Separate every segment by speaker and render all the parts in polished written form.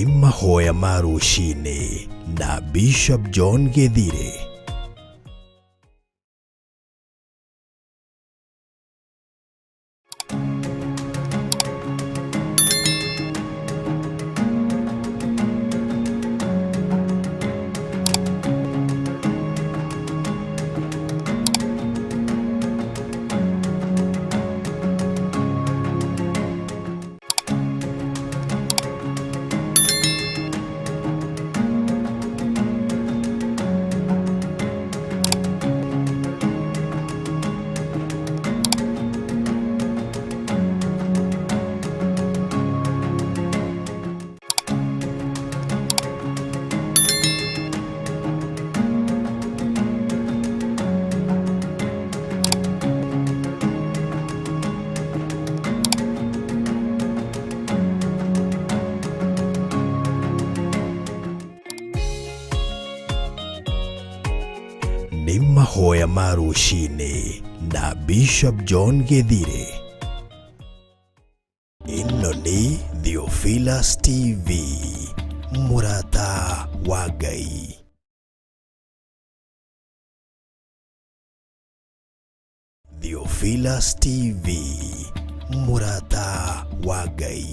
Speaker 1: Nĩ mahoya ma rũcinĩ na Bishop John Gĩthirĩ. Nĩ mahoya ma rũcinĩ na Bishop John Gĩthirĩ. Ĩno nĩ Theophilus TV, mũrata wa Ngai. Theophilus TV, mũrata wa Ngai.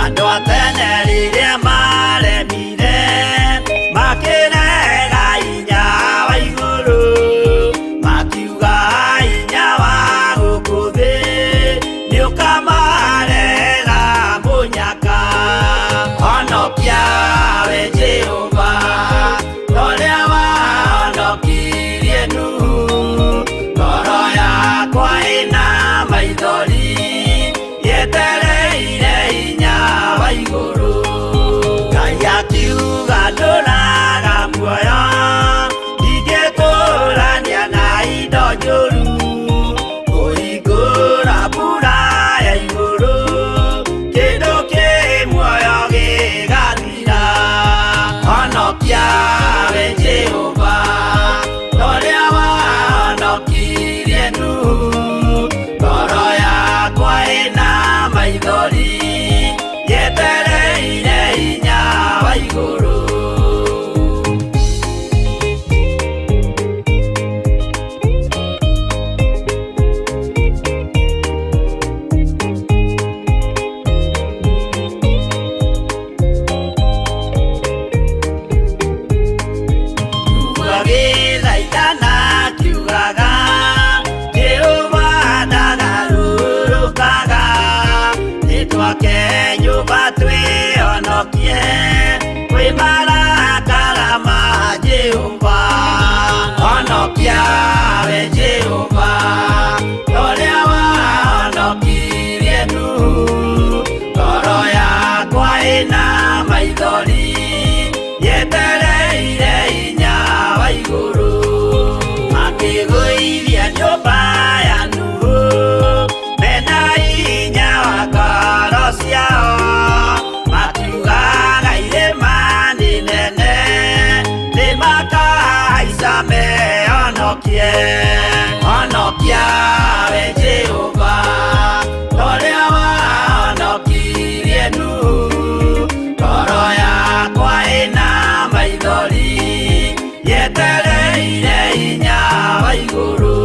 Speaker 2: Andũ a tene rĩrĩa maremire makĩrega hinya wa igũrũ, makiuga hinya wa gũkũ thĩ nĩũkamarehera mũnyaka. Honokia we Jehova, ta ũrĩa wahonokirie Nuhu. Ngoro yakwa ĩna maithori yetereire hinya wa igũrũ. Ngai akiuga ndũraga muoyo, ndingĩkũrania na indo njũru. Kũhingũra mbura ya igũrũ, kĩndũ kĩ muoyo gĩgathira. Honokia we Jehova, ta ũrĩa wahonokirie Nuhu. Ngoro yakwa ĩna maithori yetereire hinya wa igũrũ. Agĩthaithana akiugaga, Jehova ndagarũrũkaga. Nĩtwake nyũmba twĩhonokie kwĩ marakara ma Jehova. Honokia we Jehova, ta ũrĩa wahonokirie Nuhu. Ngoro yakwa ĩna maithori yetereire hinya wa igũrũ. Makĩgũithia nyũmba ya Nuhu mena hinya wa ngoro ciao, makiugaga irĩma nĩ nene nĩmakahaica mehonokie. Honokia we Jehova, ta ũrĩa wahonokirie Nuhu. Ngoro yakwa ĩna maithori yetereire hinya wa igũrũ.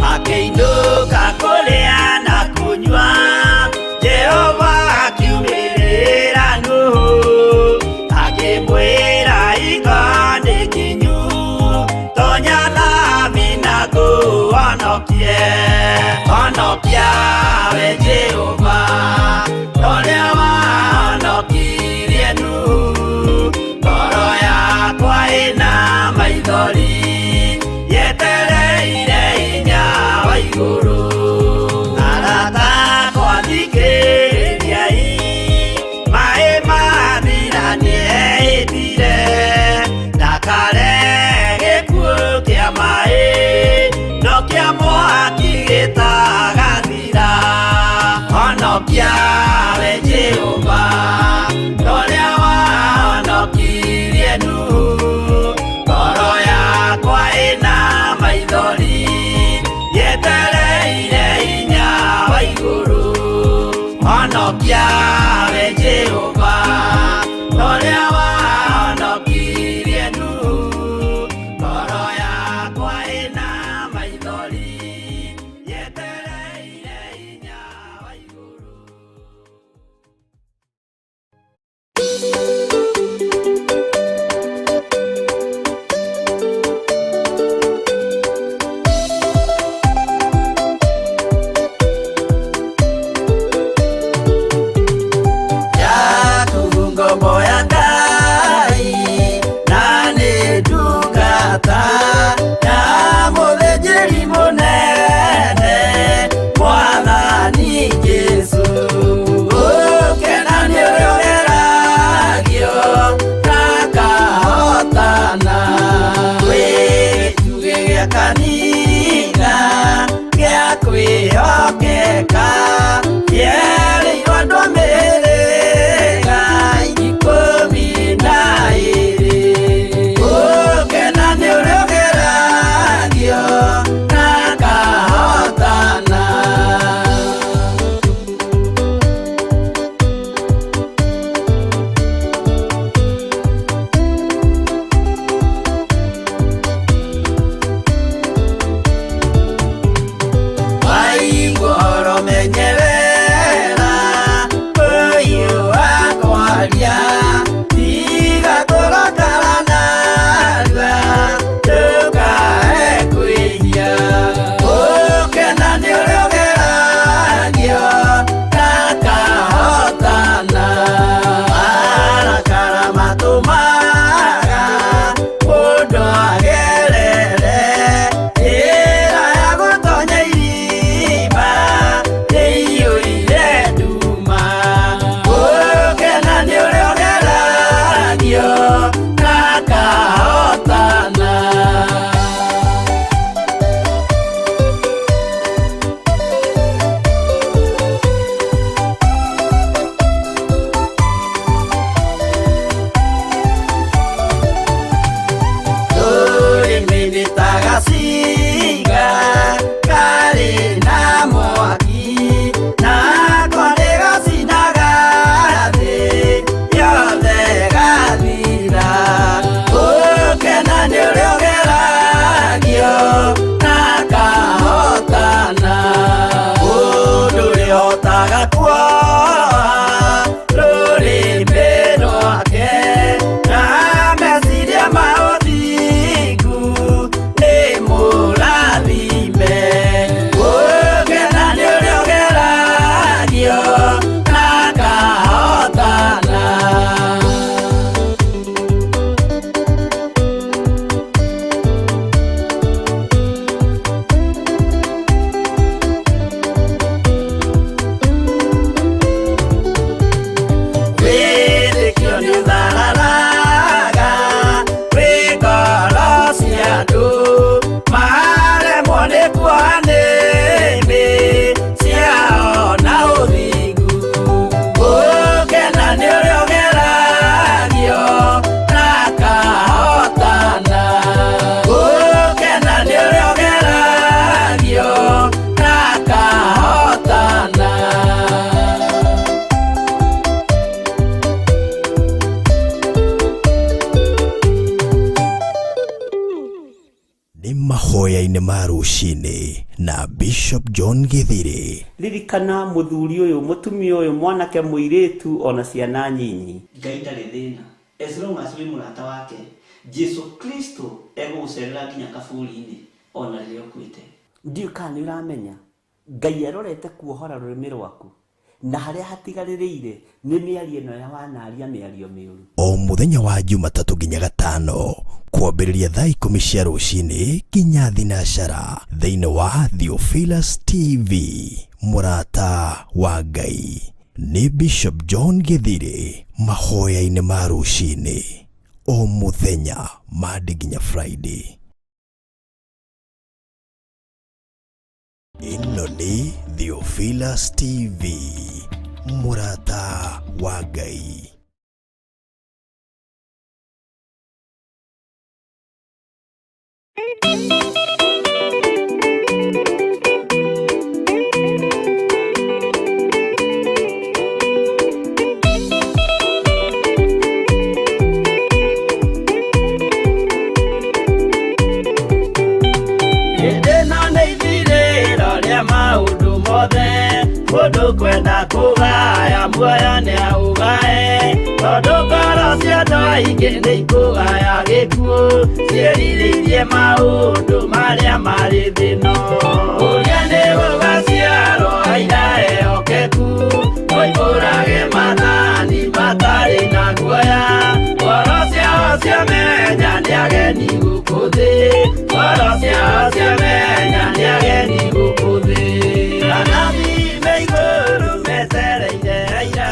Speaker 2: Makĩinũka kũrĩa na kũnyua, Jehova akiumĩrĩra Nuhu, akĩmwĩra hingo nĩ kinyu, tonya thabina ngũhonokie. Honokia we Jehova, ta ũrĩa wahonokirie Nuhu. Ngoro yakwa ĩna maithori yetereire hinya wa igũrũ. Arata akwa Honokia we Jehova, ũrĩa wahonokirie Nuhu. Ngoro yakwa ĩna maithori, yetereire hinya wa igũrũ. Yaku ngombo ya Ngai, na nĩ ndungata ya mũthĩnjĩri mũnene, Mwathani Jesũ. Ũkena nĩ ũrĩa ũgeragio na akahotana. Wĩ gĩtugĩ gĩa kanitha gĩa kwĩhokeka, kĩerĩirwo andũ a mĩhĩrĩga 12. Ũkena nĩ ũrĩa ũgeragio na akahotana. Waigua ũhoro menyerera, ũyũ wakwaria, tiga kũrakara narua, ndũkae kwĩhia. Ũkena nĩ ũrĩa ũgeragio na akahotana. Marakara matũmaga mũndũ agerere njĩra ya gũtonya irima ĩiyũire nduma. Ũkena nĩ ũrĩa ũgeragio na akahotana. Rũrĩmĩ nĩ ta gacinga karĩ na mwaki, nako nĩ gacinaga thĩ yothe gathira. Ũkena nĩ ũrĩa ũgeragio na akahotana. Mũndũ ũrĩa ũhotaga kuoha rũrĩmĩ rwake na meciria ma ũthingu nĩ mũrathime. Ũkena nĩ ũrĩa ũgeragio na akahotana. Wĩtĩkio nĩ ũthararaga wĩ ngoro cia andũ, maremwo nĩ kuoha nĩmĩ ciao na ũthingu. Ũkena nĩ ũrĩa ũgeragio na akahotana. Ũkena nĩ ũrĩa ũgeragio na akahotana.
Speaker 1: Nĩ mahoya-inĩ ma rũcinĩ na Bishop John Gĩthirĩ.
Speaker 3: Ririkana mũthuri ũyũ, mũtumia ũyũ, mwanake, mũirĩtu, ona ciana nyinyi.
Speaker 4: Ngai ndarĩ thĩna as long as wĩ mũrata wake. Jesu Kristo egũgũcerera nginya kaburi-inĩ ona rĩrĩa ũkuĩte.
Speaker 3: Ndiũĩ kana nĩ ũramenya Ngai arorete kuohora rũrĩmĩ rwaku na harĩa hatigarĩrĩire nĩ mĩario ĩno ya wanaria mĩario mĩũru.
Speaker 1: O mũthenya wa Jumatatũ nginya Gatano kwambĩrĩria thaa 10 cia rũcinĩ nginya thinacara thĩinĩ wa Theophilus TV, mũrata wa Ngai. Nĩ Bishop John Gĩthirĩ mahoya-inĩ ma rũcinĩ o mũthenya Monday nginya Friday. Ĩno nĩ Theophilus TV, mũrata wa Ngai.
Speaker 2: Hĩndĩ ĩno nĩ ithirĩro rĩa maũndũ mothe, mũndũ kwenda kũgaya muoyo nĩaũgae, tondũ ngoro cia andũ aingĩ nĩ ikũgaya gĩkuũ, ciĩrirĩirie maũndũ marĩa marĩ thĩ ĩno. Ũrĩa nĩ gũgaciarwo aira ehokeku, moimbũrage maathani matarĩ na guoya, ngoro ciao ciamenya nĩ ageni gũkũ thĩ, ngoro ciao ciamenya nĩ ageni gũkũ thĩ. Anabii me igũrũ metereire aira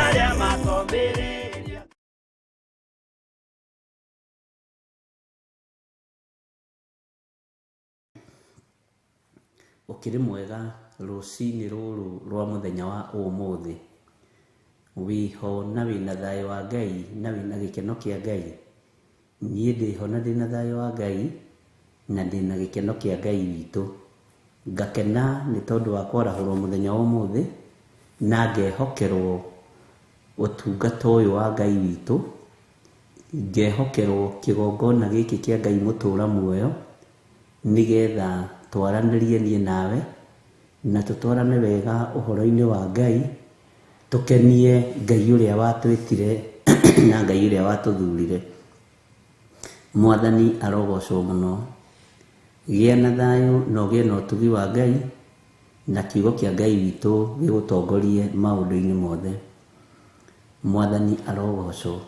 Speaker 2: arĩa makomĩrĩria.
Speaker 3: Ũkĩrĩ mwega rũcinĩ rũrũ rwa mũthenya wa ũmũthĩ, wĩho na wĩna thayũ wa Ngai na wĩna gĩkeno kĩa Ngai. Niĩ ndĩho na ndĩna thayũ wa Ngai na ndĩna gĩkeno kĩa Ngai witũ. Ngakena nĩ tondũ wa kwarahũrwo mũthenya wa ũmũthĩ na ngehokerwo ũtungata ũyũ wa Ngai witũ, ngehokerwo kĩgongona gĩkĩ kĩa Ngai mũtũra muoyo, nĩgetha twaranĩrie niĩ nawe na tũtwarane wega ũhoro-inĩ wa Ngai, tũkenie Ngai ũrĩa watwĩtire na Ngai ũrĩa watũthurire. Mwathani arogocwo mũno. Gĩa na thayũ na ũgĩe na ũtugi wa Ngai, na kiugo kĩa Ngai witũ gĩgũtongorie maũndũ-inĩ mothe. Mwathani arogocwo.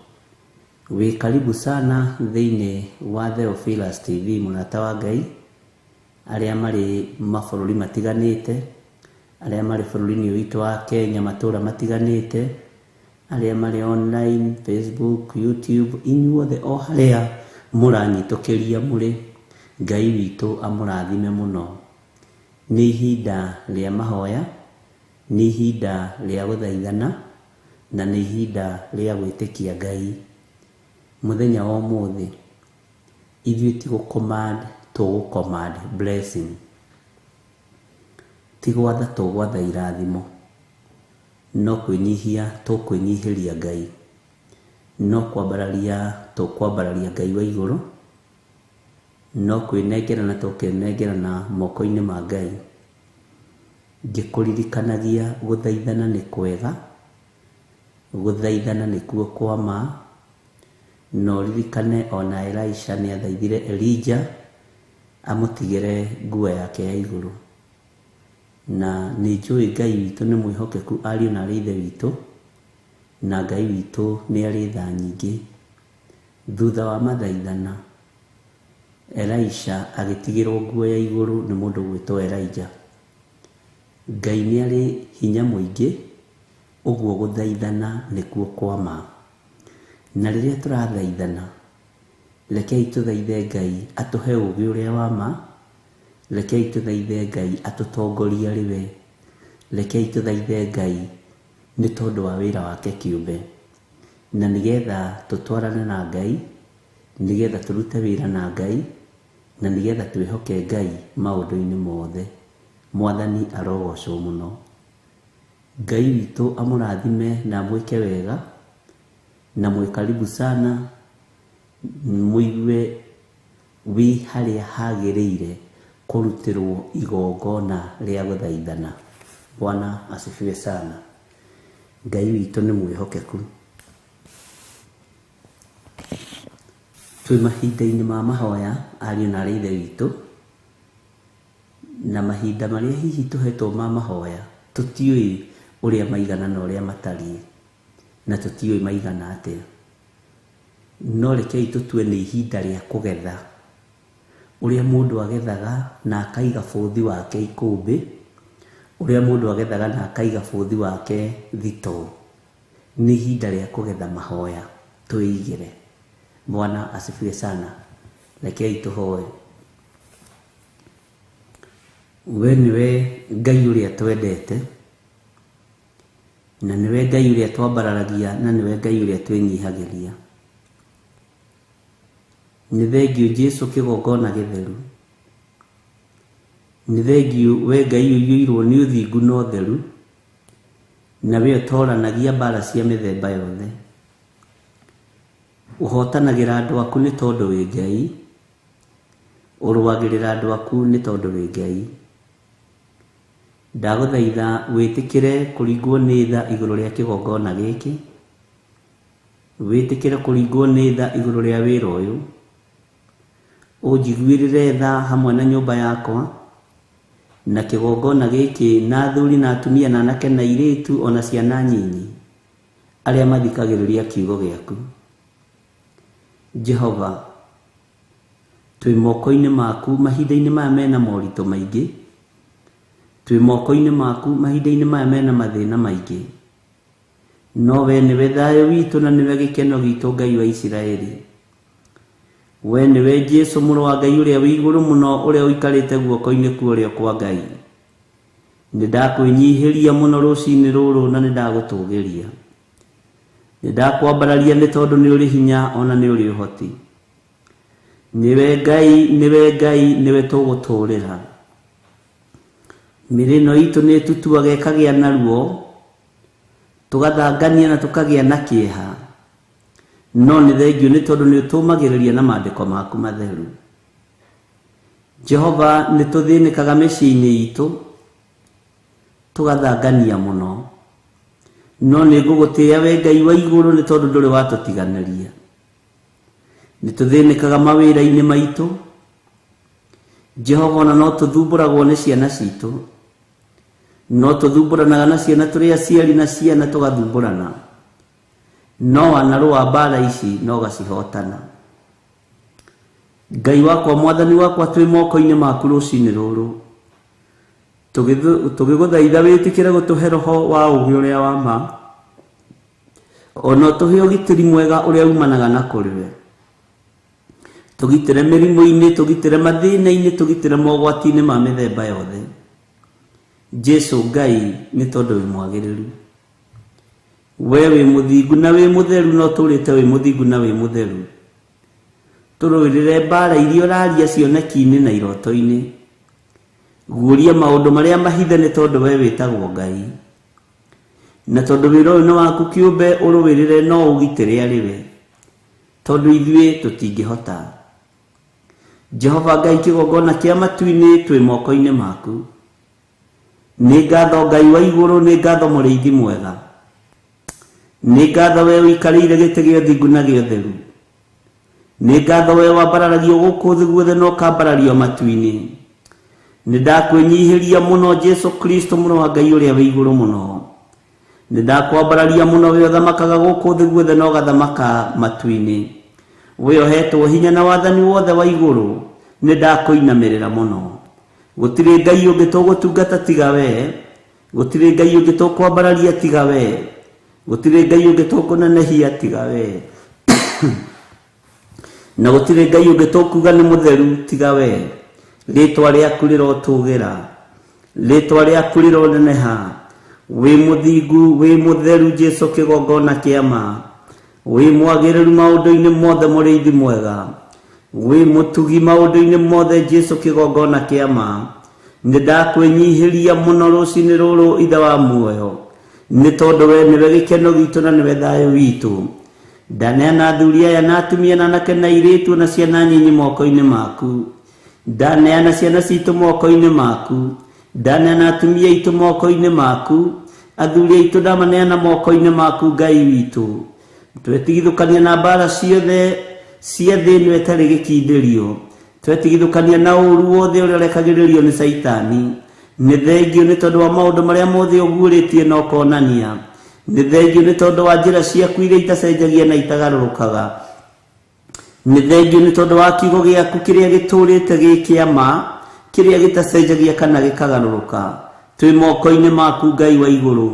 Speaker 3: Wĩ karibu sana thĩinĩ wa Theophilus TV, mũrata wa Ngai, arĩa marĩ mabũrũri matiganĩte, arĩa marĩ bũrũri-inĩ ũyũ witũ wa Kenya matũra matiganĩte, arĩa marĩ online, Facebook, YouTube, inyuothe o harĩa mũranyitũkĩria mũrĩ, Ngai witũ amũrathime mũno. Nĩ ihinda rĩa mahoya, nĩ ihinda rĩa gũthaithana, na nĩ ihinda rĩa gwĩtĩkia Ngai. Mũthenya wa ũmũthĩ, ithuĩ ti gũ command tũgũ command blessing. Ti gwatha tũgwatha irathimo, no kwĩnyihia tũkwĩnyihĩria Ngai, no kwambararia tũkwambararia Ngai wa igũrũ, no kwĩnengerana tũkwĩnengerana moko-inĩ ma Ngai. Ngĩkũririkanagia gũthaithana nĩ kwega, gũthaithana nĩkuo kwa ma, na ũririkane ona Elisha nĩ athaithire Elijah amũtigĩre nguo yake ya igũrũ. Na nĩ njũĩ Ngai witũ nĩ mwĩhokeku ariũ na arĩ ithe witũ, na Ngai witũ nĩ arĩ tha nyingĩ. Thutha wa mathaithana, Elisha agĩtigĩrwo nguo ya igũrũ nĩ mũndũ ũgwĩtwo Elijah. Ngai nĩ arĩ hinya mũingĩ, ũguo gũthaithana nĩkuo kwa ma. Na rĩrĩa tũrathaithana, rekei tũthaithe Ngai atũhe ũũgĩ ũrĩa wa ma, rekei tũthaithe Ngai atũtongorie arĩ we, rekei tũthaithe Ngai nĩ tondũ wa wĩra wake kĩũmbe. Na nĩgetha tũtwarane na Ngai, nĩgetha tũrute wĩra na Ngai, na nĩgetha twĩhoke Ngai maũndũ-inĩ mothe. Mwathani arogocwo mũno. Ngai witũ amũrathime na amwĩke wega, na mwĩ karibu sana, mũigue wĩ harĩa hagĩrĩire kũrutĩrwo igongona rĩa gũthaithana. Bwana asifiwe sana. Ngai witũ nĩ mwĩhokeku. Twĩ mahinda-inĩ ma mahoya ariũ na arĩ ithe witũ, na mahinda marĩa hihi tũhetwo ma mahoya tũtiũĩ ũrĩa maigana na ũrĩa matariĩ, na tũtiũĩ maigana atĩa. No rekei tũtue nĩ ihinda rĩa kũgetha, ũrĩa mũndũ agethaga na akaiga bũthi wake ikũmbĩ, ũrĩa mũndũ agethaga na akaiga bũthi wake thitoo. Nĩ ihinda rĩa kũgetha mahoya twĩigĩre. Bwana asifiwe sana. Rekei tũhoe. We nĩwe Ngai ũrĩa twendete, na nĩwe Ngai ũrĩa twambararagia, na nĩwe Ngai ũrĩa twĩnyihagĩria. Nĩ thengiũ Jesu kĩgongona gĩtheru. Nĩ thengiũ we Ngai ũiyũirwo nĩ ũthingu na ũtheru, na we ũtoranagia mbara cia mĩthemba yothe. Ũhotanagĩra andũ aku nĩ tondũ wĩ Ngai. Ũrũagĩrĩra andũ aku nĩ tondũ wĩ Ngai. Ndagũthaitha wĩtĩkĩre kũringwo nĩ tha igũrũ rĩa kĩgongona gĩkĩ, wĩtĩkĩre kũringwo nĩ tha igũrũ rĩa wĩra ũyũ, ũnjiguĩrĩre tha hamwe na nyũmba yakwa, na kĩgongona gĩkĩ, na athuri na atumia na anake na airĩtu ona ciana nyinyi arĩa mathikagĩrĩria kiugo gĩaku. Jehova, twĩ moko-inĩ maku mahinda-inĩ maya mena moritũ maingĩ, twĩ moko-inĩ maku mahinda-inĩ maya mena mathĩna maingĩ, no we nĩwe thayũ witũ na nĩwe gĩkeno gitũ, Ngai wa Isiraeli. We nĩwe Jesu mũrũ wa Ngai ũrĩa wĩ igũrũ mũno, ũrĩa ũikarĩte guoko-inĩ kwa ũrĩo kwa Ngai. Nĩ ndakwĩnyihĩria mũno rũcinĩ rũrũ na nĩ ndagũtũgĩria. Nĩ ndakwambararia nĩ tondũ nĩ ũrĩ hinya ona nĩ ũrĩ ũhoti. Nĩwe Ngai, nĩwe Ngai, nĩwe tũgũtũrĩra. Mĩrĩ ĩno itũ nĩ ĩtutuaga ĩkagĩa na ruo, tũgathangania na tũkagĩa na kĩeha. No nĩ thengiũ nĩ tondũ nĩ ũtũmagĩrĩria na maandĩko maku matheru. Jehova, nĩ tũthĩnĩkaga mĩciĩ-inĩ itũ, tũgathangania mũno. No nĩ ngũgũtĩĩa we Ngai wa igũrũ nĩ tondũ ndũrĩ watũtiganĩria. Nĩ tũthĩnĩkaga mawĩra-inĩ maitũ. Jehova, ona no tũthumbũragwo nĩ ciana citũ. No tũthumbũranaga na ciana tũrĩ aciari na ciana tũgathumbũrana. No wanarũa mbara ici no ũgacihotana. Ngai wakwa, mwathani wakwa, twĩ moko-inĩ maku rũcinĩ rũrũ. Tũgĩgũthaitha wĩtĩkĩre gũtũhe roho wa ũũgĩ ũrĩa wa ma, ona ũtũhe ũgitĩri mwega ũrĩa umanaga na kũrĩ we. Tũgitĩre mĩrimũ-inĩ, tũgitĩre mathĩna-inĩ, tũgitĩre mogwati-inĩ ma mĩthemba yothe. Jesu Ngai, nĩ tondũ wĩ mwagĩrĩru. We wĩ mũthingu na wĩ mũtheru, na ũtũũrĩte wĩ mũthingu na wĩ mũtheru. Tũrũĩrĩre mbara iria ũraria cioneki-inĩ na iroto-inĩ. Guũria maũndũ marĩa mahithe nĩ tondũ we wĩtagwo Ngai. Na tondũ wĩra ũyũ nĩ waku kĩũmbe, ũrũĩrĩre no ũgitĩre arĩ we, tondũ ithuĩ tũtingĩhota. Jehova Ngai, kĩgongona kĩa matu-inĩ, twĩ moko-inĩ maku. Nĩ ngatho Ngai wa igũrũ, nĩ ngatho mũrĩithi mwega. Nĩ ngatho we ũikarĩire gĩtĩ gĩa ũthingu na gĩa ũtheru. Nĩ ngatho we wambararagio gũkũ thĩ guothe na ũkambarario matu-inĩ. Nĩ ndakwĩnyihĩria mũno Jesu Kristo mũrũ wa Ngai ũrĩa wĩ igũrũ mũno. Nĩ ndakwambararia mũno we ũthamakaga gũkũ thĩ guothe na ũgathamaka matu-inĩ. We ũhetwo hinya na wathani wothe wa igũrũ, nĩ ndakũinamĩrĩra mũno. Gũtirĩ Ngai ũngĩ tũgũtungata tiga we, gũtirĩ Ngai ũngĩ tũkwambararia tiga we, gũtirĩ Ngai ũngĩ tũkũnenehia tiga we, na gũtirĩ Ngai ũngĩ tũkuga nĩ mũtheru tiga we. Rĩtwa rĩaku rĩrotũgĩra, rĩtwa rĩaku rĩroneneha. Wĩ mũthingu, wĩ mũtheru Jesu kĩgongona kĩa ma. Wĩ mwagĩrĩru maũndũ-inĩ mothe mũrĩithi mwega. Wĩ mũtugi maũndũ-inĩ mothe Jesu kĩgongona kĩa ma. Nĩ ndakwĩnyihĩria mũno rũcinĩ rũrũ Ithe wa muoyo, nĩ tondũ we nĩwe gĩkeno gitũ na nĩwe thayũ witũ. Ndaneana athuri aya na atumia na anake na airĩtu na ciana nyinyi moko-inĩ maku. Ndaneana ciana citũ moko-inĩ maku. Ndaneana atumia aitũ moko-inĩ maku. Athuri aitũ ndamaneana moko-inĩ maku Ngai witũ. Twetigithũkania na mbara ciothe cia thĩ ĩno ĩtarĩ gĩkindĩrio. Twetigithũkania na ũũru wothe ũrĩa ũrekagĩrĩrio nĩ Caitani. Nĩ thengio nĩ tondũ wa maũndũ marĩa mothe ũguũrĩtie na ũkonania. Nĩ thengio nĩ tondũ wa njĩra ciaku iria itacenjagia na itagarũrũkaga. Nĩ thengio nĩ tondũ wa kiugo gĩaku kĩrĩa gĩtũũrĩte gĩ kĩa ma, kĩrĩa gĩtacenjagia kana gĩkagarũrũka. Twĩ moko-inĩ maku Ngai wa igũrũ,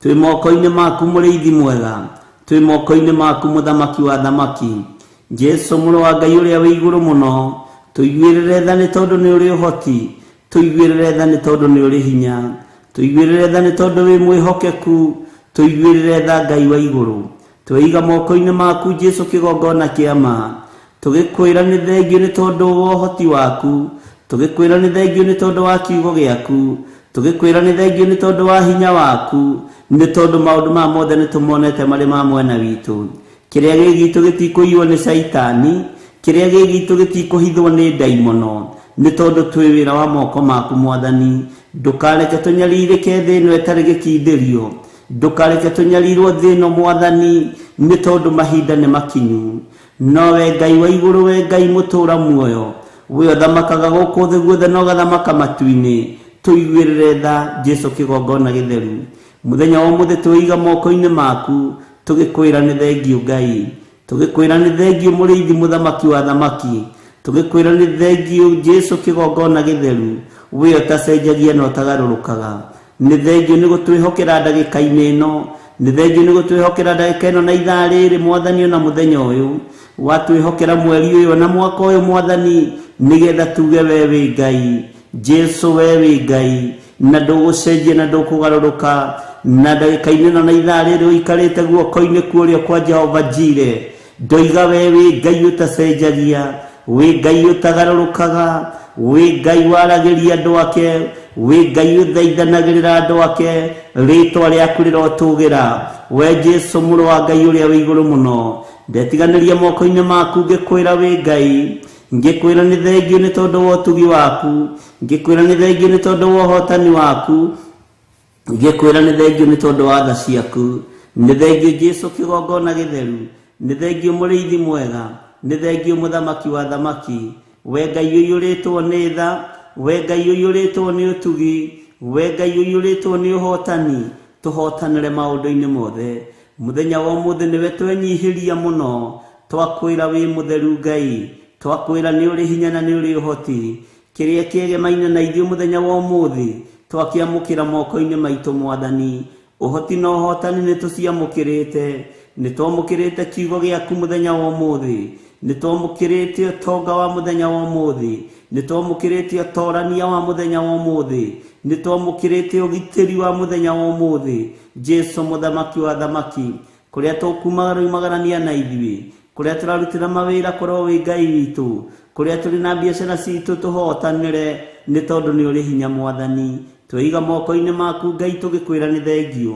Speaker 3: twĩ moko-inĩ maku mũrĩithi mwega, twĩ moko-inĩ maku mũthamaki wa athamaki. Jesu mũrũ wa Ngai ũrĩa wĩ igũrũ mũno, tũiguĩrĩre tha nĩ tondũ nĩ ũrĩ ũhoti, tũiguĩrĩre tha nĩ tondũ nĩ ũrĩ hinya, tũiguĩrĩre tha nĩ tondũ wĩ mwĩhokeku, tũiguĩrĩre tha Ngai wa igũrũ. Tweiga moko-inĩ maku Jesu kĩgongona kĩa ma, tũgĩkwĩra nĩ thengio nĩ tondũ wa ũhoti waku, tũgĩkwĩra nĩ thengio nĩ tondũ wa kiugo gĩaku, tũgĩkwĩra nĩ thengio nĩ tondũ wa hinya waku, nĩ tondũ maũndũ maya mothe nĩ tũmonete marĩ ma mwena witũ. Kĩrĩa gĩ gitũ gĩtikũiywo nĩ Caitani, Kĩrĩa gĩ gitũ gĩtikũhithwo nĩ ndaimono, nĩ tondũ twĩ wĩra wa moko maku Mwathani. Ndũkareke tũnyarirĩke thĩ ĩno ĩtarĩ gĩkindĩrio, ndũkareke tũnyarirwo thĩ ĩno Mwathani, nĩ tondũ mahinda nĩ makinyu. Nowe Ngai wa igũrũ, we Ngai mũtũũra muoyo, we ũthamakaga gũkũ thĩ guothe na ũgathamaka matu-inĩ, tũiguĩrĩre tha Jesu kĩgongona gĩtheru. Mũthenya wa ũmũthĩ twĩiga moko-inĩ maku, tũgĩkwĩra nĩ thengiũ Ngai, tũgĩkwĩra nĩ thengiũ mũrĩithi mũthamaki wa thamaki, tũgĩkwĩra nĩ thengiũ Jesu kĩgongona gĩtheru, we ũtacenjagia na ũtagarũrũkaga. Nĩ thengiũ nĩ gũtwĩhokera ndagĩka-inĩ ĩno, nĩ thengiũ nĩ gũtwĩhokera ndagĩka ĩno na ithaa rĩrĩ Mwathani, ona mũthenya ũyũ watwĩhokera mweri ũyũ na mwaka ũyũ Mwathani, nĩgetha tuge we wĩ Ngai, Jesu we wĩ Ngai, na ndũgũcenjia na ndũkũgarũrũka. Na ndagĩka-inĩ ĩno na ithaa rĩrĩ ũikarĩte guoko-inĩ kwa ũrĩo kwa Jehova Jire, ndoiga we wĩ Ngai ũtacenjagia, wĩ Ngai ũtagarũrũkaga, wĩ Ngai waragĩria andũ ake, wĩ Ngai ũthaithanagĩrĩra andũ ake, rĩtwa rĩaku rĩrotũgĩra. We Jesu mũrũ wa Ngai ũrĩa wĩ igũrũ mũno, ndetiganĩria moko-inĩ maku ngĩkwĩra wĩ Ngai, ngĩkwĩra nĩ thengiũ nĩ tondũ wa ũtugi waku, ngĩkwĩra nĩ thengiũ nĩ tondũ wa ũhotani waku, ngĩkwĩra nĩ thengiũ nĩ tondũ wa tha ciaku. Nĩ thengiũ Jesu kĩgongona gĩtheru, nĩ thengiũ mũrĩithi mwega, nĩ thengiũ mũthamaki wa thamaki, we Ngai ũiyũrĩtwo nĩ tha, we Ngai ũiyũrĩtwo nĩ ũtugi, we Ngai ũiyũrĩtwo nĩ ũhotani, tũhotanĩre maũndũ-inĩ mothe. Mũthenya wa ũmũthĩ nĩwe twenyihĩria mũno, twakwĩra wĩ mũtheru Ngai, twakwĩra nĩ ũrĩ hinya na nĩ ũrĩ ũhoti. Kĩrĩa kĩegemaine na ithuĩ mũthenya wa ũmũthĩ twakĩamũkĩra moko-inĩ maitũ Mwathani. Ũhoti na ũhotani nĩ tũciamũkĩrĩte, nĩ twamũkĩrĩte kiugo gĩaku mũthenya wa ũmũthĩ, nĩ twamũkĩrĩte ũtonga wa mũthenya wa ũmũthĩ, nĩ twamũkĩrĩte ũtorania wa mũthenya wa ũmũthĩ, nĩ twamũkĩrĩte ũgitĩri wa mũthenya wa ũmũthĩ. Jesu mũthamaki wa thamaki, kũrĩa tũkumagara umagarania na ithuĩ, kũrĩa tũrarutĩra mawĩra korwo wĩ Ngai witũ, kũrĩa tũrĩ na biacara citũ tũhotanĩre, nĩ tondũ nĩ ũrĩ hinya Mwathani. Tweiga moko-inĩ maku Ngai tũgĩkwĩra nĩ thengiũ.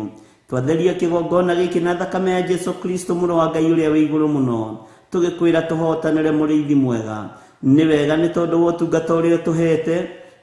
Speaker 3: Twatheria kĩgongona gĩkĩ na thakame ya Jesu Kristo mũrũ wa Ngai ũrĩa wĩ igũrũ mũno, tũgĩkwĩra tũhotanĩre mũrĩithi mwega. Nĩ wega nĩ tondũ wa ũtungata ũrĩa ũtũhete,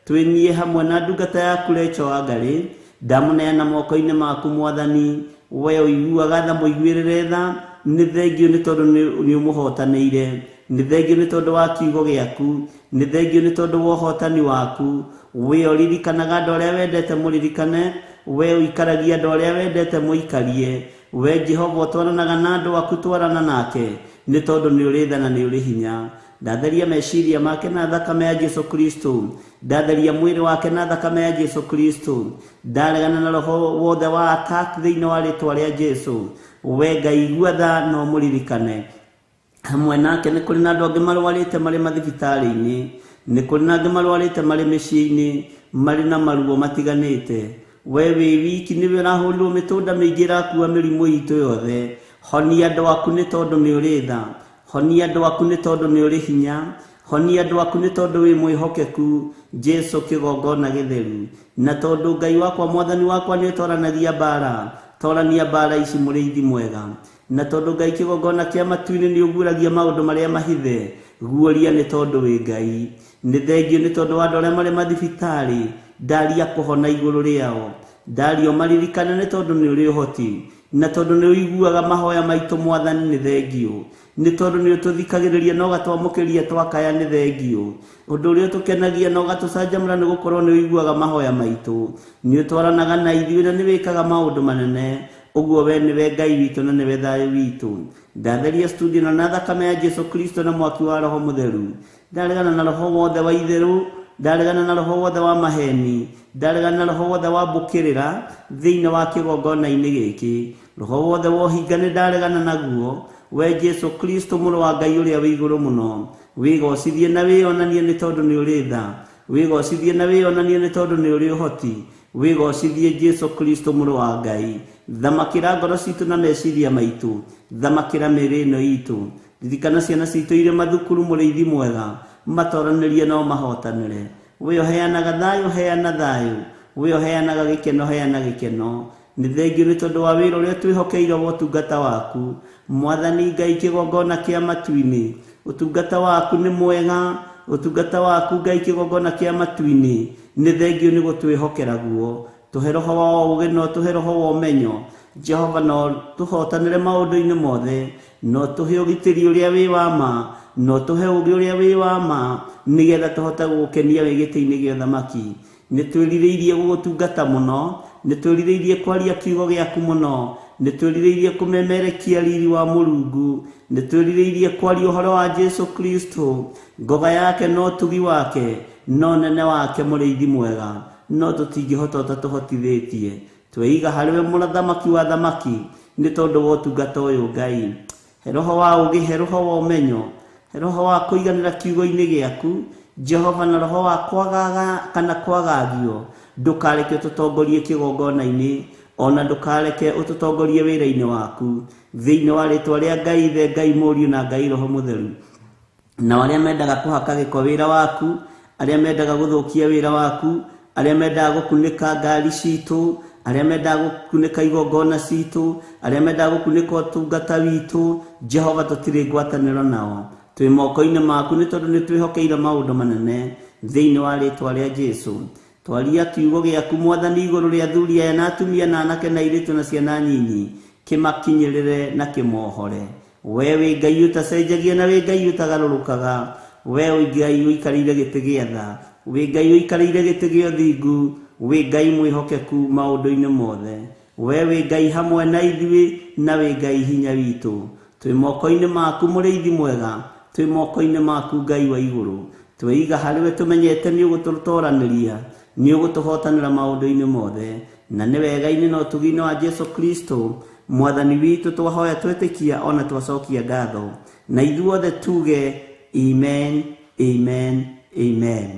Speaker 3: twĩniĩ hamwe na ndungata yaku Rachel Wangari, ndamũneana moko-inĩ maku Mwathani, we ũiguaga tha mũiguĩrĩre tha, nĩ thengiũ nĩ tondũ nĩ ũmũhotanĩire, nĩ thengiũ nĩ tondũ wa kiugo gĩaku, nĩ thengiũ nĩ tondũ wa ũhotani waku. We ũririkanaga andũ arĩa wendete mũririkane, we ũikaragia andũ arĩa wendete mũikarie, we Jehova ũtwaranaga na andũ aku twarana nake, nĩ tondũ nĩ ũrĩ tha na nĩ ũrĩ hinya. Ndatheria meciria make na thakame ya Jesu Kristo, ndatheria mwĩrĩ wake na thakame ya Jesu Kristo, ndaregana na roho wothe wa attack thĩinĩ wa rĩtwa rĩa Jesu. We Ngai igua tha na ũmũririkane. Hamwe nake nĩ kũrĩ na andũ angĩ marwarĩte marĩ mathibitarĩ-inĩ, nĩ kũrĩ na angĩ marwarĩte marĩ mĩciĩ-inĩ, marĩ na maruo matiganĩte. We wĩ wiki nĩwe ũrahũrirwo mĩtũnda mĩingĩ ĩrakua mĩrimũ itũ yothe. Honia andũ aku nĩ tondũ nĩ ũrĩ tha, honia andũ aku nĩ tondũ nĩ ũrĩ hinya, honia andũ aku nĩ tondũ wĩ mwĩhokeku, Jesu kĩgongona gĩtheru. Na tondũ Ngai wakwa Mwathani wakwa nĩ ũtoranagia mbara, torania mbara ici mũrĩithi mwega. Na tondũ Ngai kĩgongona kĩa matu-inĩ nĩ ũguũragia maũndũ marĩa mahithe, guũria nĩ tondũ wĩ Ngai. Nĩ thengiũ nĩ tondũ wa andũ arĩa marĩ mathibitarĩ, ndaria kũhona igũrũ rĩao, ndaria ũmaririkane nĩ tondũ nĩ ũrĩ ũhoti, na tondũ nĩ ũiguaga mahoya maitũ Mwathani nĩ thengiũ, nĩ tondũ nĩ ũtũthikagĩrĩria na ũgatwamũkĩria twakaya nĩ thengiũ. Ũndũ ũrĩa ũtũkenagia na ũgatũcanjamũra nĩ gũkorwo nĩ ũiguaga mahoya maitũ, nĩ ũtwaranaga na ithuĩ na nĩ wĩkaga maũndũ manene. Ũguo we nĩwe Ngai witũ na nĩwe thayũ witũ. Ndatheria studio ĩno na thakame ya Jesu Kristo na mwaki wa Roho Mũtheru. Ndaregana na roho wothe wa itherũ, ndaregana na roho wothe wa maheni, ndaregana na roho wothe wa mbũkĩrĩra thĩinĩ wa kĩgongona-inĩ gĩkĩ. Roho wothe wa ũhinga nĩ ndaregana naguo. We Jesu Kristo mũrũ wa Ngai ũrĩa wĩ igũrũ mũno, wĩgocithie na wĩonanie nĩ tondũ nĩ ũrĩ tha, wĩgocithie na wĩonanie nĩ tondũ nĩ ũrĩ ũhoti, wĩgocithie Jesu Kristo mũrũ wa Ngai. Thamakĩra ngoro citũ na meciria maitũ, thamakĩra mĩĩrĩ ĩno itũ, ririkana ciana citũ irĩ mathukuru mũrĩithi mwega, matoranĩrie no mahotanĩre. We ũheanaga thayũ, heana thayũ, we ũheanaga gĩkeno, heana gĩkeno. Nĩ thengiũ nĩ tondũ wa wĩra ũrĩa twĩhokeire wa ũtungata waku Mwathani Ngai kĩgongona kĩa matu-inĩ.
Speaker 4: Ũtungata waku nĩ mwega, ũtungata waku Ngai kĩgongona kĩa matu-inĩ, nĩ thengio nĩ gũtwĩhokera guo. Tũhe roho wa ũũgĩ na ũtũhe roho wa ũmenyo. Jehova, no tũhotanĩre maũndũ-inĩ mothe, no tũhe ũgitĩri ũrĩa wĩ wa ma, no tũhe ũũgĩ ũrĩa wĩ wa ma, nĩgetha tũhote gũgũkenia wĩ gĩtĩ-inĩ gĩa ũthamaki. Nĩ twĩrirĩirie gũgũtungata mũno, nĩ twĩrirĩirie kwaria kiugo gĩaku mũno, nĩ twĩrirĩirie kũmemerekia riri wa Mũrungu, nĩ twĩrirĩirie kwaria ũhoro wa Jesu Kristo, ngoga yake na ũtugi wake, na ũnene wake mũrĩithi mwega, no tũtingĩhota ũtatũhotithĩtie. Tweiga harĩ we mũthamaki wa thamaki, nĩ tondũ wa ũtungata ũyũ Ngai. He roho wa ũũgĩ, he roho wa ũmenyo, he roho wa kũiganĩra kiugo-inĩ gĩaku, Jehova, na roho wa kwagaga kana kwagagio. Ndũkareke ũtũtongorie kĩgongona-inĩ, ona ndũkareke ũtũtongorie wĩra-inĩ waku. Thĩinĩ wa rĩtwa rĩa Ngai Ithe, Ngai Mũriũ na Ngai Roho Mũtheru. Nao arĩa mendaga kũhaka gĩko wĩra waku, arĩa mendaga gũthũkia wĩra waku, arĩa mendaga gũkunĩka ngari citũ, arĩa mendaga gũkunĩka igongona citũ, arĩa mendaga gũkunĩka ũtungata witũ, Jehova, tũtirĩ ngwatanĩro nao. Twĩ moko-inĩ maku nĩ tondũ nĩ twĩhokeire maũndũ manene thĩinĩ wa rĩtwa rĩa Jesu. Twaria kiugo gĩaku Mwathani igũrũ rĩa athuri aya na atumia na anake na airĩtu na ciana nyinyi, kĩmakinyĩrĩre na kĩmohore. We wĩ Ngai ũtacenjagia na wĩ Ngai ũtagarũrũkaga, we wĩ Ngai ũikarĩire gĩtĩ gĩa tha, wĩ Ngai ũikarĩire gĩtĩ gĩa ũthingu, wĩ Ngai mwĩhokeku maũndũ-inĩ mothe. We wĩ Ngai hamwe na ithuĩ na wĩ Ngai hinya witũ. Twĩ moko-inĩ maku mũrĩithi mwega, twĩ moko-inĩ maku Ngai wa igũrũ. Tweiga harĩ we tũmenyete nĩ ũgũtũtoranĩria, nĩ ũgũtũhotanĩra maũndũ-inĩ mothe, na nĩ wega-inĩ na ũtugi-inĩ wa Jesu Kristo Mwathani witũ twahoya twetĩkia ona twacokia ngatho. Na ithuothe tuge amen, amen, amen.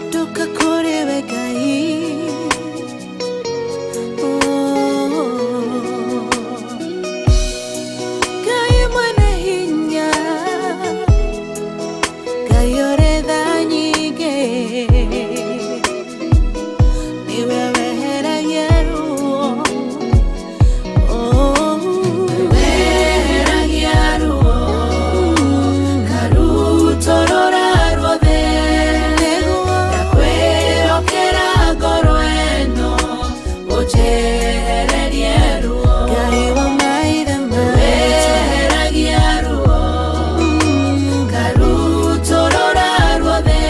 Speaker 5: Ndoka kũrĩ we Ngai. Oh. Ngai mwene hinya, Ngai ũrĩ tha nyingĩ, nĩwe weheragia ruo. Oh. Weheragia ruo, karutũrũra ruothe. Ndakwĩhokera ngoro ĩno, ũnjehererie ruo. Ngai wa maithe maitũ. Weheragia ruo, karutũrũra ruothe.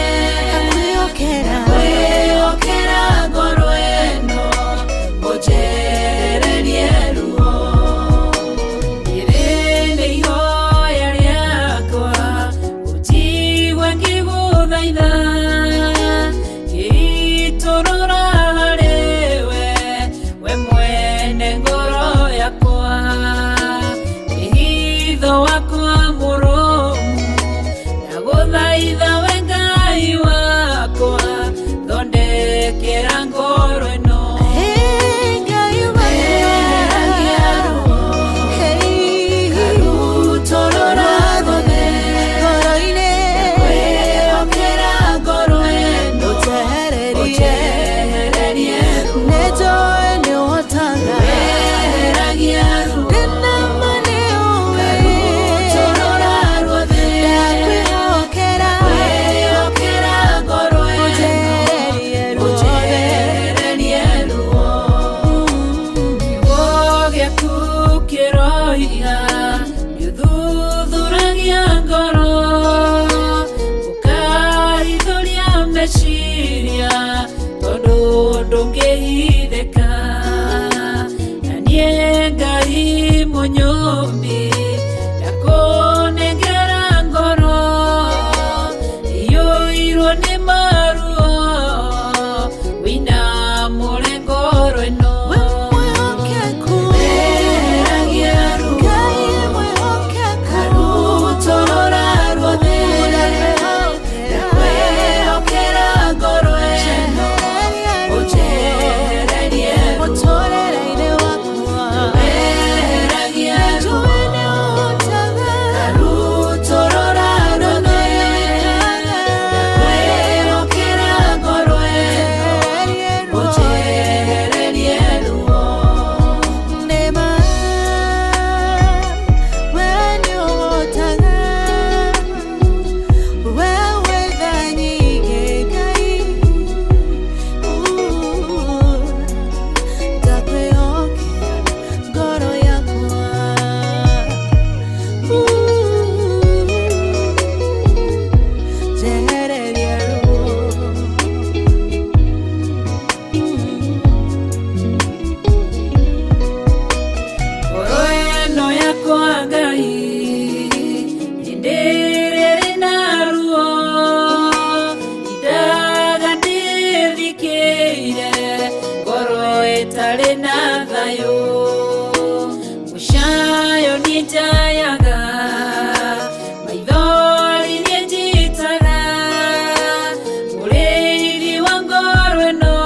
Speaker 5: Ndakwĩhokera ngoro ĩno, ũnjehererie ruo. Rĩrĩ nĩ ihoya rĩakwa, ũnjigue ngĩgũthaitha, ngĩitũrũra harĩ we, we mwene ngoro yakwa. Wĩhitho wakwa mũrũmu, ndagũthaitha we Ngai wakwa, thondekera ngoro ĩno. Weheragia ruo, karutũrũra ruothe. Ndakwĩhokera ngoro ĩno, ũnjehererie ruo. Weheragia ruo, karutũrũra ruothe. Ndakwĩhokera ngoro ĩno, ũnjehererie ruo. Kiugo gĩaku kĩroiga nĩũthuthuragia ngoro, ũkahithũria meciria, tondũ ndũngĩhithĩka. Na niĩ Ngai mũnyũmbi, ndakũnengera ngoro iyũirwo nĩ maruo, wĩinamũre ngoro ĩno. Weheragia ruo, karutũrũra ruothe. Ndakwĩhokera ngoro ĩno, ũnjehererie ruo. Weheragia ruo, Itarĩ na thayũ mũcayo nĩ njayaga maithori nĩ njitaga mũrĩithi wa ngoro ĩno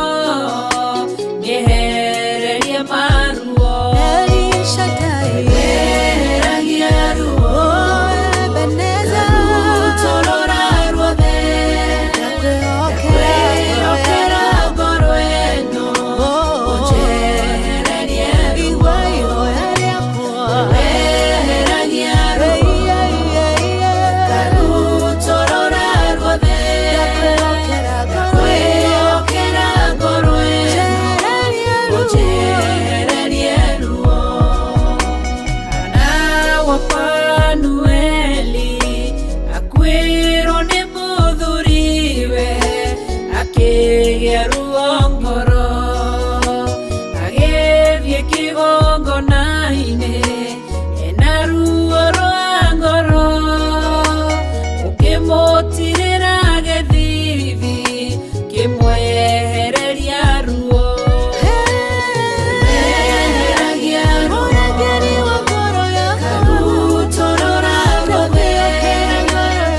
Speaker 5: nĩehererie maruo
Speaker 6: El Shaddai,
Speaker 5: weheragia ruo
Speaker 6: oh Ebenezer,
Speaker 5: rutorora ruothe
Speaker 6: ndakwĩhokera
Speaker 5: kwĩhokera ngoro ĩno
Speaker 6: Oh,
Speaker 5: ũnjehererie ruo
Speaker 6: igua ihoya rĩakwa.
Speaker 5: weheragia ruo
Speaker 6: Ei, ei, ei, ei.
Speaker 5: Karutorora ruothe
Speaker 6: Ndakwĩhokera ngoro ĩno.
Speaker 5: kwĩhokera ngoro ĩno
Speaker 6: Njehererie ruo.
Speaker 5: ũnjehererie ruo Hana wa Fanueli akuĩrwo nĩ mũthuriwe akĩgĩa ruo ngoro agĩthiĩ kĩgongona-inĩ ena ruo rwa ngoro ũkĩmũtirĩra gĩthithi kĩmwehereria ruo Weheragia ruo
Speaker 6: Mũrangĩri wa ngoro yakwa.
Speaker 5: Karutorora ruothe
Speaker 6: Ndakwĩhokera ngoro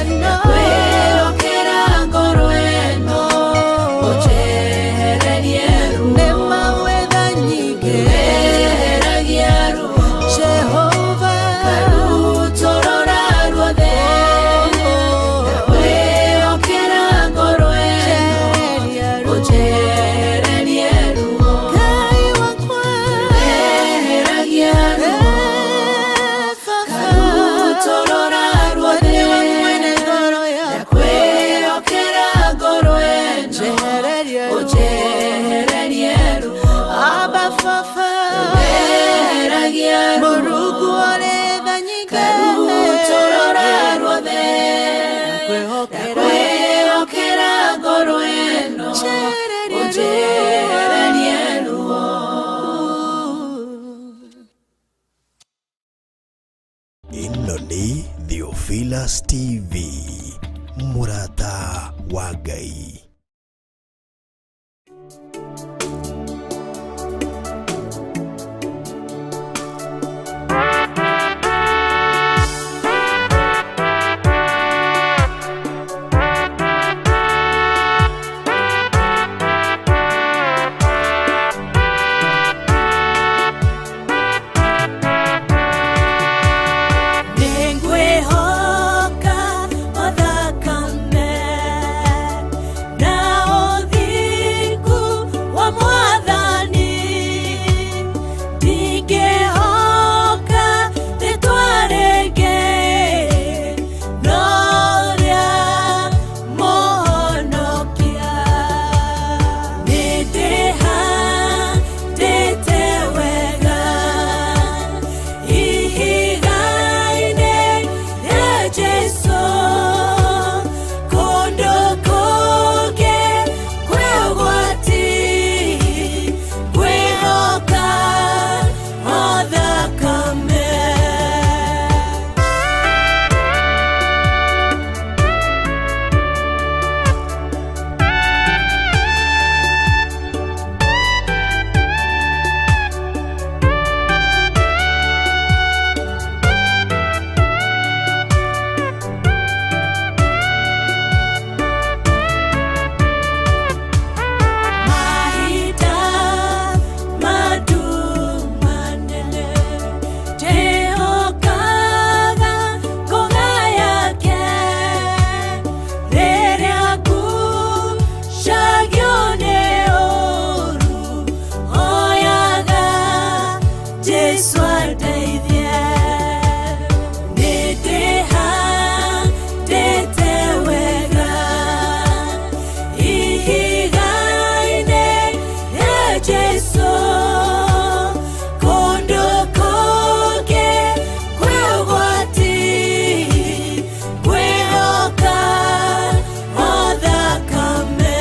Speaker 6: ĩno.
Speaker 5: kwĩhokera ngoro ĩno ũnjehererie ruo
Speaker 6: Nĩ mawetha nyingĩ.
Speaker 5: Weheragia ruo
Speaker 6: Jehova.
Speaker 5: Karutorora ruothe kwĩhokera ngoro ĩno
Speaker 6: Njehereria ruo.
Speaker 5: ũnjehererie ruo
Speaker 6: Ngai wakwa.
Speaker 5: Weheragia ruo
Speaker 6: Eh, Baba.
Speaker 5: Karutorora ruothe
Speaker 6: Nĩwe mwene ngoro yakwa.
Speaker 5: kwĩhokera ngoro ĩno
Speaker 6: Njehereria ruo.
Speaker 5: ũnjehererie ruo
Speaker 6: Abba Baba.
Speaker 5: Weheragia ruo
Speaker 6: Mũrungu ũrĩ tha nyingĩ.
Speaker 5: Karutorora ruothe
Speaker 6: Ndakwĩhokera.
Speaker 5: kwĩhokera ngoro ĩno
Speaker 6: Njehereria ruo.
Speaker 5: ũnjehererie ruo
Speaker 1: Ĩno nĩ Theophilus TV, mũrata wa Ngai.
Speaker 5: Nĩngwĩhoka othakame na ũthingu wa Mwathani, ndingĩhoka rĩtwa rĩngĩ no rĩa Mũhonokia. Nĩndĩhandĩte wega ihiga-inĩ rĩa Jesũ, kũndũ kũngĩ kwĩ ũgwati, ngwĩhoka o thakame. Mahinda manene njĩhokaga ngũga yake, rĩrĩa ngucagio nĩ ũũru hoyaga Jesũ andeithie. Nĩndĩhandĩte wega ihiga-inĩ rĩa Jesũ, kũndũ kũngĩ kwĩ ũgwati, ngwĩhoka o thakame.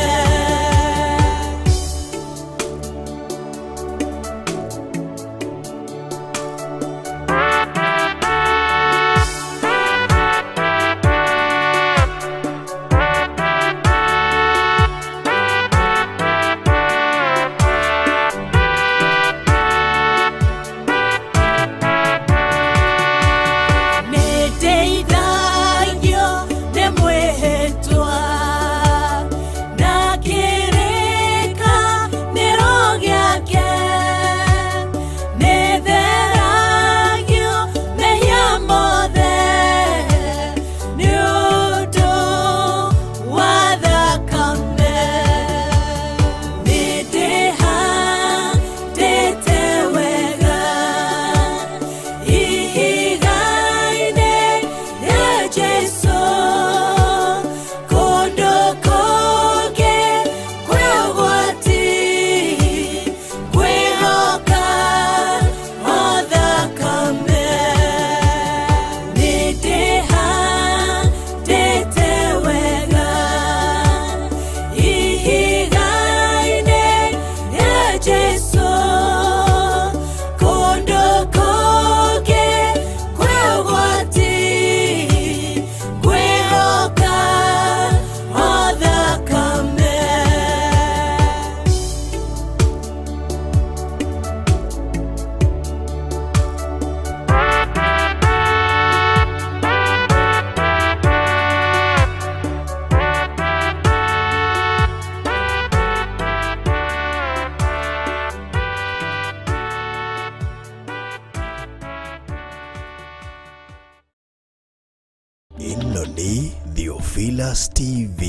Speaker 1: Ĩno nĩ Theophilus TV,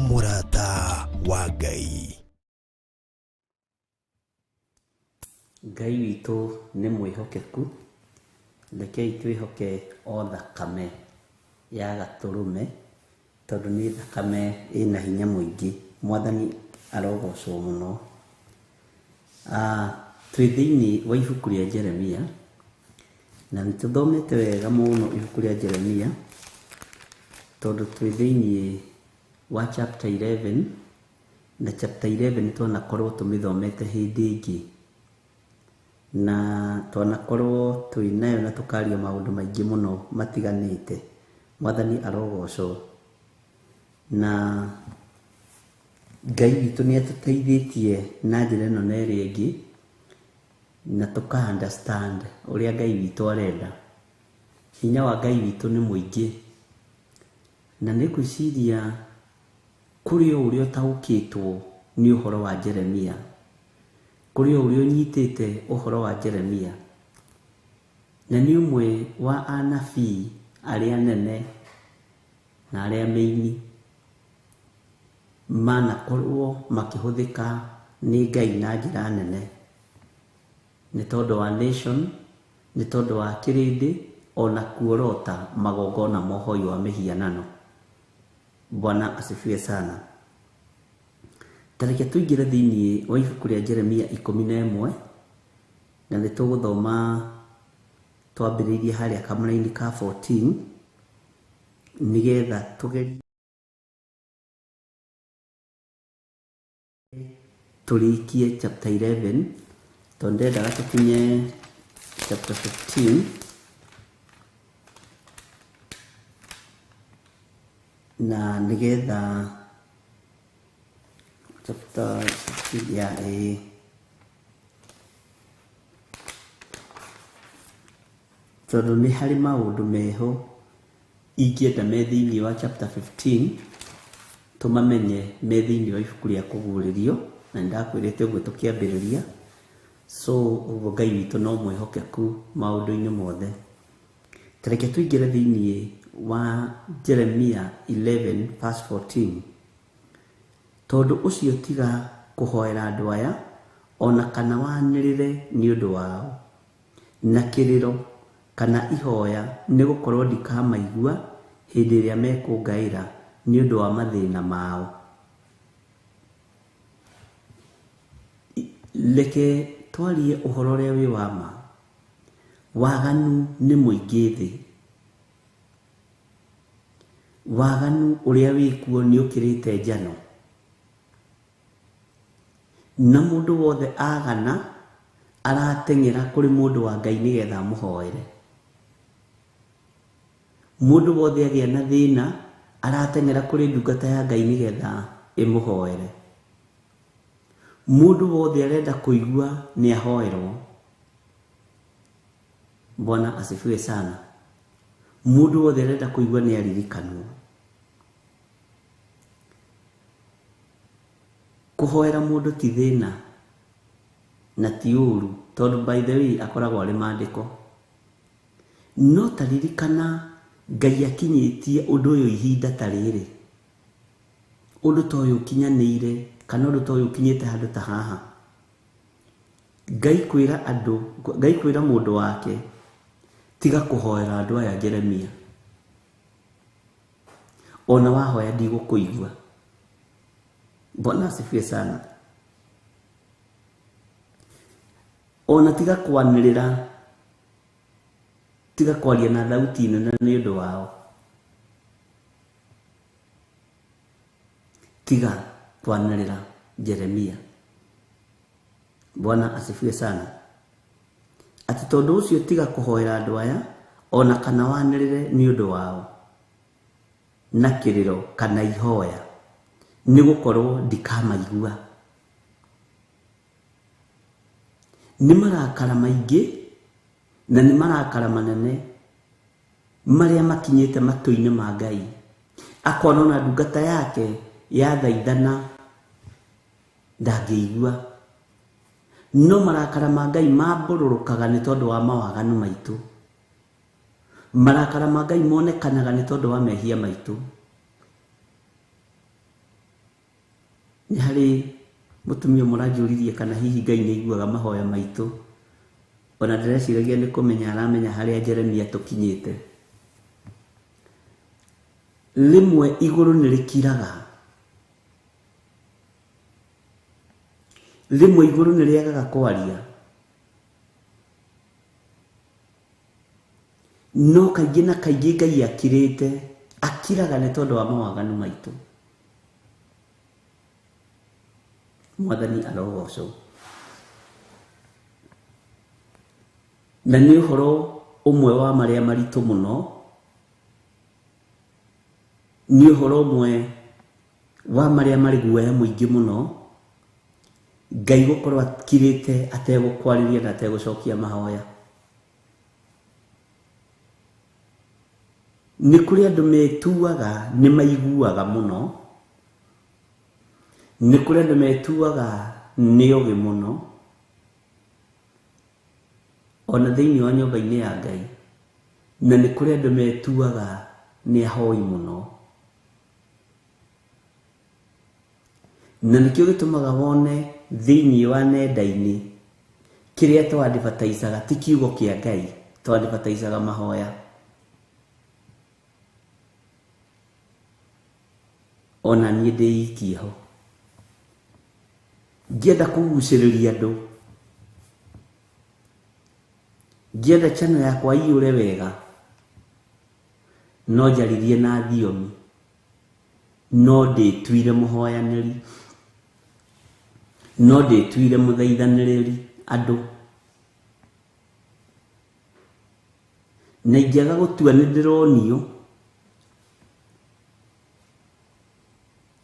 Speaker 1: mũrata wa Ngai.
Speaker 3: Ngai witũ nĩ mwĩhokeku, rekei twĩhoke o thakame ya gatũrũme, tondũ nĩ thakame ĩna hinya mũingĩ. Mwathani arogocwo mũno. Twĩ thĩinĩ wa ibuku rĩa Jeremia, na nĩ tũthomete wega mũno ibuku rĩa Jeremia, tondũ twĩ thĩinĩ wa chapter 11, na chapter 11 twanakorwo tũmĩthomete hĩndĩ ĩngĩ, na twanakorwo twĩ nayo na tũkaria maũndũ maingĩ mũno matiganĩte. Mwathani arogocwo. Na Ngai witũ nĩ atũteithĩtie na njĩra ĩno na ĩrĩa ĩngĩ, na tũka understand ũrĩa Ngai witũ arenda. Hinya wa Ngai witũ nĩ mũingĩ, na nĩ ngwĩciria kũrĩ o ũrĩa ũtaũkĩtwo nĩ ũhoro wa Jeremia, kũrĩ o ũrĩa ũnyitĩte ũhoro wa Jeremia, na nĩ ũmwe wa anabii arĩa nene na arĩa meini manakorwo makĩhũthĩka nĩ Ngai na njĩra nene, nĩ tondũ wa nation, nĩ tondũ wa kĩrĩndĩ, ona kuorota magongona ma ũhoi wa mĩhianano. Bwana asifiwe sana. Ta reke tũingĩre thĩinĩ wa ibuku rĩa Jeremia 11, na nĩ tũgũthoma twambĩrĩirie harĩa kamũraini ka 14, nĩgetha tũgerie tũrĩkie chapter 11, tondũ ndendaga tũkinye chapter 15, na nĩgetha chapter 15 ya ĩĩ tondũ nĩ harĩ maũndũ meho ingĩenda me thĩinĩ wa chapter 15 tũmamenye me thĩinĩ wa ibuku rĩa kũguũrĩrio, na nĩndakwĩrĩte ũguo tũkĩambĩrĩria. So ũguo Ngai witũ no mwĩhokeku maũndũ-inĩ mothe. Ta reke tũingĩre thĩinĩ wa Jeremia 11 verse 14. Tondũ ũcio tiga kũhoera andũ aya, ona kana wanĩrĩre nĩ ũndũ wao, na kĩrĩro kana ihoya, nĩ gũkorwo ndikamaigua hĩndĩ ĩrĩa mekũngaĩra nĩ ũndũ wa mathĩna mao. Reke twarie ũhoro ũrĩa wĩ wa ma. Waganu nĩ mũingĩ thĩ. Waganu ũrĩa wĩkuo nĩ ũkĩrĩte njano. Na mũndũ wothe agana arateng'era kũrĩ mũndũ wa Ngai nĩgetha amũhoere. Mũndũ wothe agĩa na thĩna arateng'era kũrĩ ndungata ya Ngai nĩgetha ĩmũhoere. Mũndũ wothe arenda kũigua nĩ ahoerwo. Bwana asifiwe sana. Mũndũ wothe arenda kũigua nĩ aririkanwo. Kũhoera mũndũ ti thĩna na ti ũru, tondũ by the way akoragwo arĩ maandĩko. No ta ririkana Ngai akinyĩtie ũndũ ũyũ ihinda ta rĩrĩ, ũndũ ta ũyũ ũkinyanĩire, kana ũndũ ta ũyũ ũkinyĩte handũ ta haha. Ngai kwĩra andũ, Ngai kwĩra mũndũ wake, tiga kũhoera andũ aya Jeremia, ona wahoya ndigũkũigua. Bwana asifiwe sana. Ona tiga kwanĩrĩra, tiga kwaria na thauti nene nĩ ũndũ wao. Tiga kwanĩrĩra Jeremia. Bwana asifiwe sana. Atĩ tondũ ũcio tiga kũhoera andũ aya, ona kana wanĩrĩre nĩ ũndũ wao, na kĩrĩro kana ihoya, nĩ gũkorwo ndikamaigua. Nĩ marakara maingĩ na nĩ marakara manene marĩa makinyĩte matũ-inĩ ma Ngai. Akona ona ndungata yake yathaithana ndangĩigua. No marakara ma Ngai mambũrũrũkaga nĩ tondũ wa mawaganu maitũ.
Speaker 4: Marakara ma Ngai monekanaga nĩ tondũ wa mehia maitũ. Nĩ harĩ mũtumia mũranjũririe kana hihi Ngai nĩ aiguaga mahoya maitũ. Ona ndĩreciragia nĩ kũmenya aramenya harĩa Jeremia tũkinyĩte. Rĩmwe igũrũ nĩ rĩkiraga, rĩmwe igũrũ nĩ rĩagaga kwaria, no kaingĩ na kaingĩ Ngai akirĩte, akiraga nĩ tondũ wa mawaganu maitũ. Mwathani arogocwo. Na nĩ ũhoro ũmwe wa marĩa maritũ mũno, nĩ ũhoro ũmwe wa marĩa marĩ guoya mũingĩ mũno, Ngai gũkorwo akirĩte ategũkwarĩria na ategũcokia mahoya. Nĩ kũrĩ andũ metuaga nĩ maiguaga mũno, nĩ kũrĩ andũ metuaga nĩ ogĩ mũno, ona thĩinĩ wa nyũmba-inĩ ya Ngai, na nĩ kũrĩ andũ metuaga nĩ ahoi mũno. Na nĩkĩo gĩtũmaga wone thĩinĩ wa nenda-inĩ kĩrĩa tũ-advertisaga ti kiugo kĩa Ngai, tũ-advertisaga mahoya. Ona niĩ ndĩikie ho ngĩenda kũgucĩrĩria andũ, ngĩenda channel yakwa iyũre wega, no njaririe na thiomi, no ndĩtuire mũhoyanĩri, no ndĩtuire mũthaithanĩrĩri andũ. Na ingĩaga gũtua nĩ ndĩronio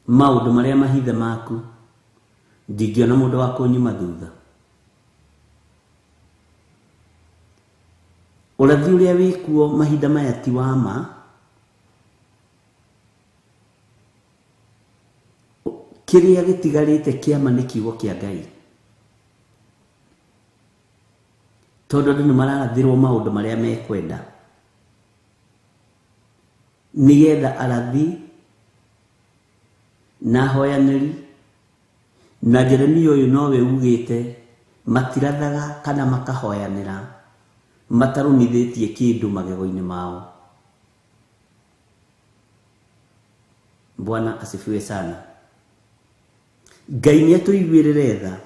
Speaker 4: maũndũ marĩa mahithe maku, ndingĩona mũndũ wa kũnyuma thutha. Ũrathi ũrĩa wĩkuo mahinda maya ti wa ma, kĩrĩa gĩtigarĩte kĩama nĩ kiugo kĩa Ngai, tondũ andũ nĩ mararathĩrwo maũndũ marĩa mekwenda, nĩgetha arathi na ahoyanĩri na Jeremia ũyũ nowe ugĩte matirathaga kana makahoyanĩra matarũmithĩtie kĩndũ magego-inĩ mao. Bwana asifiwe sana. Ngai nĩ atũiguĩrĩre tha,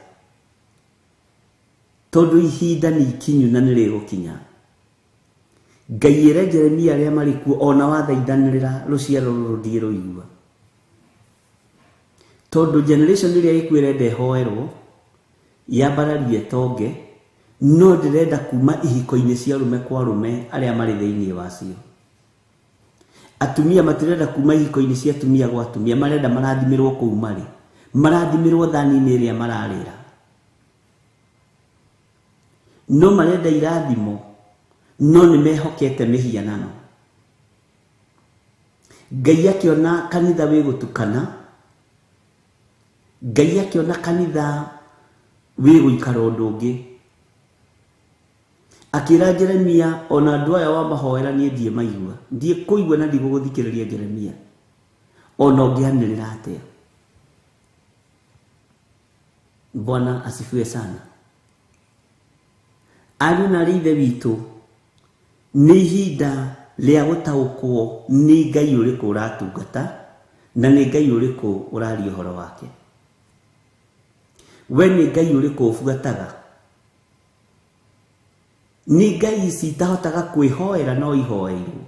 Speaker 4: tondũ ihinda nĩ ikinyu na nĩ rĩgũkinya. Ngai ĩre Jeremia arĩa marĩ kuo ona wathaithanĩrĩra rũciaro rũrũ ndirĩ rũigua, tondũ generation ĩrĩa ĩkuo ĩrenda ĩhoerwo yambararie tonge, no ndĩrenda kuma ihiko-inĩ cia arũme kwa arũme arĩa marĩ thĩinĩ wacio. Atumia matirenda kuma ihiko-inĩ cia atumia gwa atumia, marenda marathimĩrwo kũu marĩ, marathimĩrwo thani-inĩ ĩrĩa mararĩra, no marenda irathimo, no nĩ mehokete mĩhianano. Ngai akĩona kanitha wĩ gũtukana, Ngai akĩona kanitha wĩ gũikara ũndũ ũngĩ, akĩra Jeremia ona andũ aya wamahoera niĩ ndiĩ maigua, ndiĩ kũigua na ndigũgũthikĩrĩria Jeremia, ona ũngĩanĩrĩra atĩa. Bwana asifiwe sana. Ariũ na arĩ ithe witũ, nĩ ihinda rĩa gũtaũkwo nĩ Ngai ũrĩkũ ũratungata na nĩ Ngai ũrĩkũ ũraria ũhoro wake. We nĩ Ngai ũrĩkũ ũbuataga? Nĩ Ngai ici itahotaga kwĩhoera no ihoeirwo.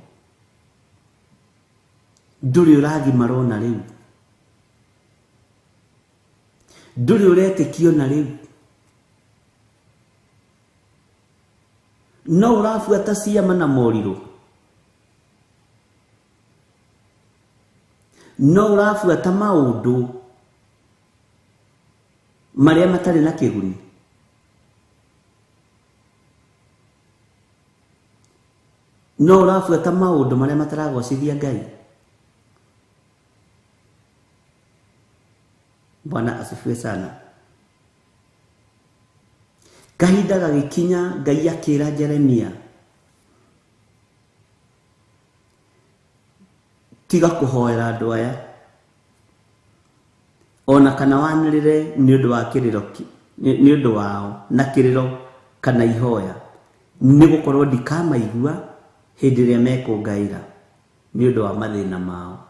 Speaker 4: Ndũrĩ ũragimara ona rĩu, ndũrĩ ũretĩkio na rĩu, no ũrabuata ciama na morirũ, no ũrabuata maũndũ marĩa matarĩ na kĩguni. No ũrabuata maũndũ marĩa mataragocithia Ngai. Bwana asifiwe sana. Kahinda gagĩkinya Ngai akĩra Jeremia, Tiga kũhoera andũ aya ona kana wanĩrĩre nĩ ũndũ wa kĩrĩro nĩ ũndũ wao na kĩrĩro kana ihoya, nĩ gũkorwo ndikamaigua hĩndĩ ĩrĩa mekũngaĩra nĩ ũndũ wa mathĩna mao.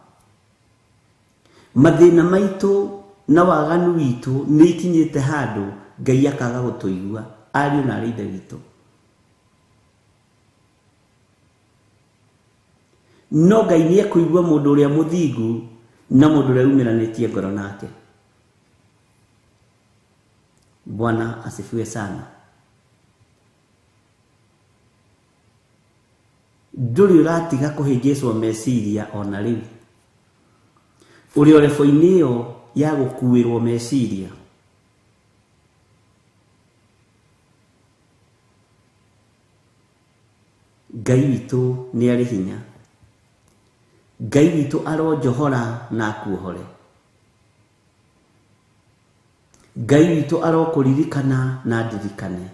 Speaker 4: Mathĩna maitũ na waganu witũ nĩ ikinyĩte handũ Ngai akaga gũtũigua, ariũ na arĩ ithe witũ. No Ngai nĩ ekũigua mũndũ ũrĩa mũthingu na mũndũ ũrĩa umĩranĩtie ngoro nake. Bwana asifiwe sana. Ndũrĩ ũratiga kũhĩngĩcwo meciria ona rĩu. Ũrĩ o rebo-inĩ ĩyo ya gũkuĩrwo meciria. Ngai witũ nĩ arĩ hinya. Ngai witũ aronjohora na akuohore. Ngai witũ arokũririkana na ndirikane.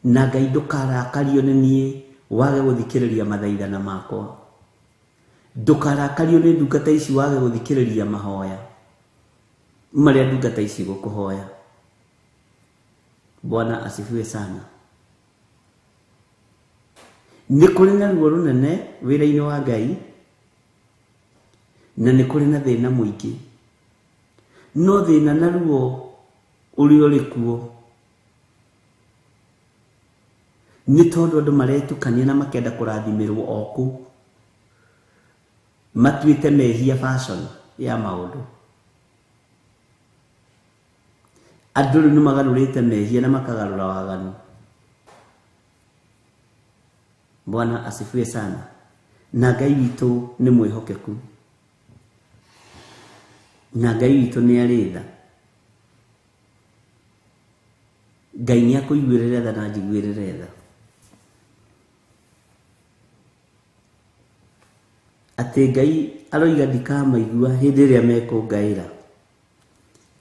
Speaker 4: Na Ngai ndũkarakario nĩ niĩ wage gũthikĩrĩria mathaithana makwa. Ndũkarakario nĩ ndungata ici wage gũthikĩrĩria mahoya marĩa ndungata ici gũkũhoya. Bwana asifiwe sana. Nĩ kũrĩ na ruo rũnene wĩra-inĩ wa Ngai na nĩ kũrĩ na thĩna mũingĩ. No thĩna na ruo ũrĩa ũrĩ kuo nĩ tondũ andũ maretukania na makenda kũrathimĩrwo o kũu. Matuĩte mehia fashion ya maũndũ. Andũ rĩu nĩ magarũrĩte mehia na makagarũra waganu. Bwana asifiwe sana. Na Ngai witũ nĩ mwĩhokeku. Na Ngai witũ nĩ arĩ tha. Ngai nĩ akũiguĩrĩre tha na njiguĩrĩre tha. Atĩ Ngai aroiga ndikamaigua hĩndĩ ĩrĩa mekũngaĩra.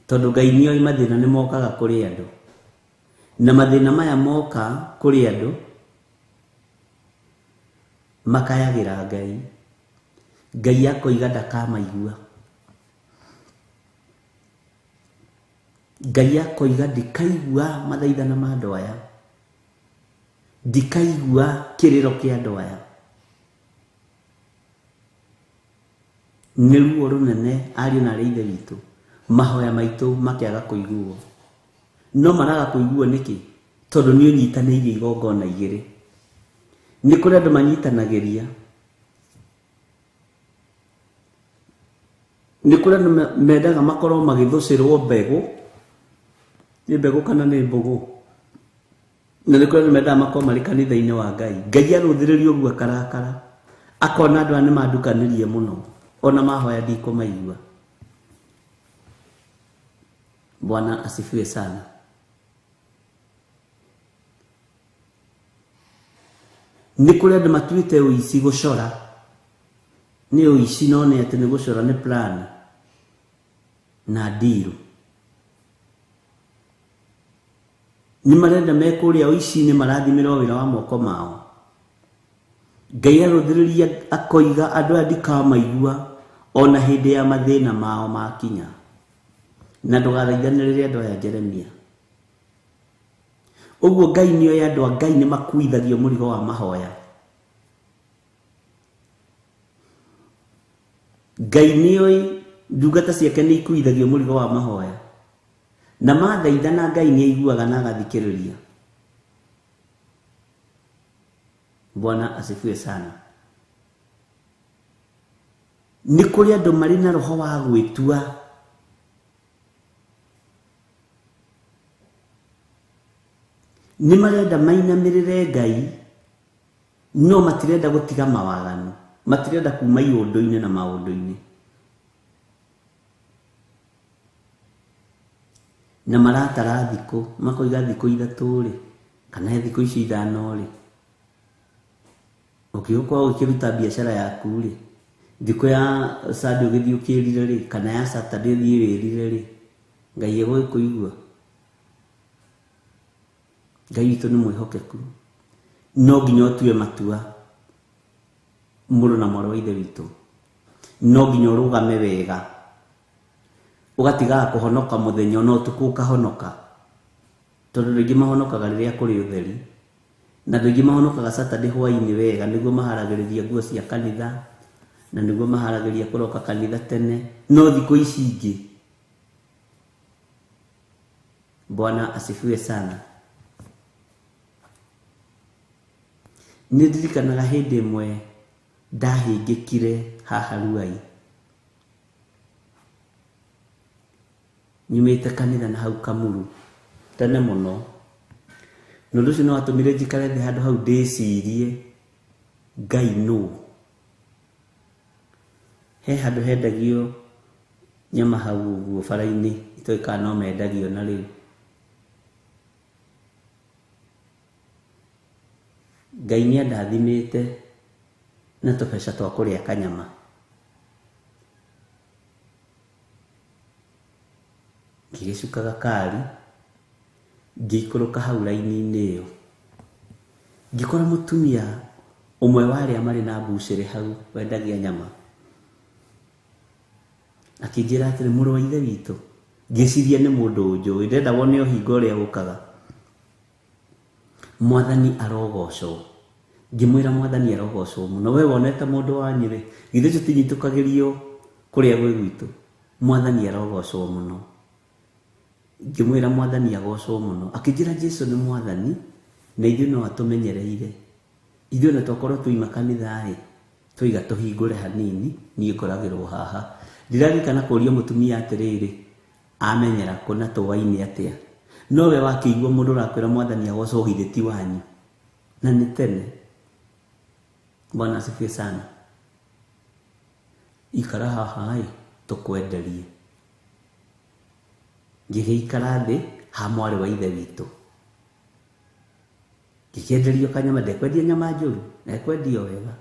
Speaker 4: Tondũ Ngai nĩoĩ mathĩna nĩ mokaga kũrĩ andũ. Na mathĩna maya moka kũrĩ andũ makayagĩra Ngai. Ngai akoiga ndakamaigua. Ngai akoiga ndikaigua mathaithana ma andũ aya. Ndikaigua kĩrĩro kĩa andũ aya. Nĩ ruo rũnene ariũ na arĩ ithe witũ. Mahoya maitũ makĩaga kũiguo. No maraga kũiguo nĩkĩ? Tondũ nĩ ũnyitanĩirie igongona igĩrĩ. Nĩ kũrĩ andũ manyitanagĩria. Nĩ kũrĩ andũ mendaga makorwo magĩthũcĩrwo mbegũ. Nĩ mbegũ kana nĩ mbũgũ? Na nĩ kũrĩ andũ mendaga makorwo marĩ kanitha-inĩ wa Ngai. Ngai arũthĩrĩria ũguo akarakara. Akona andũ aya nĩ mandukanĩrie mũno. Ona mahoya ndikũmaigua. Bwana asifiwe sana. Nĩ kũrĩ andũ matuĩte ũici gũcora. Nĩ ũici no nĩ atĩ nĩ gũcora nĩ plan na ndiru. Nĩ marenda me kũrĩa ũici-inĩ marathimĩrwo wĩra wa moko mao. Ngai arũthĩrĩria akoiga andũ aya ndikamaigua ona hĩndĩ ya mathĩna mao makinya. Na ndũgathaithanĩrĩre andũ aya Jeremia. Ũguo Ngai nĩoĩ andũ a Ngai nĩ makuithagio mũrigo wa mahoya. Ngai nĩoĩ ndungata ciake nĩ ikuithagio mũrigo wa mahoya. Na mathaithana Ngai nĩ aiguaga na agathikĩrĩria. Bwana asifiwe sana. Nĩ kũrĩ andũ marĩ na roho wa gwĩtua. Nĩ marenda mainamĩrĩre Ngai no matirenda gũtiga mawaganu. Matirenda kuma iũndũ-inĩ na maũndũ-inĩ. Na maratara thikũ, makoiga thikũ ithatũ rĩ, kana thikũ ici ithano rĩ. Ũngĩgũkorwo ũkĩruta biacara yaku rĩ, thikũ ya Sunday ũgĩthiĩ ũkĩrire rĩ, kana ya Saturday ũthiĩ wĩrire rĩ, Ngai egũgĩkũigua. Ngai witũ nĩ mwĩhokeku. No nginya ũtue matua. Mũrũ na mwarĩ wa ithe witũ, no nginya ũrũgame wega, ũgatigaga kũhonoka mũthenya no ũtukũ ũkahonoka, tondũ andũ aingĩ mahonokaga rĩrĩa kũrĩ ũtheri, na andũ aingĩ mahonokaga Saturday hwaĩ-inĩ wega, nĩguo maharagĩrĩria nguo cia kanitha, na nĩguo maharagĩrĩria kũroka kanitha tene. No thikũ ici ingĩ, Bwana asifiwe sana. Nĩ ndirikanaga hĩndĩ ĩmwe ndahĩngĩkire haha Ruai, nyumĩte kanitha na hau Kamuru tene mũno, na ũndũ ũcio nĩ watũmire njikare thĩ handũ hau ndĩcirie Ngai nũ. He handũ hendagio nyama hau ũguo bara-inĩ, itoĩ kana no mendagio na rĩu. Ngai nĩ andathimĩte na tũbeca twa kũrĩa kanyama. Ngĩgĩcuka gakari, ngĩikũrũka hau raini-inĩ ĩyo. Ngĩkora mũtumia ũmwe wa arĩa marĩ na mbucĩrĩ hau wendagia nyama. Akĩnjĩra atĩrĩ, mũrũ wa ithe witũ, ngĩciria nĩ mũndũ ũnjũĩ, ndĩrenda wone ũhinga ũrĩa ũkaga. Mwathani arogocwo. Ngĩmwĩra mwathani arogocwo mũno, we wonete mũndũ wanyu rĩ, githĩ tũtinyitũkagĩrio kũrĩa gwĩ gwitũ. Mwathani arogocwo mũno. Ngĩmwĩra mwathani agocwo mũno. Akĩnjĩra Jesu nĩ mwathani na ithuĩ no atũmenyereire. Ithuĩ ona twakorwo twaima kanitha ĩ, twaiga tũhingũre hanini, niĩ ngoragĩrwo haha. Ndiraririkana kũria mũtumia atĩrĩrĩ, amenyera kũ na tũwaine atĩa. No we wakĩigua mũndũ ũrakwĩra mwathani agocwo githĩ ti wanyu. Na nĩ tene. Bwana asifiwe sana. Ikara haha ĩ, tũkwenderie. Ngĩgĩikara thĩ ha mwarĩ wa ithe witũ. Ngĩkĩenderio kanyama, ndekwendia nyama njũru, ndekwendio wega.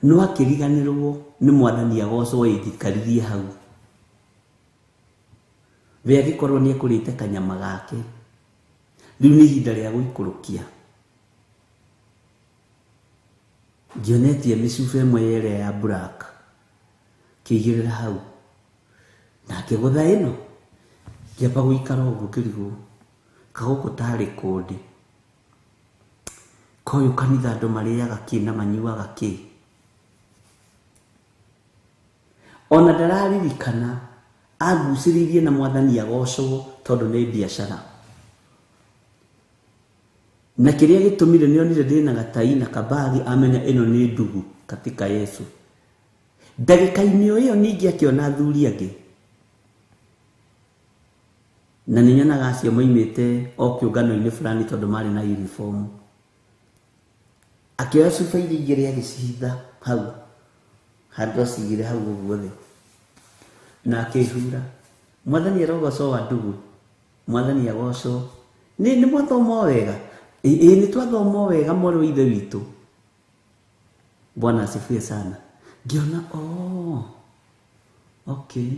Speaker 4: No akĩriganĩrwo nĩ mwathani agocwo ĩnjikaririe hau. We agĩkorwo nĩ ekũrĩte kanyama gake. Rĩu nĩ ihinda rĩa gũikũrũkia. Ngĩonetie mĩcuba ĩmwe ĩrĩa ya black, kĩigĩrĩra hau. Na akĩgũtha ĩno. Ngĩamba gũikara ũguo ngĩrigwo, kagũkũ tarĩ kũndĩ. Koyũ kanitha andũ marĩaga kĩ na manyuaga kĩ. Ona ndararirikana angucĩrĩirie na mwathani agocwo tondũ nĩ biacara. Na kĩrĩa gĩtũmire nĩ onire ndĩna gatai na kabagi, amenya ĩno nĩ ndugu katika Yesu. Ndagĩka-inĩ o ĩyo ningĩ akĩona athuri angĩ. Na nĩ nyonaga acio moimĩte o kĩũngano-inĩ fulani tondũ marĩ na uniform. Akĩoya cuba iria igĩrĩ agĩcihitha hau. Handũ acigire hau ũguo thĩ. Na akĩhura. Mwathani arogocwo wa ndugu. Mwathani agocwo. Nĩ mwathoma o wega. Ĩ nĩ twathoma o wega mwarĩ wa ithe witũ. Bwana asifiwe sana. Ngĩona, oh, okay.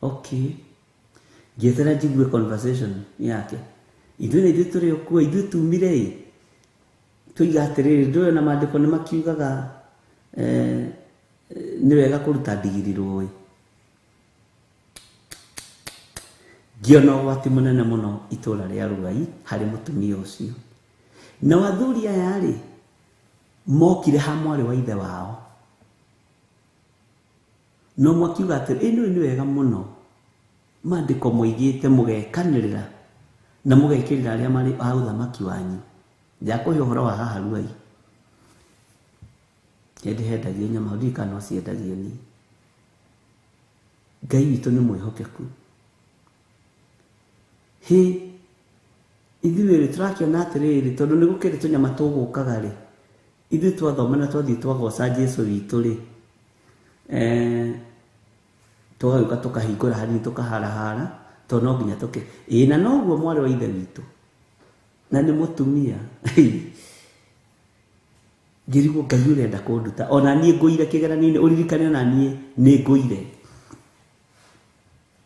Speaker 4: Okay. Ngĩetera njigue conversation yake. Ithuĩ na ithuĩ tũrĩ o kuo, ithuĩ tumire ĩ. Tũiga atĩrĩrĩ, ndũĩ na maandĩko nĩ makiugaga nĩ wega kũruta ndigiri rũĩ. Ngĩona ũgwati mũnene mũno itũra rĩa Ruai harĩ mũtumia ũcio. Na athuri aya rĩ, mokire ha mwarĩ wa ithe wao. No makiuga atĩrĩ, ĩ nĩ wega mũno. Maandĩko moigĩte mũgekanĩrĩra na mũgekĩrĩra arĩa marĩ a ũthamaki wanyu. Ndakũhe ũhoro wa haha Ruai. Hĩndĩ hendagio nyama, ndiũĩ kana no ciendagio niĩ. Ngai witũ nĩ mwĩhokeku. Hĩ, ithuĩ rĩ, tũrakĩona atĩrĩrĩ, tondũ nĩ gũkĩrĩ tũnyama tũgũkaga rĩ, ithuĩ twathoma na twathiĩ twagoca Jesu witũ rĩ, tũgagĩũka tũkahingũra hanini tũkaharahara, tondũ no nginya tũke. Ĩ, na noguo mwarĩ wa ithe witũ, na nĩ mũtumia. Ngĩrigwo Ngai ũrenda kũnduta. Ona niĩ ngũire kĩgeranio-inĩ, ũririkane ona niĩ nĩ ngũire.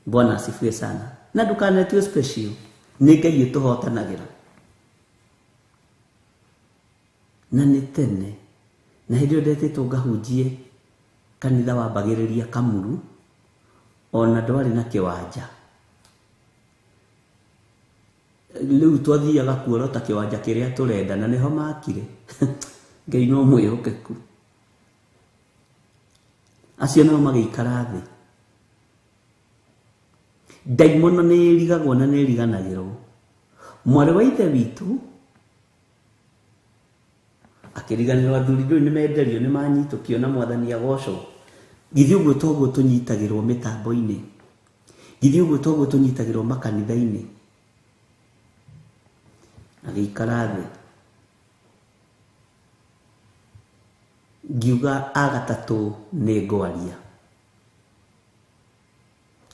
Speaker 4: Bwana asifiwe sana. Na ndũkanetue special. Nĩ Ngai ũtũhotanagĩra. Na nĩ tene na hĩndĩ ĩyo ndetĩtwo ngahunjie kanitha wambagĩrĩria Kamuru ona ndwarĩ na kĩwanja. Rĩu twathiaga kuorota kĩwanja kĩrĩa tũrenda na nĩho makire. Ngai no mwĩhokeku. Acio nao magĩikara thĩ. Ndaimono nĩ ĩrigagwo na nĩ ĩriganagĩrwo. Mwarĩ wa ithe witũ akĩriganĩrwo athuri ndũĩ nĩ menderio nĩ manyitũkio na mwathani agocwo. Githĩ ũguo toguo tũnyitagĩrwo mĩtambo-inĩ? Githĩ ũguo toguo tũnyitagĩrwo makanitha-inĩ? Agĩikara thĩ. Ngiuga agatatũ nĩ ngwaria.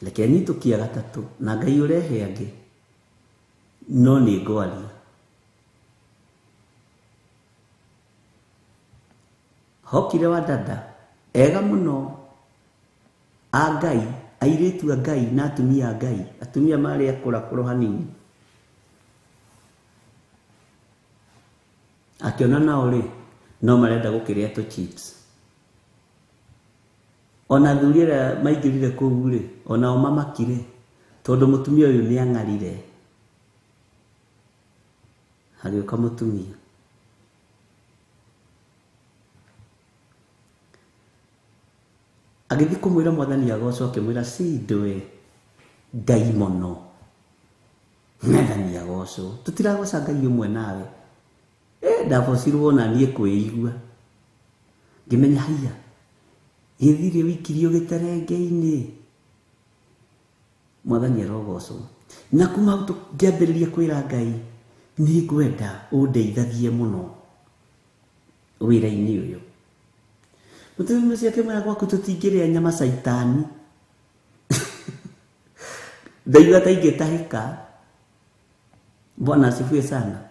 Speaker 4: Reke nyitũkie gatatũ na Ngai ũrehe angĩ no nĩ ngwaria. Hokire wa dada ega mũno a Ngai, airĩtu a Ngai na atumia a Ngai, atumia marĩ akũrakũrũ hanini. Akĩona nao rĩ no marenda gũkĩrĩa tũ chips. Ona athuri arĩa maingĩrire kũu rĩ onao mamakire tondũ mũtumia ũyũ nĩ ang'arire. Hagĩũka mũtumia agĩthiĩ kũmwĩra mwathani agocwo, akĩmwĩra cindwe ndaimono mwathani agocwo, tũtiragoca Ngai ũmwe nawe. Ndabocirwo na niĩ kwĩigua ngĩmenya haiya gĩthirĩ wikirio gĩterenge-inĩ. Mwathani arogocwo. Na kuma hau ngĩambĩrĩria kwĩra Ngai nĩ ngwenda ũndeithagie mũno wĩra-inĩ ũyũ. Mũtumia ũcio akĩmwĩra gwaku tũtingĩrĩa nyama caitani. Ndaigua ta ingĩtahĩka. Bwana asifiwe sana.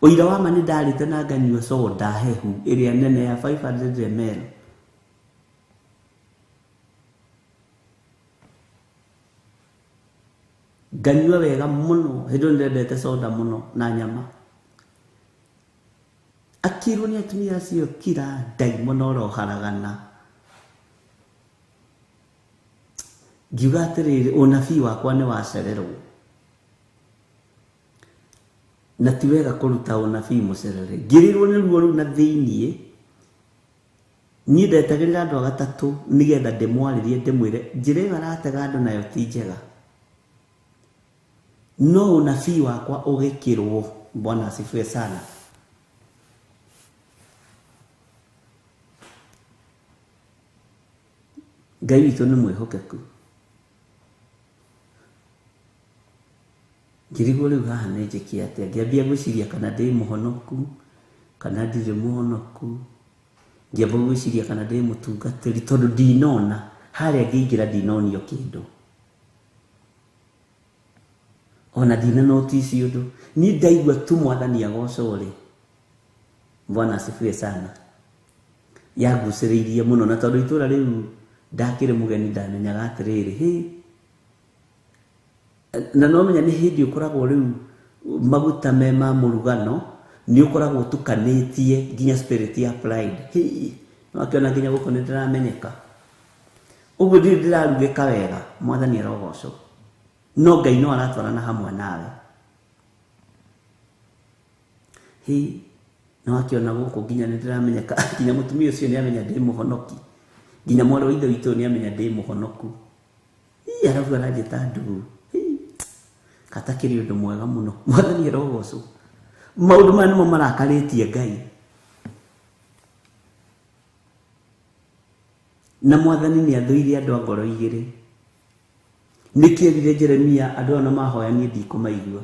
Speaker 4: Ũira wa ma nĩ ndarĩte na nganyua soda hehu ĩrĩa nene ya 500 ml. Nganyua wega mũno, hĩndĩ ĩyo nĩndendete soda mũno na nyama. Akĩrwo nĩ atumia acio kira ndaimono ũroharagana. Ngiuga atĩrĩrĩ, ũnabii wakwa nĩ wacererwo. Na ti wega kũruta ũnabii mũcerere. Ngĩrĩrwo nĩ ruo rũu na thĩiniĩ. Niĩ ndetagĩrĩra andũ a gatatũ nĩgetha ndĩmwarĩrie ndĩmwĩre njĩra ĩyo aratega andũ nayo ti njega. No ũnabii wakwa ũgĩkĩrwo. Bwana asifiwe sana. Ngai witũ nĩ mwĩhokeku. Ngĩrigwo rĩu haha nĩ njĩke atĩa? Ngĩambia gwĩciria kana ndĩ mũhonoku kana ndirĩ mũhonoku. Ngĩamba gwĩciria kana ndĩ mũtungatĩri tondũ ndinona harĩa ngĩingĩra ndinonio kĩndũ. Ona ndina notice ũndũ. Niĩ ndaigua tu mwathani agocwo rĩ. Bwana asifiwe sana. Yangucĩrĩirie mũno na tondũ itũra rĩu ndakĩrĩ mũgeni ndamenyaga atĩrĩrĩ hĩ na no menya nĩ hĩndĩ ũkoragwo rĩu maguta me ma mũrugano nĩ ũkoragwo ũtukanĩtie nginya spirit ya pride. Hĩ no akĩona nginya gũkũ nĩ ndĩramenyeka. Ũguo ndirĩ ndĩrarugĩka wega, mwathani arogocwo. No Ngai no aratwarana hamwe nawe. Hĩ no akĩona gũkũ nginya nĩ ndĩramenyeka, nginya mũtumia ũcio nĩ amenya ndĩ mũhonoki, nginya mwarĩ wa ithe witũ nĩ amenya ndĩ mũhonoku. Ii arabu aranjĩta ndugu. Katakĩrĩ ũndũ mwega mũno. Mwathani arogocwo. Maũndũ maya nĩmo marakarĩtie Ngai. Na mwathani nĩ athũire andũ a ngoro igĩrĩ. Nĩkĩerire Jeremia andũ aya mahoya niĩ ndikũmaigua.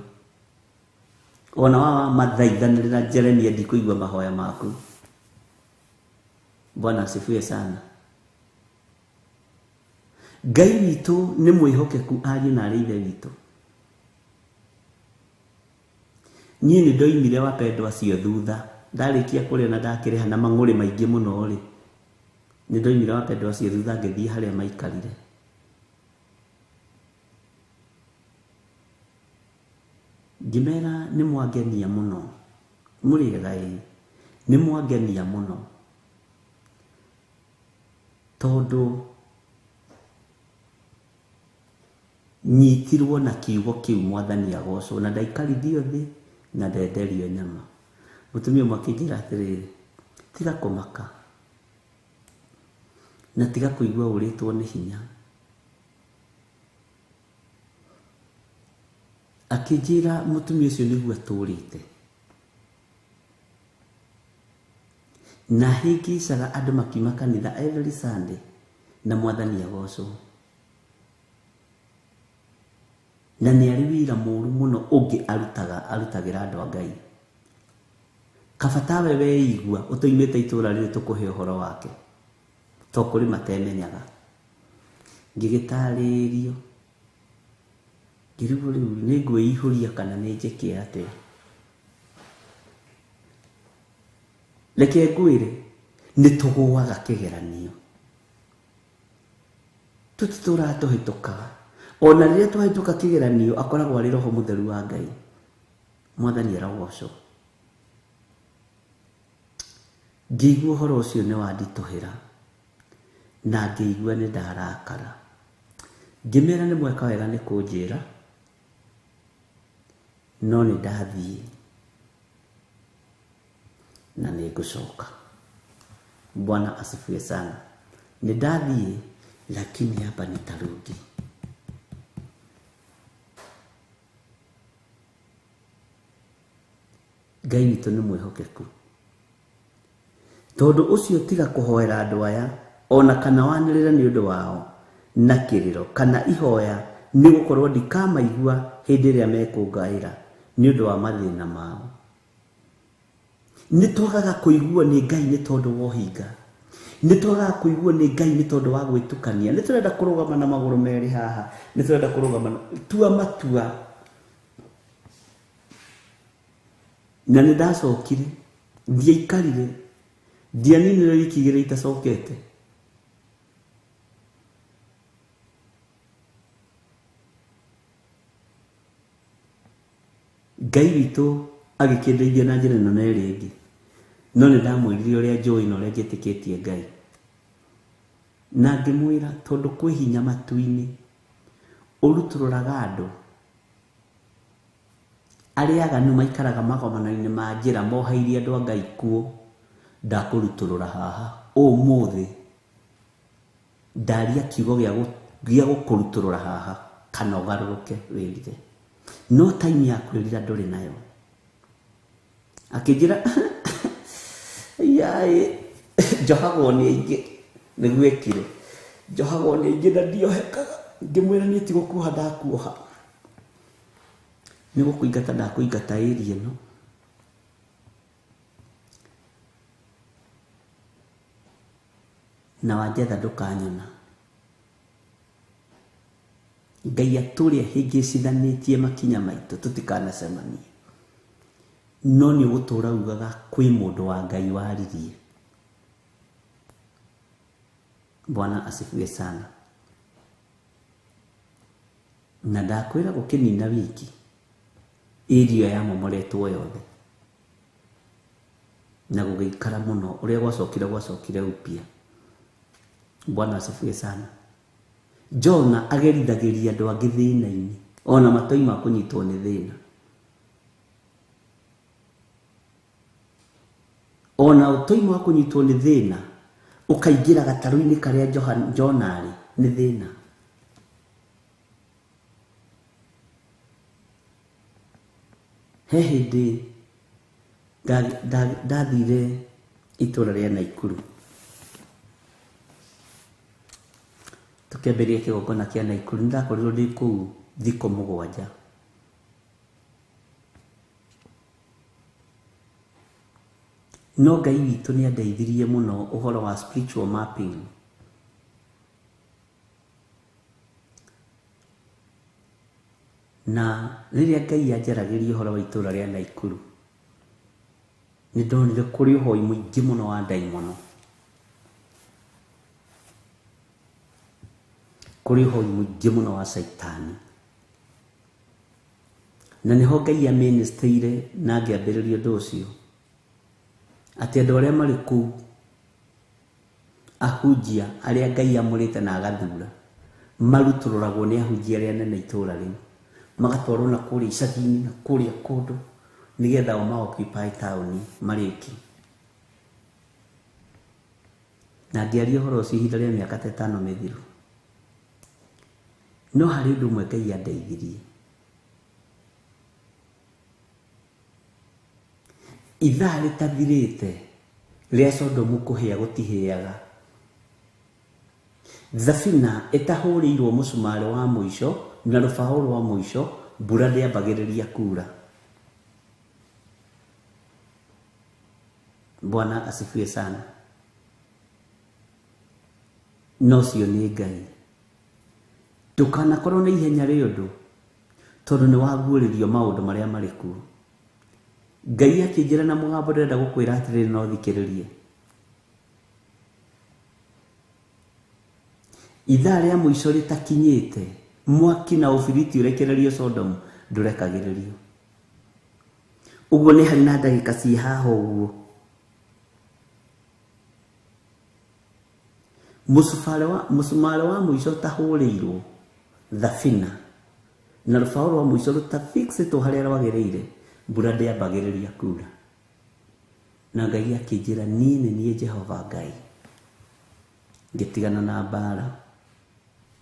Speaker 4: Ona wa mathaithanĩrĩra Jeremia ndikũigua mahoya maku. Bwana asifiwe sana. Ngai witũ nĩ mwĩhokeku ariũ na arĩ ithe witũ. Niĩ nĩ ndoimire wapendwa acio thutha. Ndarĩkia kũrĩa na ndakĩrĩha na mang'ũrĩ maingĩ mũno rĩ. Nĩ ndoimire wapendwa acio thutha ngĩthiĩ harĩa maikarire. Ngĩmera nĩ mwangenia mũno. Mũrĩ ega ĩĩ. Nĩ mwangenia mũno tondũ nyitirwo na kiugo kĩu Mwathani agocwo, na ndaikarithio thĩ na ndenderio nyama. Mũtumia ũmwe akĩnjĩra atĩrĩrĩ, tiga kũmaka na tiga kũigua ũrĩtwo nĩ hinya. Akĩnjĩra mũtumia ũcio nĩguo atũrĩte na hĩngĩcaga andũ makiuma kanitha every Sunday, na Mwathani agocwo. Na nĩ arĩ wĩra mũru mũno ũngĩ arutagĩra andũ a Ngai. Kaba tawe weigua ũtoimĩte itũra rĩrĩ tũkũhe ũhoro wake, to kũrĩ matemenyaga. Ngĩgĩtarĩrio, ngĩrigwo rĩu nĩ ngwĩihũria kana nĩ njĩke atĩa. Reke ngwĩre, nĩ tũgũaga kĩgeranio, tũtitũraga tũhĩtũkaga. Ona rĩrĩa twahĩtũka kĩgeranio akoragwo arĩ Roho Mũtheru wa Ngai. Mwathani arogocwo. Ngĩigua ũhoro ũcio nĩ wanditũhĩra na ngĩigua nĩ ndarakara. Ngĩmera nĩ mweka wega nĩ kũnjĩra, no nĩ ndathiĩ na nĩ ngũcoka. Bwana asifiwe sana. Nĩ ndathiĩ lakini hapa nitarudi. Ngai witũ nĩ mwĩhokeku. Tondũ ũcio tiga kũhoera andũ aya ona kana wanĩrĩre nĩ ũndũ wao na kĩrĩro kana ihoya, nĩ gũkorwo ndikamaigua hĩndĩ ĩrĩa mekũngaĩra nĩ ũndũ wa mathĩna mao. Nĩ twagaga kũiguo nĩ Ngai nĩ tondũ wa ũhinga, nĩ twagaga kũiguo nĩ Ngai nĩ tondũ wa gwĩtukania. Nĩ tũrenda kũrũgama na magũrũ merĩ haha, nĩ tũrenda kũrũgama na tua matua. Na nĩ ndacokire, ndiaikarire, ndianinire wiki igĩrĩ itacokete. Ngai witũ agĩkĩndeithia na njĩra ĩno na ĩrĩa ĩngĩ, no nĩ ndamwĩrire ũrĩa njũĩ na ũrĩa njĩtĩkĩtie Ngai, na ngĩmwĩra tondũ kwĩ hinya matu-inĩ ũrutũrũraga andũ arĩa aganu maikaraga magomano-inĩ ma njĩra moheirie andũ a Ngai kuo, ndakũrutũrũra haha ũmũthĩ. Ndaria kiugo gĩa gũkũrutũrũra haha kana ũgarũrũke wĩrire, no time ya kwĩrira ndũrĩ nayo. Akĩnjĩra yaĩ njohagwo nĩ aingĩ, nĩguo ekire, njohagwo nĩ aingĩ na ndiohekaga. Ngĩmwĩra niĩ ti gũkuoha ndakuoha, nĩ gũkũingata ndakũingata ĩria ĩno. Na wanjetha ndũkanyona. Ngai atũrĩa hĩngĩcithanĩtie makinya maitũ tũtikanacemanie, no nĩ ũgũtũra ugaga kwĩ mũndũ wa Ngai waririe. Bwana asifiwe sana. Na ndakwĩra gũkĩnina wiki irio yamomoretwo yothe na gũgĩikara mũno, ũrĩa gwacokire upya. Bwana asifiwe sana. Jona agerithagĩria andũ angĩ thĩna-inĩ, ona matoima kũnyitwo nĩ thĩna. Ona ũtoima wa kũnyitwo nĩ thĩna, ũkaingĩra gatarũ-inĩ karĩa Jona arĩ, nĩ thĩna. He hĩndĩ ndathire itũra rĩa Naikuru, tũkĩambĩrĩria kĩgongona kĩa Naikuru. Nĩ ndakorirwo ndĩ kũu thikũ 7. No Ngai witũ nĩ andeithirie mũno ũhoro wa spiritual mapping. Na rĩrĩa Ngai anjaragĩria ũhoro wa itũra rĩa Naikuru, nĩ ndonire kũrĩ ũhoi mũingĩ mũno wa ndaimono, kũrĩ ũhoi mũingĩ mũno wa caitani. Na nĩho Ngai amĩnĩstĩire na ngĩambĩrĩria ũndũ ũcio. Atĩ andũ arĩa marĩ kũu ahunjia arĩa Ngai amũrĩte na agathura marutũrũragwo nĩ ahunjia arĩa anene itũra rĩu, magatwarwo na kũrĩa icagi-inĩ na kũrĩa kũndũ nĩgetha o ma occupy taũni marĩki. Na ngĩaria ũhoro ũcio ihinda rĩa mĩaka ta 5 mĩthiru. No harĩ ũndũ ũmwe Ngai andeithirie. Ithaa rĩtathirĩte rĩa Sodomu kũhĩa gũtihĩaga. Thabina ĩtahũrĩirwo mũcumarĩ wa mũico na rũbaũ rwa mũico, mbura ndĩambagĩrĩria kura. Bwana asifiwe sana. No ũcio nĩ Ngai. Ndũkanakorwo na ihenya rĩa ũndũ tondũ nĩ waguũrĩrio maũndũ marĩa marĩ kuo. Ngai akĩnjĩra na mũgambo ndĩrenda gũkwĩra atĩrĩrĩ no thikĩrĩrie. Ithaa rĩa mũico rĩtakinyĩte, mwaki na ũbiriti ũrekererio Sodomu ndũrekagĩrĩrio. Ũguo nĩ harĩ na ndagĩka ciĩ haha ũguo. Mũcumarĩ wa mũico ũtahũrĩirwo thabina na rũbaũ rwa mũico rũtafixĩtwo harĩa rwagĩrĩire, mbura ndĩambagĩrĩria kura. Na Ngai akĩnjĩra niĩ nĩ niĩ Jehova Ngai. Ngĩtigana na mbara.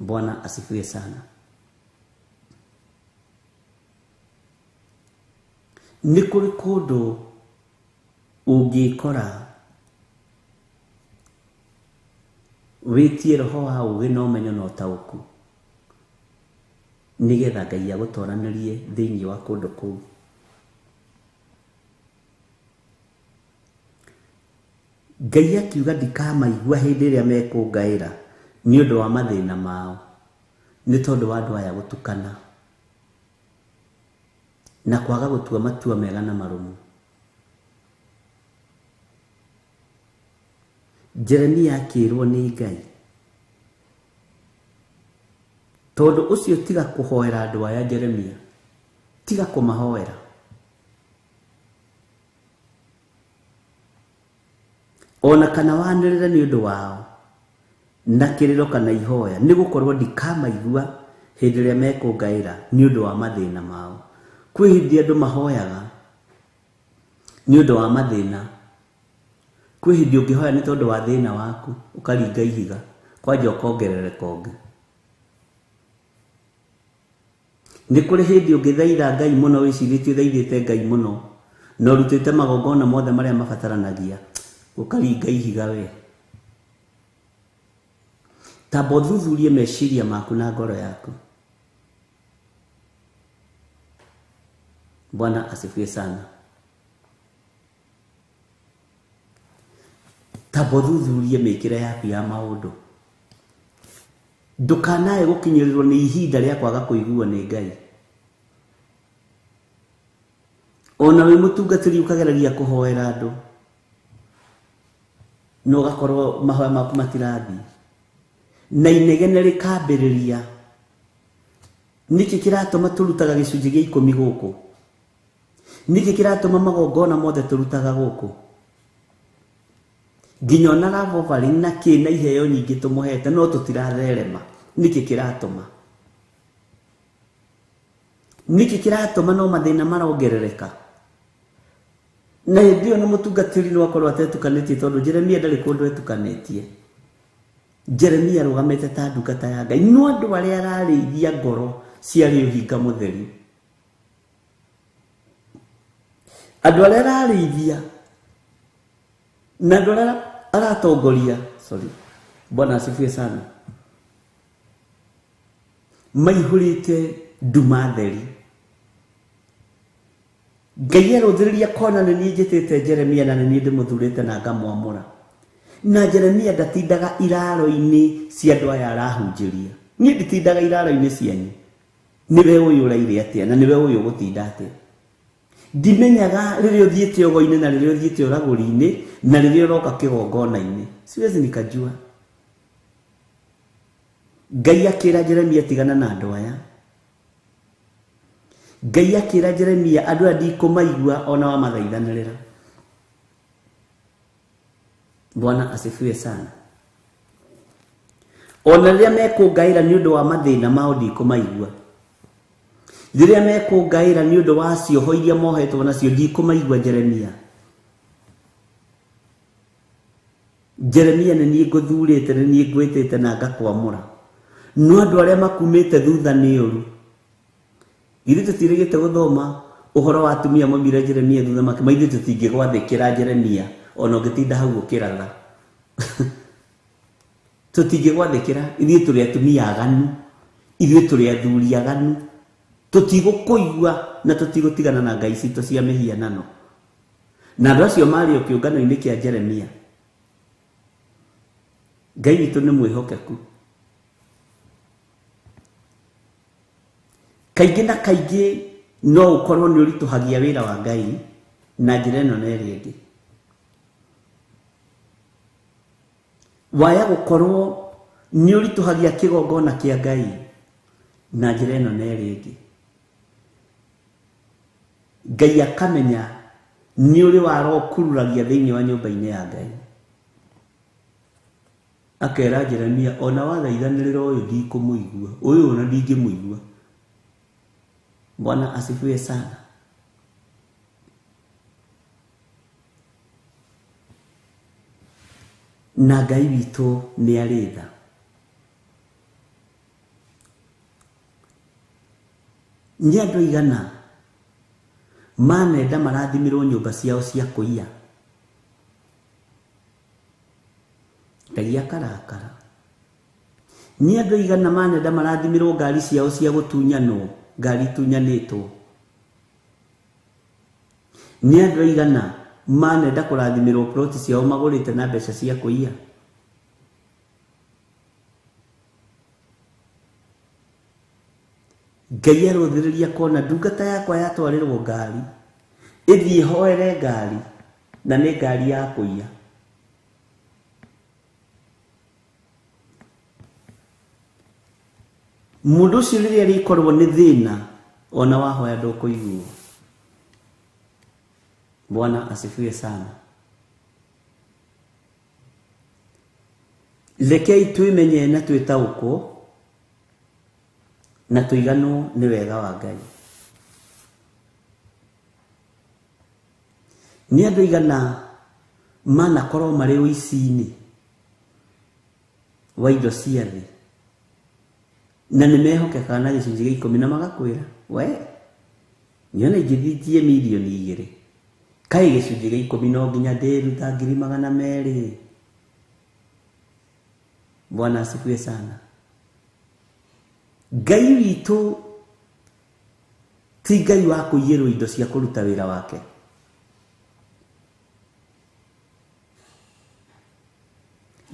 Speaker 4: Bwana asifiwe sana. Nĩ kũrĩ kũndũ ũngĩkora wĩtie roho wa ũũgĩ na ũmenyo na ũtaũku nĩgetha Ngai agũtoranĩrie thĩinĩ wa kũndũ kũu. Ngai akiuga ndikamaigua hĩndĩ ĩrĩa mekũngaĩra nĩ ũndũ wa mathĩna mao, nĩ tondũ wa andũ aya gũtukana na kwaga gũtua matua mega na marũmu. Jeremia akĩrwo nĩ Ngai, tondũ ũcio tiga kũhoera andũ aya Jeremia, tiga kũmahoera. Ona kana wanĩrĩre nĩ ũndũ wao na kĩrĩro kana ihoya, nĩ gũkorwo ndikamaigua hĩndĩ ĩrĩa mekũngaĩra nĩ ũndũ wa mathĩna mao. Kwĩ hĩndĩ andũ mahoyaga nĩ ũndũ wa mathĩna. Kwĩ hĩndĩ ũngĩhoya nĩ tondũ wa thĩna waku, ũkaringa ihiga kwanja ũkongerereka ũngĩ. Nĩ kũrĩ hĩndĩ ũngĩthaitha Ngai mũno, wĩcirĩtie ũthaithĩte Ngai mũno na ũrutĩte magongona mothe marĩa mabataranagia, ũkaringa ihiga we. Tamba ũthuthurie meciria maku na ngoro yaku. Bwana asifiwe sana. Tamba ũthuthurie mĩkĩre yaku ya maũndũ. Ndũkanae gũkinyĩrĩrwo nĩ ihinda rĩa kwaga kũiguo nĩ Ngai. Ona wĩ mũtungatĩri ũkageragia kũhoera andũ, no ũgakorwo mahoya maku matirathiĩ, na inegene rĩkambĩrĩria. Nĩkĩ kĩratũma tũrutaga gĩcunjĩ gĩa 10 gũkũ? Nĩkĩ kĩratũma magongona mothe tũrutaga gũkũ? Nginya ona love offering na kĩ na iheo nyingĩ tũmũhete no tũtiratherema. Nĩkĩ kĩratũma? Nĩkĩ kĩratũma no mathĩna marongerereka? Na hĩndĩ ĩyo nĩ mũtungatĩri no akorwo atetukanĩtie, tondũ Jeremia ndarĩ kũndũ etukanĩtie. Jeremia arũgamĩte ta ndungata ya Ngai, no andũ arĩa ararĩithia ngoro ciarĩ ũhinga mũtheri. Andũ arĩa ararĩithia na andũ arĩa aratongoria, sorry, Bwana asifiwe sana, maihũrĩte nduma theri. Ngai arũthĩrĩria kona nĩ niĩ njĩtĩte Jeremia na nĩ niĩ ndĩmũthurĩte na ngamwamũra. Na Jeremia ndatindaga iraro-inĩ cia andũ aya arahunjĩria. Niĩ nditindaga iraro-inĩ cianyu. Nĩwe ũyũ ũraire atĩa na nĩwe ũyũ ũgũtinda atĩa. Ndimenyaga rĩrĩa ũthiĩte ũgo-inĩ na rĩrĩa ũthiĩte ũragũri-inĩ na rĩrĩa ũroka kĩgongona-inĩ. Siwezi nikajua. Ngai akĩra Jeremia tigana na andũ aya. Ngai akĩra Jeremia andũ aya ndikũmaigua ona wamathaithanĩrĩra. Bwana asifiwe sana. Ona rĩrĩa mekũngaĩra nĩ ũndũ wa mathĩna mao ndikũmaigua. Rĩrĩa mekũngaĩra nĩ ũndũ wa cioho iria mohetwo nacio ndikũmaigua. Jeremia, Jeremia nĩ niĩ ngũthurĩte, nĩ niĩ ngwĩtĩte na ngakwamũra. No andũ arĩa makumĩte thutha nĩ ũru. Ithuĩ tũtirĩgĩte gũthoma ũhoro wa atumia maumire Jeremia thutha makĩma ithuĩ tũtingĩgwathĩkĩra Jeremia ona ũngĩtinda hau ũkĩratha. Tũtingĩgwathĩkĩra, ithuĩ tũrĩ atumia aganu, ithuĩ tũrĩ athuri aganu, tũtigũkũigua na tũtigũtigana na ngai citũ cia mĩhianano. Na andũ acio marĩ o kĩũngano-inĩ kĩa Jeremia. Ngai witũ nĩ mwĩhokeku. Kaingĩ na kaingĩ no ũkorwo nĩ ũritũhagia wĩra wa Ngai na njĩra ĩno na ĩrĩa ĩngĩ. Waya gũkorwo nĩ ũritũhagia kĩgongona kĩa Ngai na njĩra ĩno na ĩrĩa ĩngĩ. Ngai akamenya nĩ ũrĩ warokururagia thĩinĩ wa nyũmba-inĩ ya Ngai. Akera Jeremia ona wathaithanĩrĩra ũyũ ndikũmũigua, ũyũ ona ndingĩmũigua. Bwana asifiwe sana. Na Ngai witũ nĩ arĩ tha. Nĩ andũ aigana manenda marathimirwo nyũmba ciao cia kũiya. Ngai akarakara. Nĩ andũ aigana manenda marathimirwo ngari ciao cia gũtunyanwo, ngari itunyanĩtwo. Nĩ andũ aigana manenda kũrathimĩrwo ploti ciao magũrĩte na mbeca cia kũiya. Ngai arũthĩrĩria kona ndungata yakwa yatwarĩrwo ngari ĩthiĩ hoere ngari na nĩ ngari ya kũiya. Mũndũ ũcio rĩrĩa rĩkorwo nĩ thĩna ona wahoya ndũkũiguo. Bwana asifiwe sana. Rekei twĩmenye na twĩtaũkwo na tũiganwo nĩ wega wa Ngai. Nĩ andũ aigana manakorwo marĩ ũici-inĩ wa indo cia thĩ na nĩ mehokekaga na gĩcunjĩ gĩa ikũmi na magakwĩra we niona ingĩthitie mirioni 2 kaĩ gĩcunjĩ gĩa ikũmi no nginya ndĩruta 200,000. Bwana asifiwe sana. Ngai witũ ti Ngai wa kũiyĩrwo indo cia kũruta wĩra wake.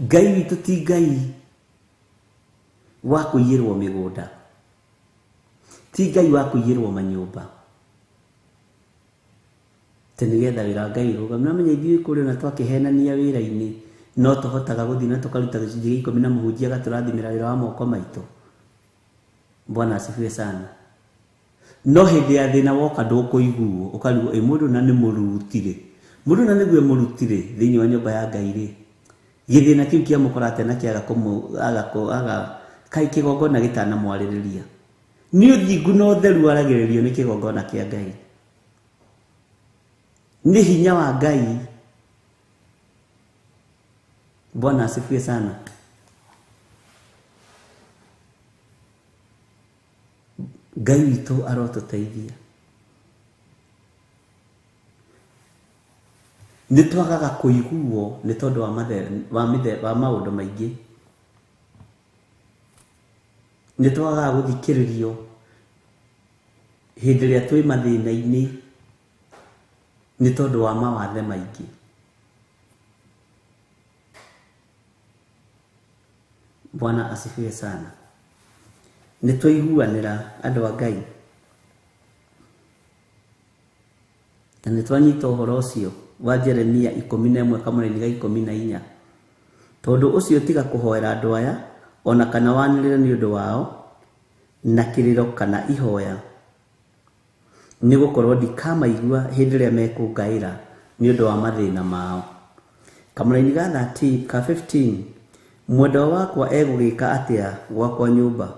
Speaker 4: Ngai witũ ti Ngai wa kũiyĩrwo mĩgũnda, ti Ngai wa kũiyĩrwo manyũmba tĩ nĩgetha wĩra wa Ngai ũrũgame. No menya ithuĩ kũrĩa ona twakĩhenania wĩra-inĩ no tũhotaga gũthiĩ na tũkaruta gĩcunjĩ gĩa ikũmi na mũhunjia agatũrathimĩra wĩra wa moko maitũ. Bwana asifiwe sana. No hĩndĩ ya thĩna woka ndũkũiguo, ũkarigwo ĩ mũndũ na nĩ mũrutire, mũndũ na nĩguo mũrutire thĩinĩ wa nyũmba ya Ngai rĩ, gĩthĩna kĩu kĩamũkora atĩa na kĩaga aga kaĩ kĩgongona gĩtanamwarĩrĩria. Nĩ ũthingu na ũtheru waragĩrĩrio nĩ kĩgongona kĩa Ngai. Nĩ hinya wa Ngai. Bwana asifiwe sana. Ngai witũ arotũteithia. Nĩ twagaga kũiguo nĩ tondũ wa maũndũ maingĩ. Nĩ twagaga gũthikĩrĩrio hĩndĩ ĩrĩa twĩ mathĩna-inĩ nĩ tondũ wa mawathe maingĩ. Bwana asifiwe sana. Nĩ twaiguanĩra andũ a Ngai na nĩ twanyita ũhoro ũcio wa Jeremia 11:14. Tondũ ũcio tiga kũhoera andũ aya ona kana wanĩrĩre nĩ ũndũ wao na kĩrĩro kana ihoya, nĩ gũkorwo ndikamaigua hĩndĩ ĩrĩa mekũngaĩra nĩ ũndũ wa mathĩna mao. Kamũraini ga 13 ka 15, mwendwa wakwa egũgĩka atĩa gwakwa nyũmba,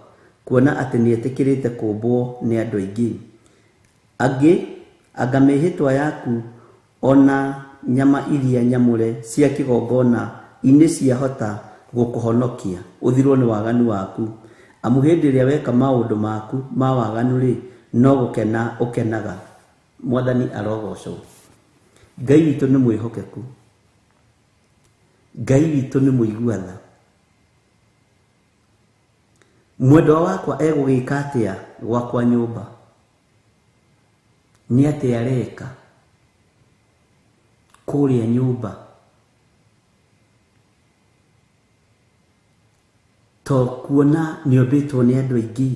Speaker 4: kuona atĩ nĩetĩkĩrĩte kũũmbwo nĩ andũ aingĩ? Angĩ anga mĩhĩtwa yaku ona nyama iria nyamũre cia kĩgongona inĩ ciahota gũkũhonokia ũthirwo nĩ waganu waku? Amu hĩndĩ ĩrĩa weka maũndũ maku ma waganu-rĩ, no gũkena ũkenaga. Mwathani arogocwo. Ngai witũ nĩ mwĩhokeku, Ngai witũ nĩ mũigua tha. Mwendwa wakwa egũgĩka atĩa gwakwa nyũmba? Nĩ atĩa areka kũrĩa nyũmba? To kuona nĩombĩtwo nĩ andũ aingĩ,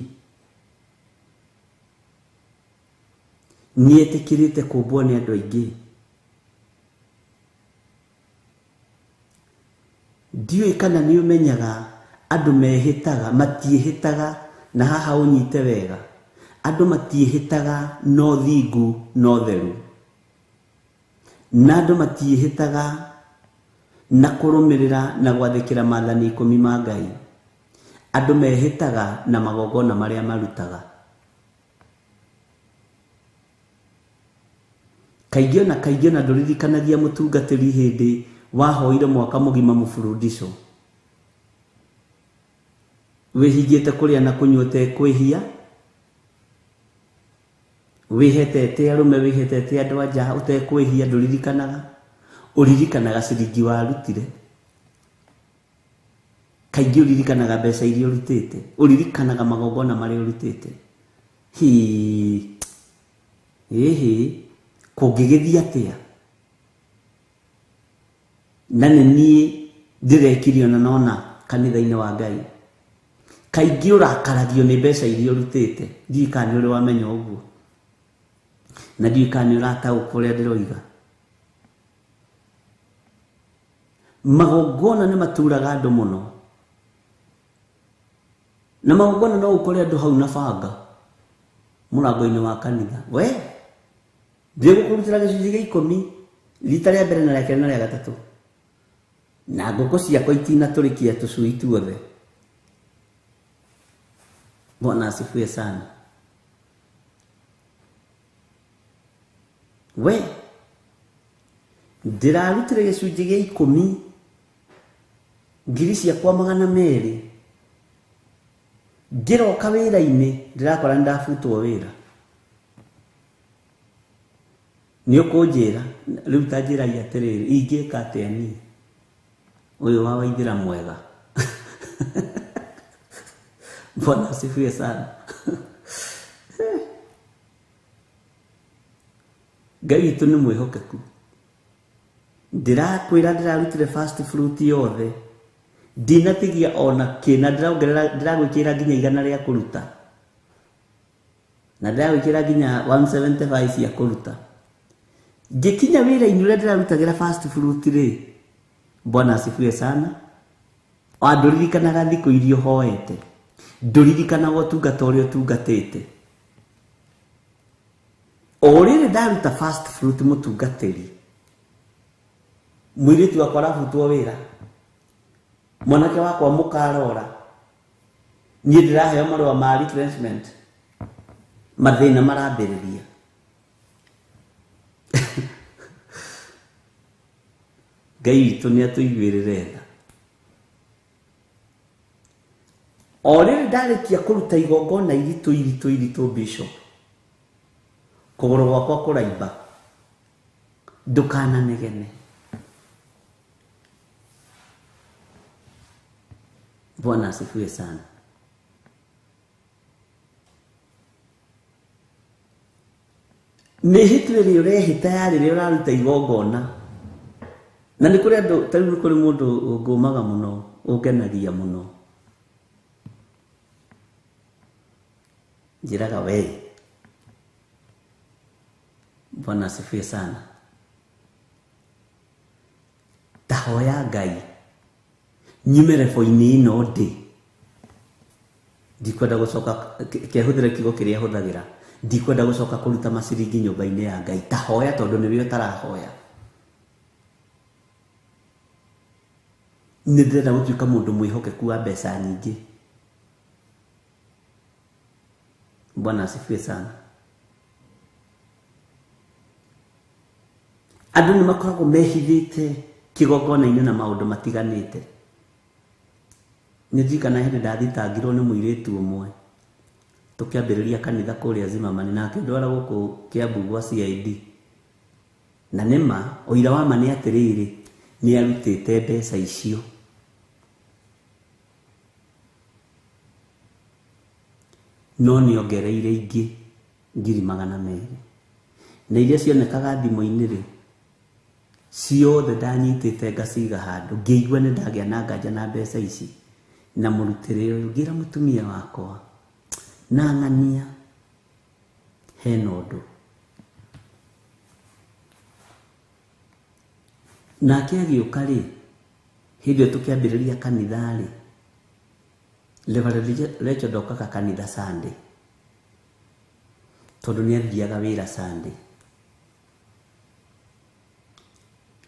Speaker 4: nĩetĩkĩrĩte kũũmbwo nĩ andũ aingĩ. Ndiũĩ kana nĩ ũmenyaga andũ mehĩtaga, matiĩhĩtaga, na haha ũnyite wega, andũ matiĩhĩtaga no thingu no theru, na andũ matiĩhĩtaga na kũrũmĩrĩra na gwathĩkĩra maathani 10 ma Ngai. Andũ mehĩtaga na magongona marĩa marutaga. Kaingĩ ona kaingĩ ona ndũririkanagia mũtungatĩri hĩndĩ wahoire mwaka mũgima mũburudisho, wĩhingĩte kũrĩa na kũnyua ũtekwĩhia, wĩhetete arũme, wĩhetete andũ a nja ũtekwĩhia, ndũririkanaga. Ũririkanaga ciringi warutire. Kaingĩ ũririkanaga mbeca iria ũrutĩte, ũririkanaga magongona marĩa ũrutĩte. Hii, ĩhĩ, kũngĩgĩthiĩ atĩa? Na nĩ niĩ ndĩrekire ona nona kanitha-inĩ wa Ngai. Kaingĩ ũrakaragio nĩ mbeca iria ũrutĩte. Ndiũĩ kana nĩ ũrĩ wamenya ũguo, na ndiũĩ kana nĩ ũrataũkwo ũrĩa ndĩroiga. Magongona nĩ maturaga andũ mũno, na magongona no ũkore andũ hau na banga mũrango-inĩ wa kanitha. We ndĩgũkũrutĩra gĩcunjĩ gĩa 10 rita rĩa mbere na rĩa kerĩ na rĩa gatatũ, na ngũkũ ciakwa itinatũrĩkia tũcui tuothe. Bwana asifiwe sana. We ndĩrarutire gĩcunjĩ gĩa 10 ngiri ciakwa 200, ngĩroka wĩra-inĩ ndĩrakora nĩndabutwo wĩra. Nĩ ũkũnjĩra rĩu, ta njĩrai atĩrĩrĩ, ingĩka atĩa niĩ ũyũ wa Waithĩra mwega? Bwana asifiwe sana. Ngai witũ nĩ mwĩhokeku. Ndĩrakwĩra ndĩrarutire first fruit yothe, ndinatigia ona kĩ, na ndĩrongerera, ndĩragwĩkĩra nginya 100 rĩa kũruta, na ndĩragwĩkĩra nginya 175 cia kũruta. Ngĩkinya wĩra-inĩ ũrĩa ndĩrarutagĩra first fruit rĩ, Bwana asifiwe sana, ndũririkanaga thikũ iria ũhoete, ndũririkanaga ũtungata ũrĩa ũtungatĩte. O rĩrĩ ndaruta first fruit mũtungatĩri, mũirĩtu wakwa arabutwo wĩra, mwanake wakwa mũkarora, niĩ ndĩraheo marũa ma retrenchment, mathĩna marambĩrĩria. Ngai witũ nĩ atũiguĩrĩre tha. O rĩrĩ ndarĩkia kũruta igongona iritũ iritũ iritũ, Bishop, kũgũrũ gwakwa kũraimba, ndũkananegene. Bwana asifiwe sana. Mĩhĩtwa ĩrĩa ũrehĩta ya rĩrĩa ũraruta igongona, na nĩ kũrĩ andũ, ta rĩu nĩ kũrĩ mũndũ ũngũmaga mũno, ũngenagia mũno, njĩraga we. Bwana asifiwe sana. Ta hoya Ngai nyume rebo-inĩ ĩno ndĩ, ndikwenda gũcoka, kehũthĩra kiugo kĩrĩa hũthagĩra, ndikwenda gũcoka kũruta maciringi nyũmba-inĩ ya Ngai. Ta hoya tondũ nĩwe ũtarahoya. Nĩ ndĩrenda gũtuĩka mũndũ mwĩhokeku wa mbeca nyingĩ. Bwana asifiwe sana. Andũ nĩ makoragwo mehithĩte kĩgongona-inĩ na maũndũ matiganĩte. Nĩ ndirikana hĩndĩ ndathitangirwo nĩ mũirĩtu ũmwe tũkĩambĩrĩria kanitha kũrĩa Zimmerman na akĩndwara gũkũ Kiambu gwa CID. Na nĩma ũira wa ma nĩ atĩrĩrĩ, nĩ arutĩte mbeca icio. No nĩ ongereire ingĩ 200,000. Na iria cionekaga thimũ-inĩ rĩ, ciothe ndanyitĩte ngaciga handũ, ngĩigua nĩ ndagĩa na nganja na mbeca ici na mũrutĩre ũyũ. Ngĩra mũtumia wakwa na ng'ania hena ũndũ. Nake agĩũka rĩ, hĩndĩ ĩyo tũkĩambĩrĩria kanitha rĩ, Reverend Rachel ndokaga kanitha Sunday tondũ nĩ athiaga wĩra Sunday.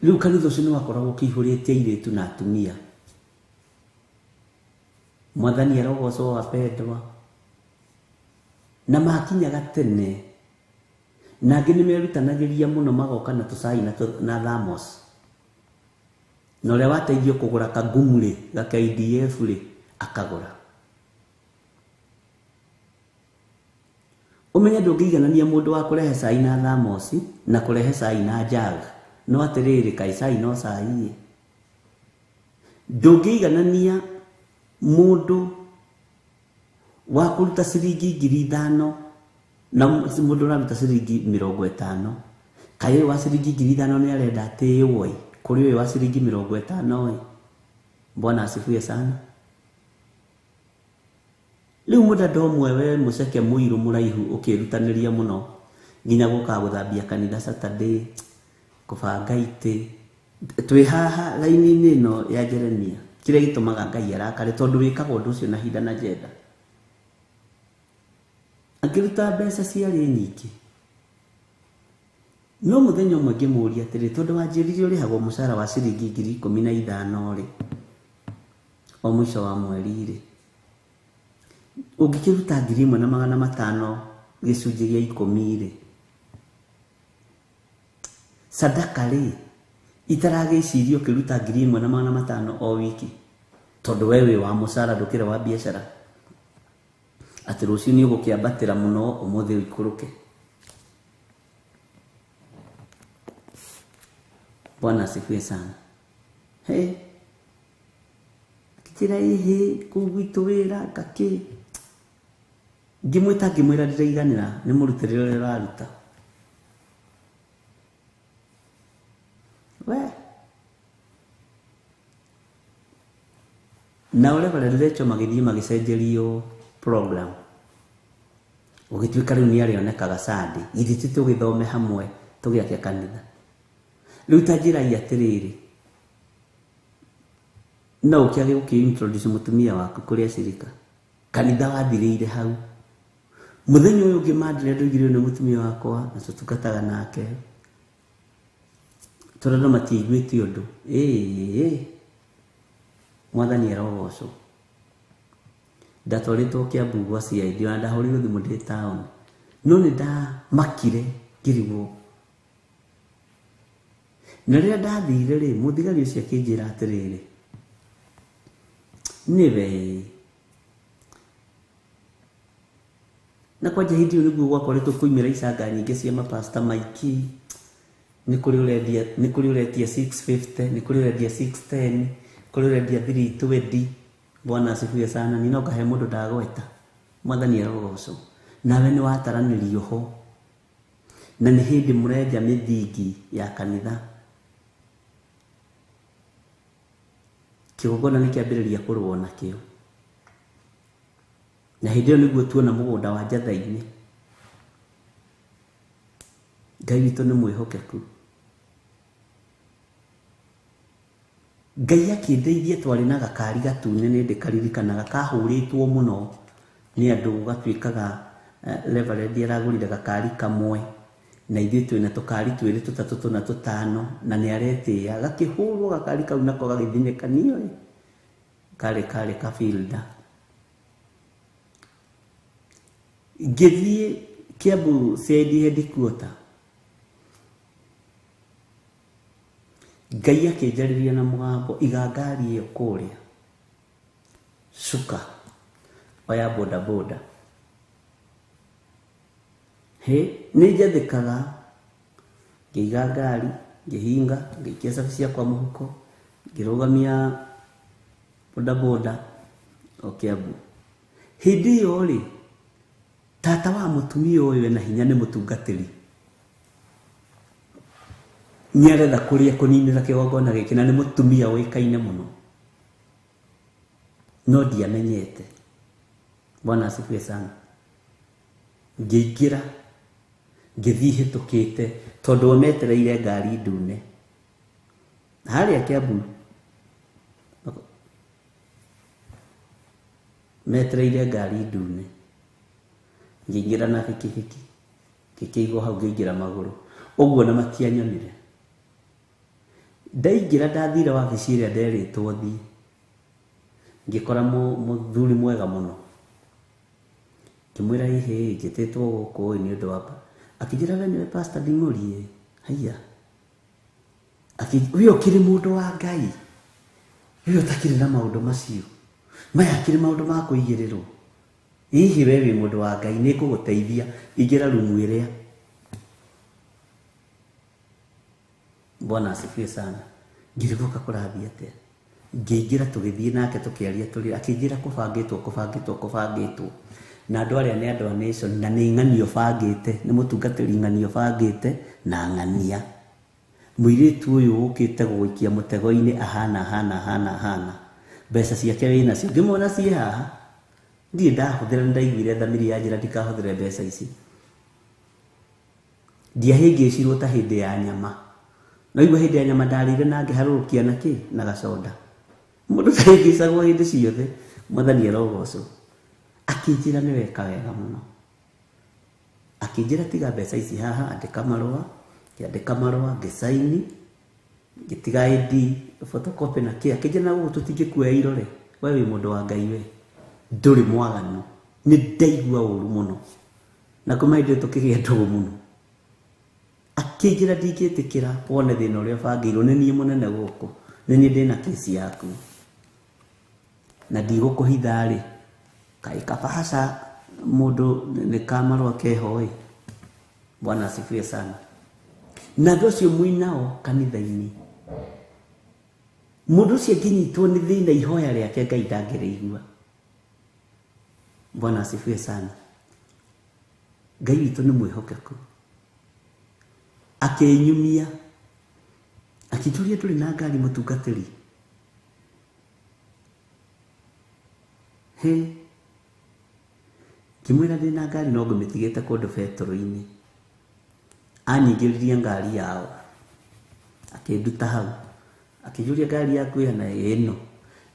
Speaker 4: Rĩu kanitha ũcio nĩ wakoragwo ũkĩihũrĩte airĩtu na atumia. Mwathani arogocwo wapendwa. Na makinyaga tene, na angĩ nĩ merutanagĩria mũno magoka na tũcai na thamos. Na ũrĩa wateithio kũgũra kagumu rĩ, ga KDF rĩ, akagũra. Ũmenye ndũngĩiganania mũndũ wa kũrehe cai na thamosi na kũrehe cai na jag. No atĩrĩrĩ, kaĩ cai no cai ĩ. Ndũngĩiganania mũndũ wa kũruta ciringi 5,000 na mũndũ ũraruta ciringi 50. Kaĩ ũyũ wa ciringi 5,000 nĩ arenda atĩĩwo ĩ, kũrĩ ũyũ wa ciringi 50 ĩ. Bwana asifiwe sana. Rĩu mũdada ũmwe we mũceke mũirũ mũraihu ũkĩrutanĩria mũno nginya gũkaga gũthambia kanitha Saturday, kũbanga itĩ. Twĩ haha raini-inĩ ĩno ya Jeremia, kĩrĩa gĩtũmaga Ngai arakare tondũ wĩkaga ũndũ ũcio na hinda na njenda. Akĩruta mbeca ciarĩ nyingĩ. No mũthenya ũmwe ngĩmũũria atĩrĩ, tondũ wanjĩrire ũrĩhagwo mũcara wa ciringi 15,000 rĩ, o mũico wa mweri rĩ, ũngĩkĩruta 1,500 gĩcunjĩ gĩa 10 rĩ, sadaka rĩ, itaragĩcirio ũkĩruta 1,500 o wiki, tondũ we wĩ wa mũcara ndũkĩrĩ wa biacara, atĩ rũciũ nĩ ũgũkĩambatĩra mũno ũmũthĩ ũikũrũke. Bwana asifiwe sana. Hey, akĩnjĩra ĩhĩ kũu gwitũ wĩra ngakĩ. Ngĩmwĩta ngĩmwĩra ndĩraiganĩra nĩ mũrutĩre ũrĩa ũraruta. We na ũrĩa Reverend Rachel magĩthiĩ magĩcenjerio program, ũgĩtuĩka rĩu nĩ arĩonekaga Sunday, githĩ ti tũgĩthome hamwe tũgĩake kanitha. Rĩu ta njĩrai atĩrĩrĩ, no ũkĩage gũkĩ-introduce mũtumia waku kũrĩ acirika. Kanitha wathirĩire hau. Mũthenya ũyũ ũngĩ Mandire ndoigire nĩ mũtumia wakwa na tũtungataga nake, tondũ andũ matiaiguĩte ũndũ. Ĩĩ, Mwathani arogocwo. Ndatwarĩtwo Kiambu gwa CID, ona ndahũrĩirwo thimũ ndĩ taũni, no nĩ ndamakire ngĩrigwo. Na rĩrĩa ndathire rĩ, mũthigari ũcio akĩnjĩra atĩrĩrĩ, nĩwe na kwanja hĩndĩ ĩyo nĩguo gwakoretwo kũimĩra icanga nyingĩ cia mapasta maingĩ. Nĩ kũrĩ ũrendia, nĩ kũrĩ ũretia 650, nĩ kũrĩ ũrendia 610, kũrĩ ũrendia 320. Bwana asifiwe sana. Ni no ngahe mũndũ ndagweta. Mwathani arogocwo. Nawe nĩ wataranĩrio ho, na nĩ hĩndĩ mũrenja mĩthingi ya kanitha. Kĩgongona nĩ kĩambĩrĩria kũrũo nakĩo. Na hĩndĩ ĩyo nĩguo tuona mũgũnda wa Njatha-inĩ. Ngai witũ nĩ mwĩhokeku. Ngai akĩndeithia twarĩ na gakari gatune nĩ ndĩkaririkanaga kahũrĩtwo mũno nĩ andũ, gũgatuĩkaga Reverend aragũrire gakari kamwe na ithuĩ twĩna tũkari twĩrĩ tũtatũ tũna tũtano, na nĩ aretĩĩa. Gakĩhũrwo gakari kau nako gagĩthinĩkanio ĩ. Karĩ kabilda. Ngĩthiĩ Kiambu CID headquarter. Ngai akĩnjarĩria na mũgambo, iga ngari ĩyo kũrĩa. Cuka. Oya boda boda. Hĩ, nĩ njathĩkaga. Ngĩiga ngari, ngĩhinga, ngĩikia cabi ciakwa mũhuko, ngĩrũgamia boda boda o Kiambu. Hĩndĩ ĩyo rĩ, tata wa mũtumia ũyũ ena hinya nĩ mũtungatĩri. Nĩ aretha kũrĩa kũninĩra kĩgongona gĩkĩ na nĩ mũtumia ũĩkaine mũno. No ndiamenyete. Bwana asifiwe sana. Ngĩingĩra, ngĩthiĩ hĩtũkĩte tondũ o metereire ngari ndune. Harĩa Kiambu metereire ngari ndune. Ngĩingĩra na bikibiki, ngĩkĩigwo hau ngĩingĩra magũrũ. Ũguo na matianyonire. Ndaingĩra ndathire wabici ĩrĩa nderĩtwo thiĩ. Ngĩkora mũthuri mwega mũno. Ngĩmwĩra ĩhĩ, njĩtĩtwo gũkũ ĩ nĩ ũndũ wa akĩnjĩra we nĩwe Pastor Nding'ũri ĩ. Haiya. We ũkĩrĩ mũndũ wa Ngai. We ũtakĩrĩ na maũndũ macio. Maya akĩrĩ maũndũ ma kũigĩrĩrwo. Hihi we wĩ mũndũ wa Ngai nĩ ngũgũteithia ingĩra rumu ĩrĩa. Bwana asifiwe sana. Ngĩrigũka kũrathiĩ atĩa. Ngĩingĩra tũgĩthiĩ nake tũkĩaria tũrĩ akĩnjĩra kũbangĩtwo kũbangĩtwo kũbangĩtwo. Na andũ arĩa nĩ andũ a Nation na nĩ ng'ania ũbangĩte, nĩ mũtungatĩri ng'ania ũbangĩte na ng'ania. Mũirĩtu ũyũ ũkĩte gũgũikia mũtego-inĩ ahana ahana ahana ahana. Mbeca ciake wĩ nacio. Ngĩmuona ciĩ haha. Ndirĩ ndahũthĩra, nĩ ndaiguire thamiri ya njĩra ndikahũthĩre mbeca ici. Ndiahĩngĩcirwo ta hĩndĩ ya nyama. No igua hĩndĩ ya nyama ndarĩire na ngĩharũrũkia na kĩ? Na gacoda. Mũndũ ndahĩngĩcagwo hĩndĩ ciothe. Mwathani arogocwo. Akĩnjĩra nĩ weka wega mũno. Akĩnjĩra tiga mbeca ici haha, andĩka marũa, ngĩandĩka marũa, ngĩcaini, ngĩtiga ID, photocopy na kĩ. Akĩnjĩra na gũkũ tũtingĩkuoya irore. We wĩ mũndũ wa Ngai we. Ndũrĩ mwaganu. Nĩ ndaigua ũru mũno. Na kuma hĩndĩ ĩyo tũkĩgĩa ndũgũ mũno. Akĩnjĩra ndingĩtĩkĩra wone thĩna ũrĩa ũbangĩirwo, nĩ niĩ mũnene gũkũ, nĩ niĩ ndĩna kesi yaku. Na ndigũkũhitha rĩ, kaĩ kabahaca mũndũ nĩ ka marũa keho ĩ. Bwana asifiwe sana. Na andũ acio mwĩnao kanitha-inĩ. Mũndũ ũcio angĩnyitwo nĩ thĩna ihoya rĩake Ngai ndangĩrĩigua. Bwana asifiwe sana. Ngai witũ nĩ mwĩhokeku. Akĩnyumia, akĩnjũria ndũrĩ na ngari mũtungatĩri. Hĩ, ngĩmwĩra ndĩ na ngari no ngũmĩtigĩte kũndũ betũrũ-inĩ. Anyingĩririe ngari yao, akĩnduta hau, akĩnjũria ngari yaku ĩhana ĩno.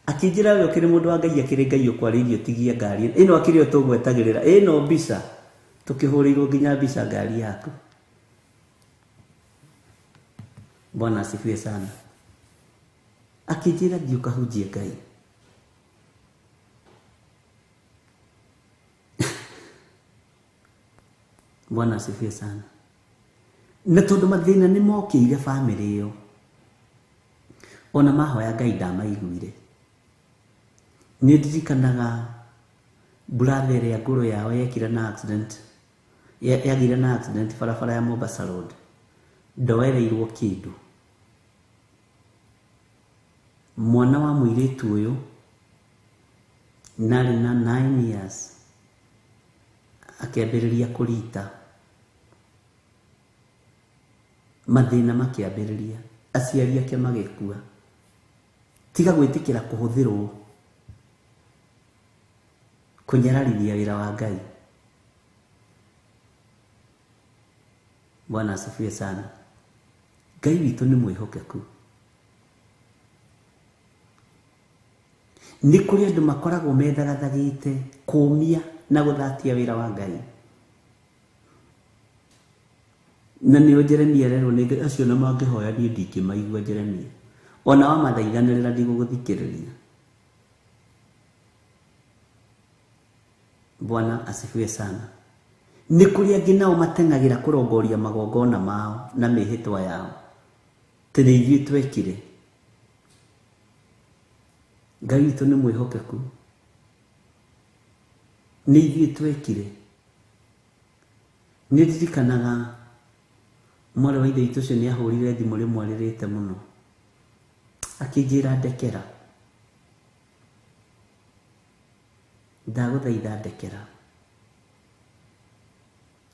Speaker 4: Akĩnjĩra we ũkĩrĩ mũndũ wa Ngai, akĩrĩ Ngai ũkwarĩirie ũtigie ngari ĩno, akĩrĩ o tũgwetagĩrĩra ĩno mbica, tũkĩhũrĩirwo nginya mbica ngari yaku. Bwana asifiwe sana. Akĩnjĩra thiĩ ũkahunjie Ngai. Bwana asifiwe sana. Na tondũ mathĩna nĩ mokĩire bamĩrĩ ĩyo, ona mahoya Ngai ndamaiguire. Nĩ ndirikanaga brother ĩrĩa ngũrũ yao yekire na accident, yagĩire na accident barabara ya Mombasa Road. Ndoereirwo kĩndũ. Mwana wa mũirĩtu ũyũ narĩ na 9 years akĩambĩrĩria kũrita. Mathĩna makĩambĩrĩria, aciari ake magĩkua. Tiga gwĩtĩkĩra kũhũthĩrwo kũnyararithia wĩra wa Ngai. Bwana asifiwe sana. Ngai witũ nĩ mwĩhokeku. Nĩ kũrĩ andũ makoragwo methagathagĩte kũũmia na gũthatia wĩra wa Ngai. Na nĩo Jeremia arerwo nĩ Ngai, acio na mangĩhoya niĩ ndingĩmaigua Jeremia. Ona wamathaithanĩrĩra ndigũgũthikĩrĩria. Bwana asifiwe sana. Nĩ kũrĩ angĩ nao mateng'agĩra kũrongoria magongona mao na mĩhĩtwa yao. Tĩ nĩ ithuĩ twekire. Ngai witũ nĩ mwĩhokeku. Nĩ ithuĩ twekire. Nĩ ndirikanaga mwarĩ wa ithe witũ ũcio nĩ ahũrire thimũ rĩmwe arĩrĩte mũno. Akĩnjĩra ndekera. Ndagũthaitha ndekera.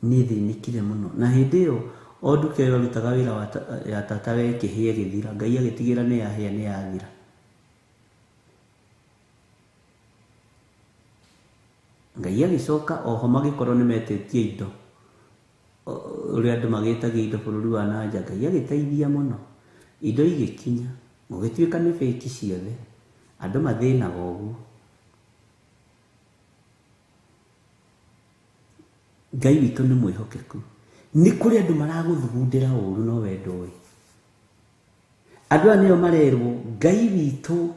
Speaker 4: Niĩ thĩnĩkire mũno. Na hĩndĩ ĩyo o nduka ĩyo arutaga wĩra wa ya tata we ĩkĩhĩa ĩgĩthira. Ngai agĩtigĩra nĩ yahĩa nĩ yathira. Ngai agĩcoka oho magĩkorwo nĩ metĩtie indo. Ũrĩa andũ magĩtagia indo bũrũri wa nanja. Ngai agĩteithia mũno. Indo igĩkinya. Gũgĩtuĩka nĩ fake ciothe. Andũ mathĩnaga ũguo. Ngai witũ nĩ mwĩhokeku. Nĩ kũrĩ andũ maragũthugundĩra ũru no we ndũĩ. Andũ aya nĩo marerwo Ngai witũ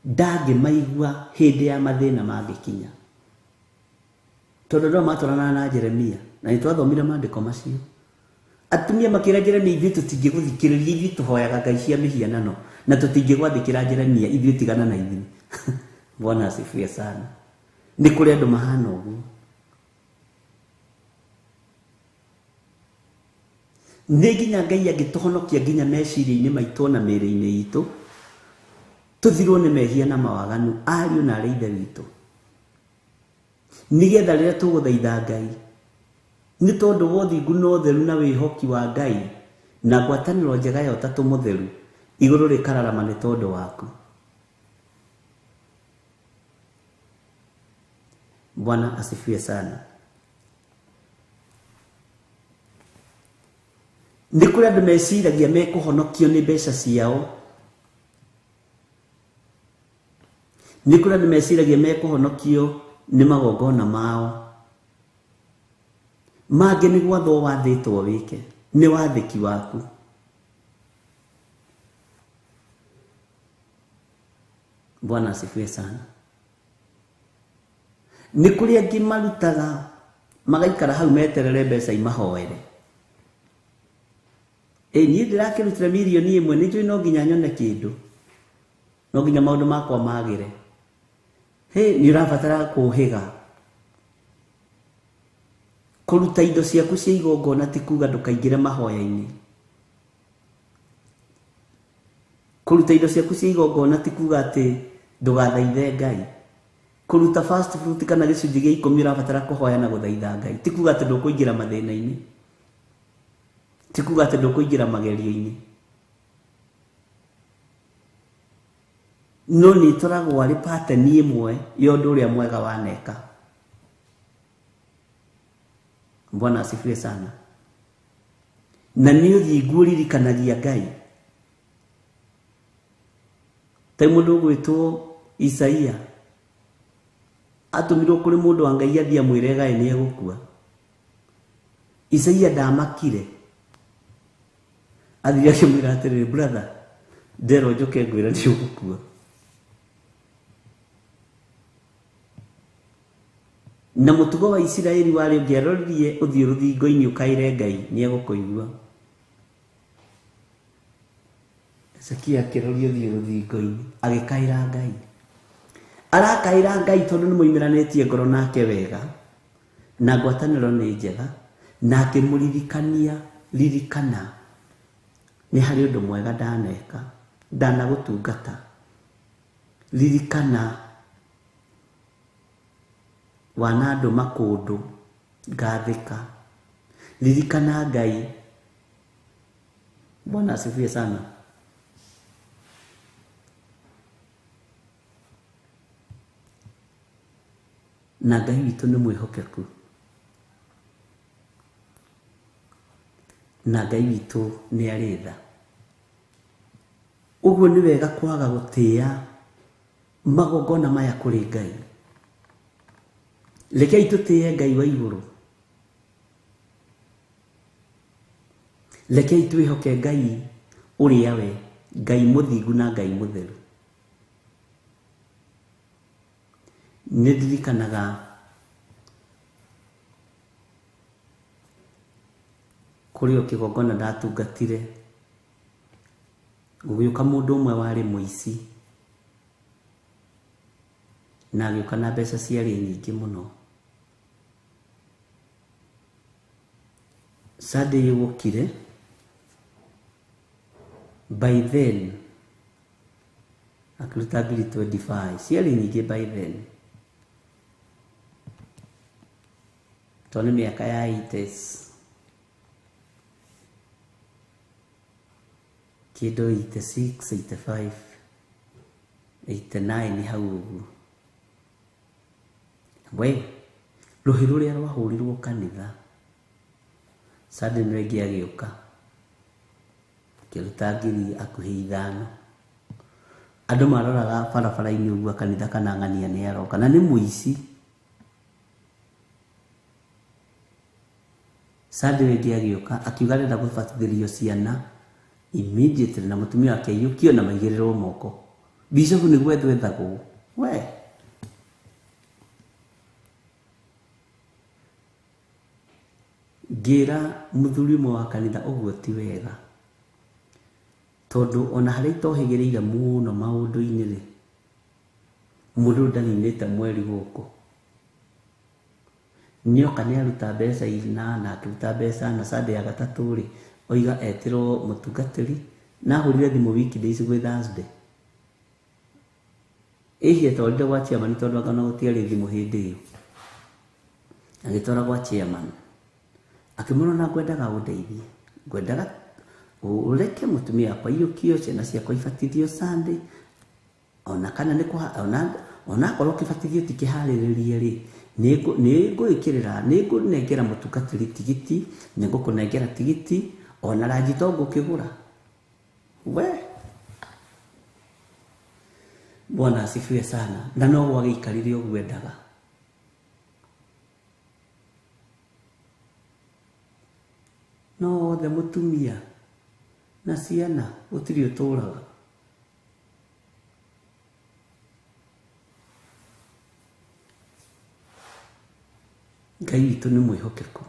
Speaker 4: ndangĩmaigua hĩndĩ ya mathĩna mangĩkinya. Tondũ andũ aya matwaranaga na Jeremia na nĩ twathomire maandĩko macio. Atumia makĩra Jeremia ithuĩ tũtingĩgũthikĩrĩria, ithuĩ tũhoyaga ngai cia mĩhianano na tũtingĩgwathĩkĩra Jeremia, ithuĩ tigana na ithuĩ. Bwana asifiwe sana. Nĩ kũrĩ andũ mahana ũguo. Nĩ nginya Ngai angĩtũhonokia nginya meciria-inĩ maitũ na mĩĩrĩ-inĩ itũ, tũthirwo nĩ mehia na mawaganu ariũ na arĩ ithe witũ. Nĩgetha rĩrĩa tũgũthaitha Ngai, nĩ tondũ wa ũthingu na ũtheru na wĩhoki wa Ngai na ngwatanĩro njega ya ũtatũ mũtheru, igũrũ rĩkararama nĩ tondũ waku. Bwana asifiwe sana. Nĩ kũrĩ andũ meciragia mekũhonokio nĩ mbeca ciao. Nĩ kũrĩ andũ meciragia mekũhonokio nĩ magongona mao. Mangĩ nĩ gwathwo wathĩtwo wĩke, nĩ wathĩki waku. Bwana asifiwe sana. Nĩ kũrĩ angĩ marutaga magaikara hau meterere mbeca imahoere. Niĩ ndĩrakĩrutire mirioni ĩmwe nĩ njũĩ no nginya nyone kĩndũ. No nginya maũndũ makwa magĩre. Hĩ, nĩ ũrabatara kũhĩga. Kũruta indo ciaku cia igongona ti kuga ndũkaingĩre mahoya-inĩ. Kũruta indo ciaku cia igongona ti kuga atĩ ndũgathaithe Ngai. Kũruta fast fruit kana gĩcunjĩ gĩa ikũmi ũrabatara kũhoya na gũthaitha Ngai. Ti kuga atĩ ndũkũingĩra mathĩna-inĩ. Ti kuga atĩ ndũkũingĩra magerio-inĩ. No nĩ ĩtoragwo arĩ pattern ĩmwe ya ũndũ ũrĩa mwega waneka. Bwana asifiwe sana. Na nĩ ũthingu ũririkanagia Ngai. Ta mũndũ ũgwĩtwo Isaia atũmirwo kũrĩ mũndũ wa Ngai athiĩ amwĩre gaĩ nĩ egũkua. Isaia ndamakire. Athire akĩmwĩra atĩrĩrĩ, brother, nderwo njũke ngwĩre nĩ ũgũkua. Na mũtugo wa Isiraeli warĩ ũngĩaroririe ũthiũ rũthingo-inĩ ũkaĩre Ngai nĩ egũkũigua. Hezekia akĩroria ũthiũ rũthingo-inĩ agĩkaĩra Ngai. Arakaĩra Ngai tondũ nĩ moimĩranĩtie ngoro nake wega na ngwatanĩro nĩ njega, na akĩmũririkania, ririkana nĩ harĩ ũndũ mwega ndaneka, ndanagũtungata. Ririkana wanandũma kũndũ ngathĩka. Ririkana Ngai. Bwana asifiwe sana. Na Ngai witũ nĩ mwĩhokeku. Na Ngai witũ nĩ arĩ tha. Ũguo nĩ wega kwaga gũtĩĩa magongona maya kũrĩ Ngai. Rekei tũtĩĩe Ngai wa igũrũ. Rekei twĩhoke Ngai ũrĩa we, Ngai mũthingu na Ngai mũtheru. Nĩ ndirikanaga kũrĩ o kĩgongona ndatungatire, gũgĩũka mũndũ ũmwe warĩ mũici na agĩũka na mbeca ciarĩ nyingĩ mũno. Sunday yũkire, by then akĩruta ngiri 25, ciarĩ nyingĩ by then tondũ nĩ mĩaka ya 80s, kĩndũ 86, 85, 89 hau ũguo. We rũhĩ rũrĩa rwahũrirwo kanitha, Sunday nĩ ĩngĩ agĩũka akĩruta ngiri hakuhĩ 5. Andũ maroraga barabara-inĩ ũguo kanitha kana ng'ania nĩ aroka na nĩ mũici. Sunday ĩngĩ agĩũka akiuga arenda gũbatithĩrio ciana immediately, na mũtumia wake aiyũkio na maigĩrĩrwo moko. Bishop nĩ gwethwo ethagwo. We ngĩra mũthuri ũmwe wa kanitha ũguo ti wega, tondũ ona harĩa itohĩgĩrĩire mũno maũndũ-inĩ rĩ, mũndũ ũyũ ndaninĩte mweri gũkũ. Nĩoka nĩaruta mbeca 4 na akĩruta mbeca na Sunday ya gatatũ rĩ, oiga etĩrwo mũtungatĩri, na ahũrire thimũ weekdays gwĩ Thursday. Ĩhi atwarire gwa chairman tondũ anga ona gũtiarĩ thimũ hĩndĩ ĩyo. Agĩtwara gwa chairman, akĩmwĩra ona ngwendaga ũndeithie, ngwendaga ũreke mũtumia wakwa aiyũkio, ciana ciakwa ibatithio Sunday, ona kana nĩ ona akorwo kĩbatithio ti kĩharĩrĩrie rĩ, nĩ ngũĩkĩrĩra, nĩ ngũnengera mũtungatĩri tigiti, nĩ ngũkũnengera tigiti, ona ranji to ngũkĩgũra. We Bwana asifiwe sana. Na no gwagĩikarire ũguo endaga. No othe mũtumia na ciana gũtirĩ ũtũraga. Ngai witũ nĩ mwĩhokeku.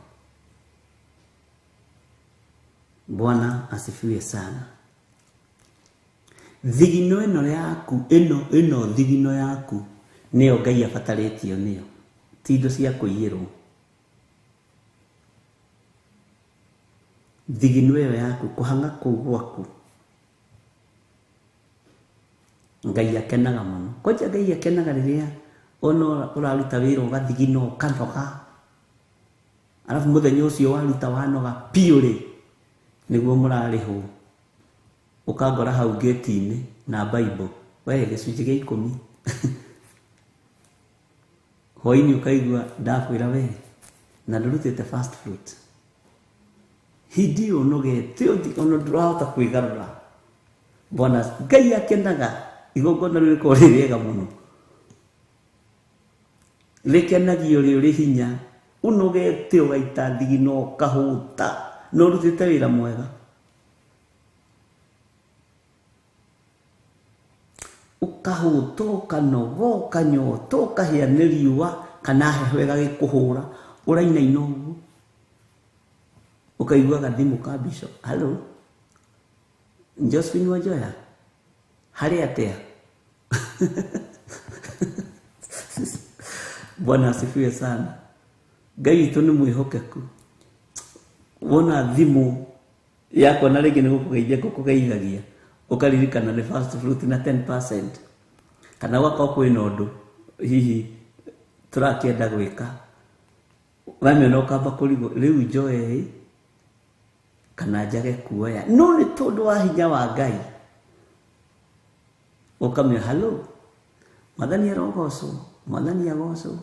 Speaker 4: Bwana asifiwe sana. Thigino ĩno yaku, ĩno thigino yaku nĩyo Ngai abatarĩtio nĩyo, ti indo cia kũiyĩrwo. Thigino ĩyo yaku, kũhang'a kũu gwaku, Ngai akenaga mũno. Kwanja Ngai akenaga rĩrĩa ona ũraruta wĩra ũgathigina ũkanoga, arabu mũthenya ũcio waruta wanoga biũ rĩ, nĩguo mũrarĩhwo, ũkangora hau gate-inĩ na Bible, we gĩcunjĩ gĩa 10. Hwaĩ-inĩ ũkaigua ndakwĩra we na ndũrutĩte first fruit. Hĩndĩ ĩyo ũnogete ona ndũrahota kwĩgarũra. Bwana Ngai akenaga igongona rĩu rĩkorwo rĩ rĩega mũno, rĩkenagio rĩ ũrĩ hinya, ũnogete ũgaita thigino ũkahũta, na ũrutĩte wĩra mwega. Ũkahũta ũkanoga ũkanyota ũkahĩa nĩ riũa kana heho ĩgagĩkũhũra, ũrainaina ũguo, ũkaigua gathimũ ka bishop, hello Josephine Wanjoya, harĩ atĩa? Bwana asifiwe sana. Ngai witũ nĩ mwĩhokeku. Wona thimũ yakwa na rĩngĩ nĩ gũkũgeithia ngũkũgeithagia, ũkaririkana nĩ first fruit na 10%, kana gwakorwo kwĩna ũndũ hihi tũrakĩenda gwĩka, wamĩona ũkamba kũrigwo rĩu njoe kana njage kuoya, no nĩ tondũ wa hinya wa Ngai ũkamĩoya, hello Mwathani arogocwo, Mwathani agocwo.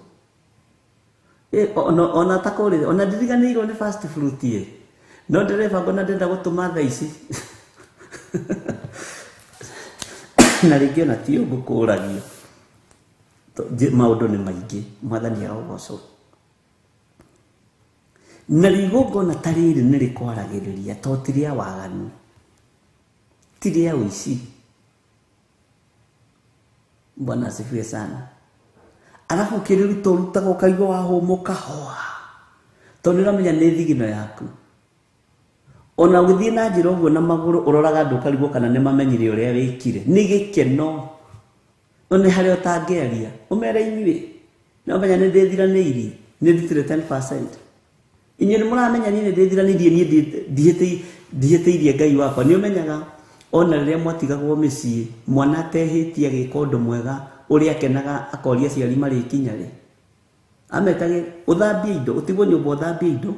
Speaker 4: Ona takũrĩre, ona ndiriganĩirwo nĩ first fruit ĩ, no ndĩrebanga ona ndĩrenda gũtũma thaa ici. Na rĩngĩ ona ti ũngũkũragia, maũndũ nĩ maingĩ. Mwathani arogocwo. Na igongona ta rĩrĩ nĩ rĩkwaragĩrĩria, to ti rĩa waganu, ti rĩa ũici. Bwana asifiwe sana. Arabu ũkĩrĩruta ũrutaga ũkaigua wahũmũka hoa, tondũ nĩ ũramenya nĩ thigino yaku. Ona ũgĩthiĩ na njĩra ũguo na magũrũ ũroraga andũ ũkarigwo kana nĩ mamenyire ũrĩa wĩkire. Nĩ gĩkeno. Nĩ harĩa ũtangĩaria ũmere inyuĩ nĩ ũmenya nĩ ndĩthiranĩirie, nĩ ndutire 10%. Inyuĩ nĩ mũramenya niĩ nĩ ndĩthiranĩirie, niĩ ndihĩtĩirie Ngai wakwa. Nĩ ũmenyaga ona rĩrĩa mwatigagwo mĩciĩ mwana atehĩtie agĩka ũndũ mwega ũrĩa akenaga akoria aciari marĩkinya rĩ, ametage ũthambie indo, ũtigwo nyũmba ũthambie indo,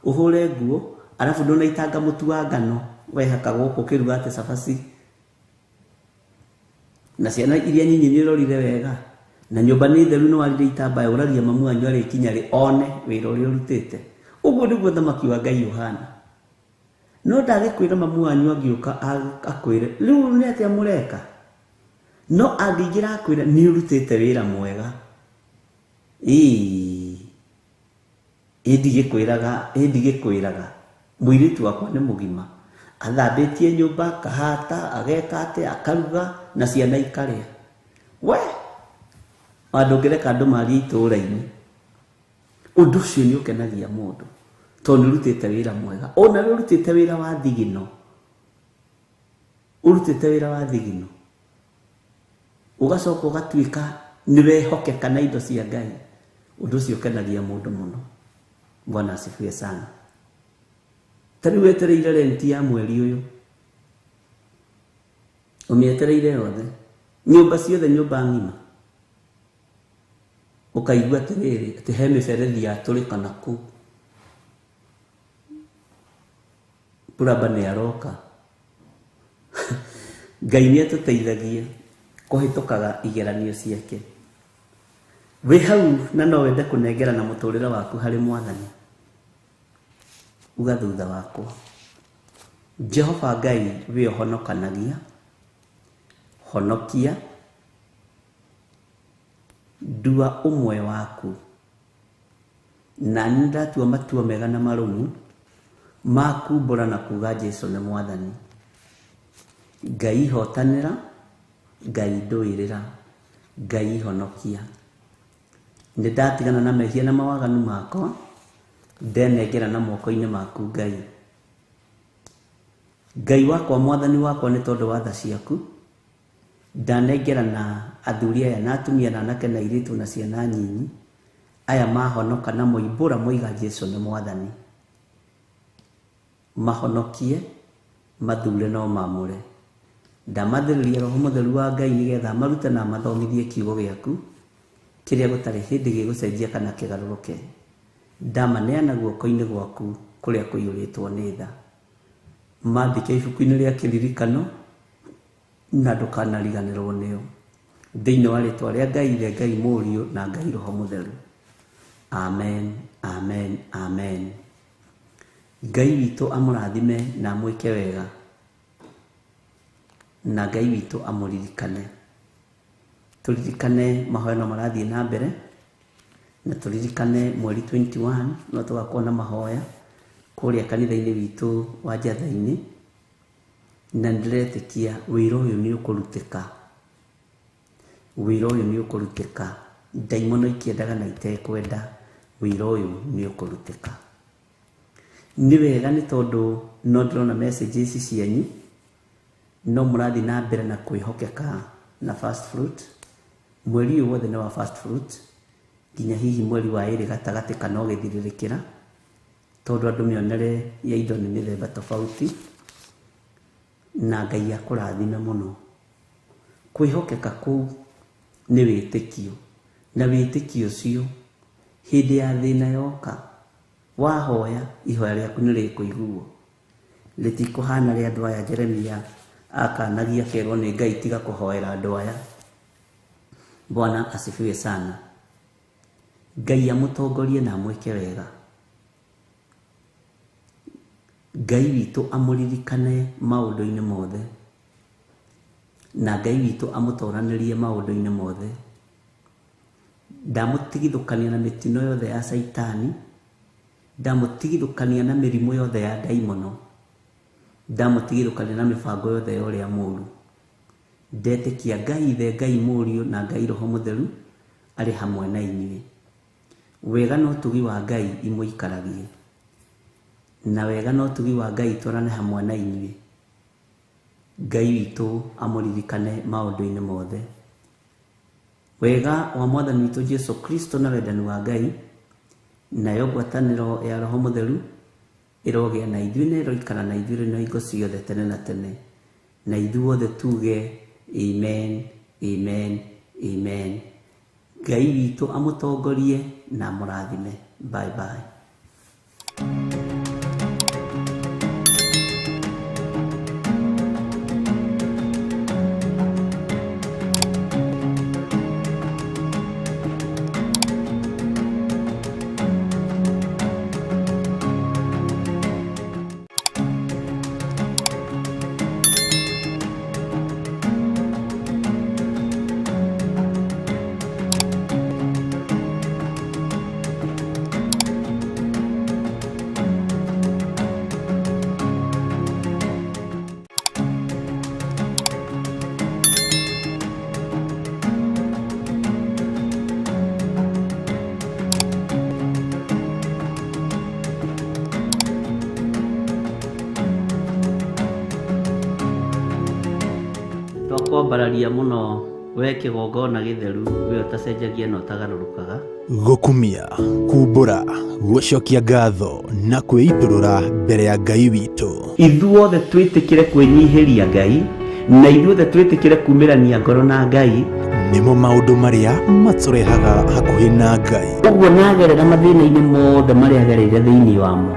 Speaker 4: ũhũre nguo, arabu ndũnaitanga mũtu wa ngano wehaka gũkũ ũkĩruga atĩ cabaci, na ciana iria nyinyi nĩ ũrorire wega, na nyũmba nĩ theru nĩ warire itambaya, ũraria mamu wanyu arĩkinya rĩ one wĩra ũrĩa ũrutĩte. Ũguo nĩguo thamaki wa Ngai ũhana. No ndagĩkwĩra mamu wanyu angĩũka akwĩre rĩu nĩ atĩa mũreka, no angĩingĩra akwĩre nĩ ũrutĩte wĩra mwega, ĩĩ ndigĩkwĩraga mũirĩtu wakwa nĩ mũgima, athambĩtie nyũmba, akahata, ageka atĩa, akaruga na ciana ikarĩa. We ndũngĩreka andũ marie itũũra-inĩ. Ũndũ ũcio nĩ ũkenagia mũndũ tondũ nĩ ũrutĩte wĩra mwega. Ona we ũrutĩte wĩra wa thigino, ũrutĩte wĩra wa thigino, ũgacoka ũgatuĩka nĩ wehokeka na indo cia Ngai. Ũndũ ũcio ũkenagia mũndũ mũno. Bwana asifiwe sana. Ta rĩu wetereire renti ya mweri ũyũ, ũmĩetereire yothe, nyũmba ciothe, nyũmba ng'ima, ũkaigua atĩrĩrĩ atĩ he mĩberethi yatũrĩka na kũu, plumber nĩ aroka. Ngai nĩ atũteithagia kũhĩtũkaga igeranio ciake. Wĩ hau na no wende kũnengerana mũtũrĩre waku harĩ Mwathani, uga thutha wakwa, Jehova Ngai wĩ ũhonokanagia, honokia, ndua ũmwe waku, na nĩ ndatua matua mega na marũmu ma kumbũra na kuga Jesu nĩ Mwathani. Ngai hotanĩra, Ngai ndũĩrĩra, Ngai honokia. Nĩ ndatigana na mehia na mawaganu makwa, ndenengera na moko-inĩ maku Ngai. Ngai wakwa, Mwathani wakwa, nĩ tondũ wa tha ciaku ndanengera na athuri aya na atumia na anake na airĩtu na ciana nyinyi aya mahonoka na moimbũra moiga Jesu nĩ Mwathani. Mahonokie, mathure no mamũre. Ndamathĩrĩria Roho Mũtheru wa Ngai nĩgetha marute na mathomithie kiugo gĩaku kĩrĩa gũtarĩ hĩndĩ gĩgũcenjia kana kĩgarũrũke. Ndamaneana guoko-inĩ gwaku kũrĩa kũiyũrĩtwo nĩ tha. Mandĩke ibuku-inĩ rĩa kĩririkano na ndũkanariganĩrwo nĩo. Thĩinĩ wa rĩtwa rĩa Ngai Ithe, Ngai Mũriũ na Ngai Roho Mũtheru. Amen, amen, amen. Ngai witũ amũrathime na amwĩke wega, na Ngai witũ amũririkane. Tũririkane mahoya no marathiĩ na mbere, na tũririkane mweri 21 no tũgakorwo na mahoya kũrĩa kanitha-inĩ witũ wa Njatha-inĩ, na nĩndĩretĩkia wĩra ũyũ nĩ ũkũrutĩka. Wĩra ũyũ nĩ ũkũrutĩka. Ndaimono ikĩendaga na itekwenda, wĩra ũyũ nĩ ũkũrutĩka. Nĩ wega nĩ tondũ no ndĩrona messages cianyu, no mũrathiĩ na mbere na kwĩhokeka na first fruit. Mweri ũyũ wothe nĩ wa first fruit, nginya hihi mweri wa ĩrĩ gatagatĩ kana ũgĩthirĩrĩkĩra, tondũ andũ mĩonere ya indo nĩ mĩthemba tofauti, na Ngai akũrathime mũno. Kwĩhokeka kũu nĩ wĩtĩkio, na wĩtĩkio ũcio hĩndĩ ya thĩna yoka wahoya ihoya rĩaku nĩ rĩkũiguo. Rĩtikũhana rĩa andũ aya Jeremia akanagia akerwo nĩ Ngai tiga kũhoera andũ aya. Bwana asifiwe sana. Ngai amũtongorie na amwĩke wega. Ngai witũ amũririkane maũndũ-inĩ mothe, na Ngai witũ amũtoranĩrie maũndũ-inĩ mothe. Ndamũtigithũkania na mĩtino yothe ya Caitani, ndamũtigithũkania na mĩrimũ yothe ya ndaimono, ndamũtigithũkania na mĩbango yothe ya ũrĩa mũũru. Ndetĩkia Ngai Ithe, Ngai Mũriũ na Ngai Roho Mũtheru
Speaker 3: Arĩ hamwe na inyuĩ. Wega na ũtugi wa Ngai imũikaragie, na wega na ũtugi wa Ngai itwarane hamwe na inyuĩ. Ngai witũ amũririkane maũndũ-inĩ mothe. Wega wa Mwathani witũ Jesu Kristo na wendani wa Ngai nayo ngwatanĩro ya Roho Mũtheru ĩrogĩa na ithuĩ na ĩroikara na ithuĩ na hingo ciothe tene na tene. Na ithuothe tuge amen, amen, amen. Ngai witũ amũtongorie na amũrathime. Bye bye. Twakwambararia mũno we kĩgongona gĩtheru, we ũtacenjagia na ũtagarũrũkaga.
Speaker 1: Gũkumia, kumbũra, gũcokia ngatho na kwĩitũrũra mbere ya Ngai witũ.
Speaker 3: Ithuothe twĩtĩkĩre kwĩnyihĩria Ngai, na ithuothe twĩtĩkĩre kumĩrania ngoro na Ngai.
Speaker 1: Nĩmo maũndũ marĩa matũrehaga hakuhĩ na Ngai.
Speaker 3: Ũguo nagerera mathĩna-inĩ mothe marĩa agereire thĩinĩ wamo,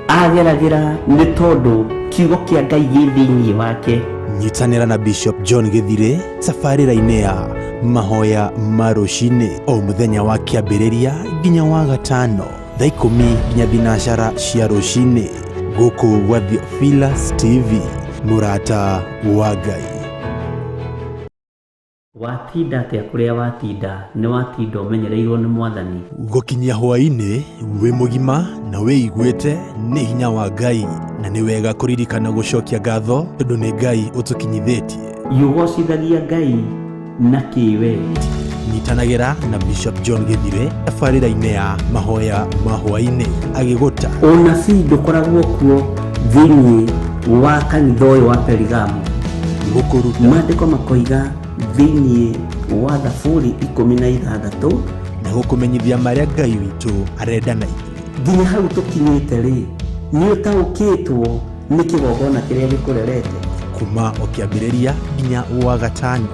Speaker 3: ageragĩra nĩ tondũ kiugo kĩa Ngai gĩ thĩinĩ wake.
Speaker 1: Nyitanĩra na Bishop John Gĩthirĩ tabarĩra-inĩ ya mahoya ma rũcinĩ o mũthenya wa kĩambĩrĩria nginya wa gatano thaa 10 nginya 12 cia rũcinĩ gũkũ gwa Theophilus TV, mũrata wa Ngai.
Speaker 3: Watinda atĩa kũrĩa watinda, nĩ watinda ũmenyereirwo nĩ Mwathani.
Speaker 1: Gũkinyia hwaĩ-inĩ wĩ mũgima na wĩiguĩte nĩ hinya wa Ngai, na nĩ wega kũririkana gũcokia ngatho tondũ nĩ Ngai ũtũkinyithĩtie.
Speaker 3: Yũgocithagia Ngai na kĩwe.
Speaker 1: Nyitanagĩra na Bishop John Gĩthirĩ tabarĩra-inĩ ya mahoya ma hwaĩ-inĩ agĩgũta.
Speaker 3: Ũnabii ndũkoragwo kuo thĩinĩ wa kanitha ũyũ wa Perigamo.
Speaker 1: Gũkũruta.
Speaker 3: Maandĩko makoiga thĩinĩ wa Thaburi 16
Speaker 1: na gũkũmenyithia marĩa Ngai witũ arenda na ithuĩ.
Speaker 3: Nginya hau tũkinyĩte rĩ, nĩ ũtaũkĩtwo nĩ kĩgongona kĩrĩa gĩkũrerete.
Speaker 1: Kuma o kĩambĩrĩria nginya wa gatano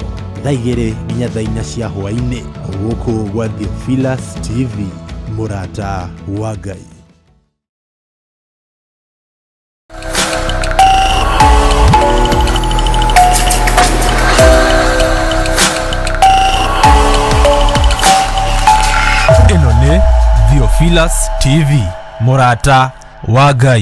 Speaker 1: thaa 2 nginya thaa 4 cia hwaĩ-inĩ gũkũ gwa Theophilus TV, mũrata wa Ngai. Ĩno nĩ Theophilus TV, mũrata wa Ngai.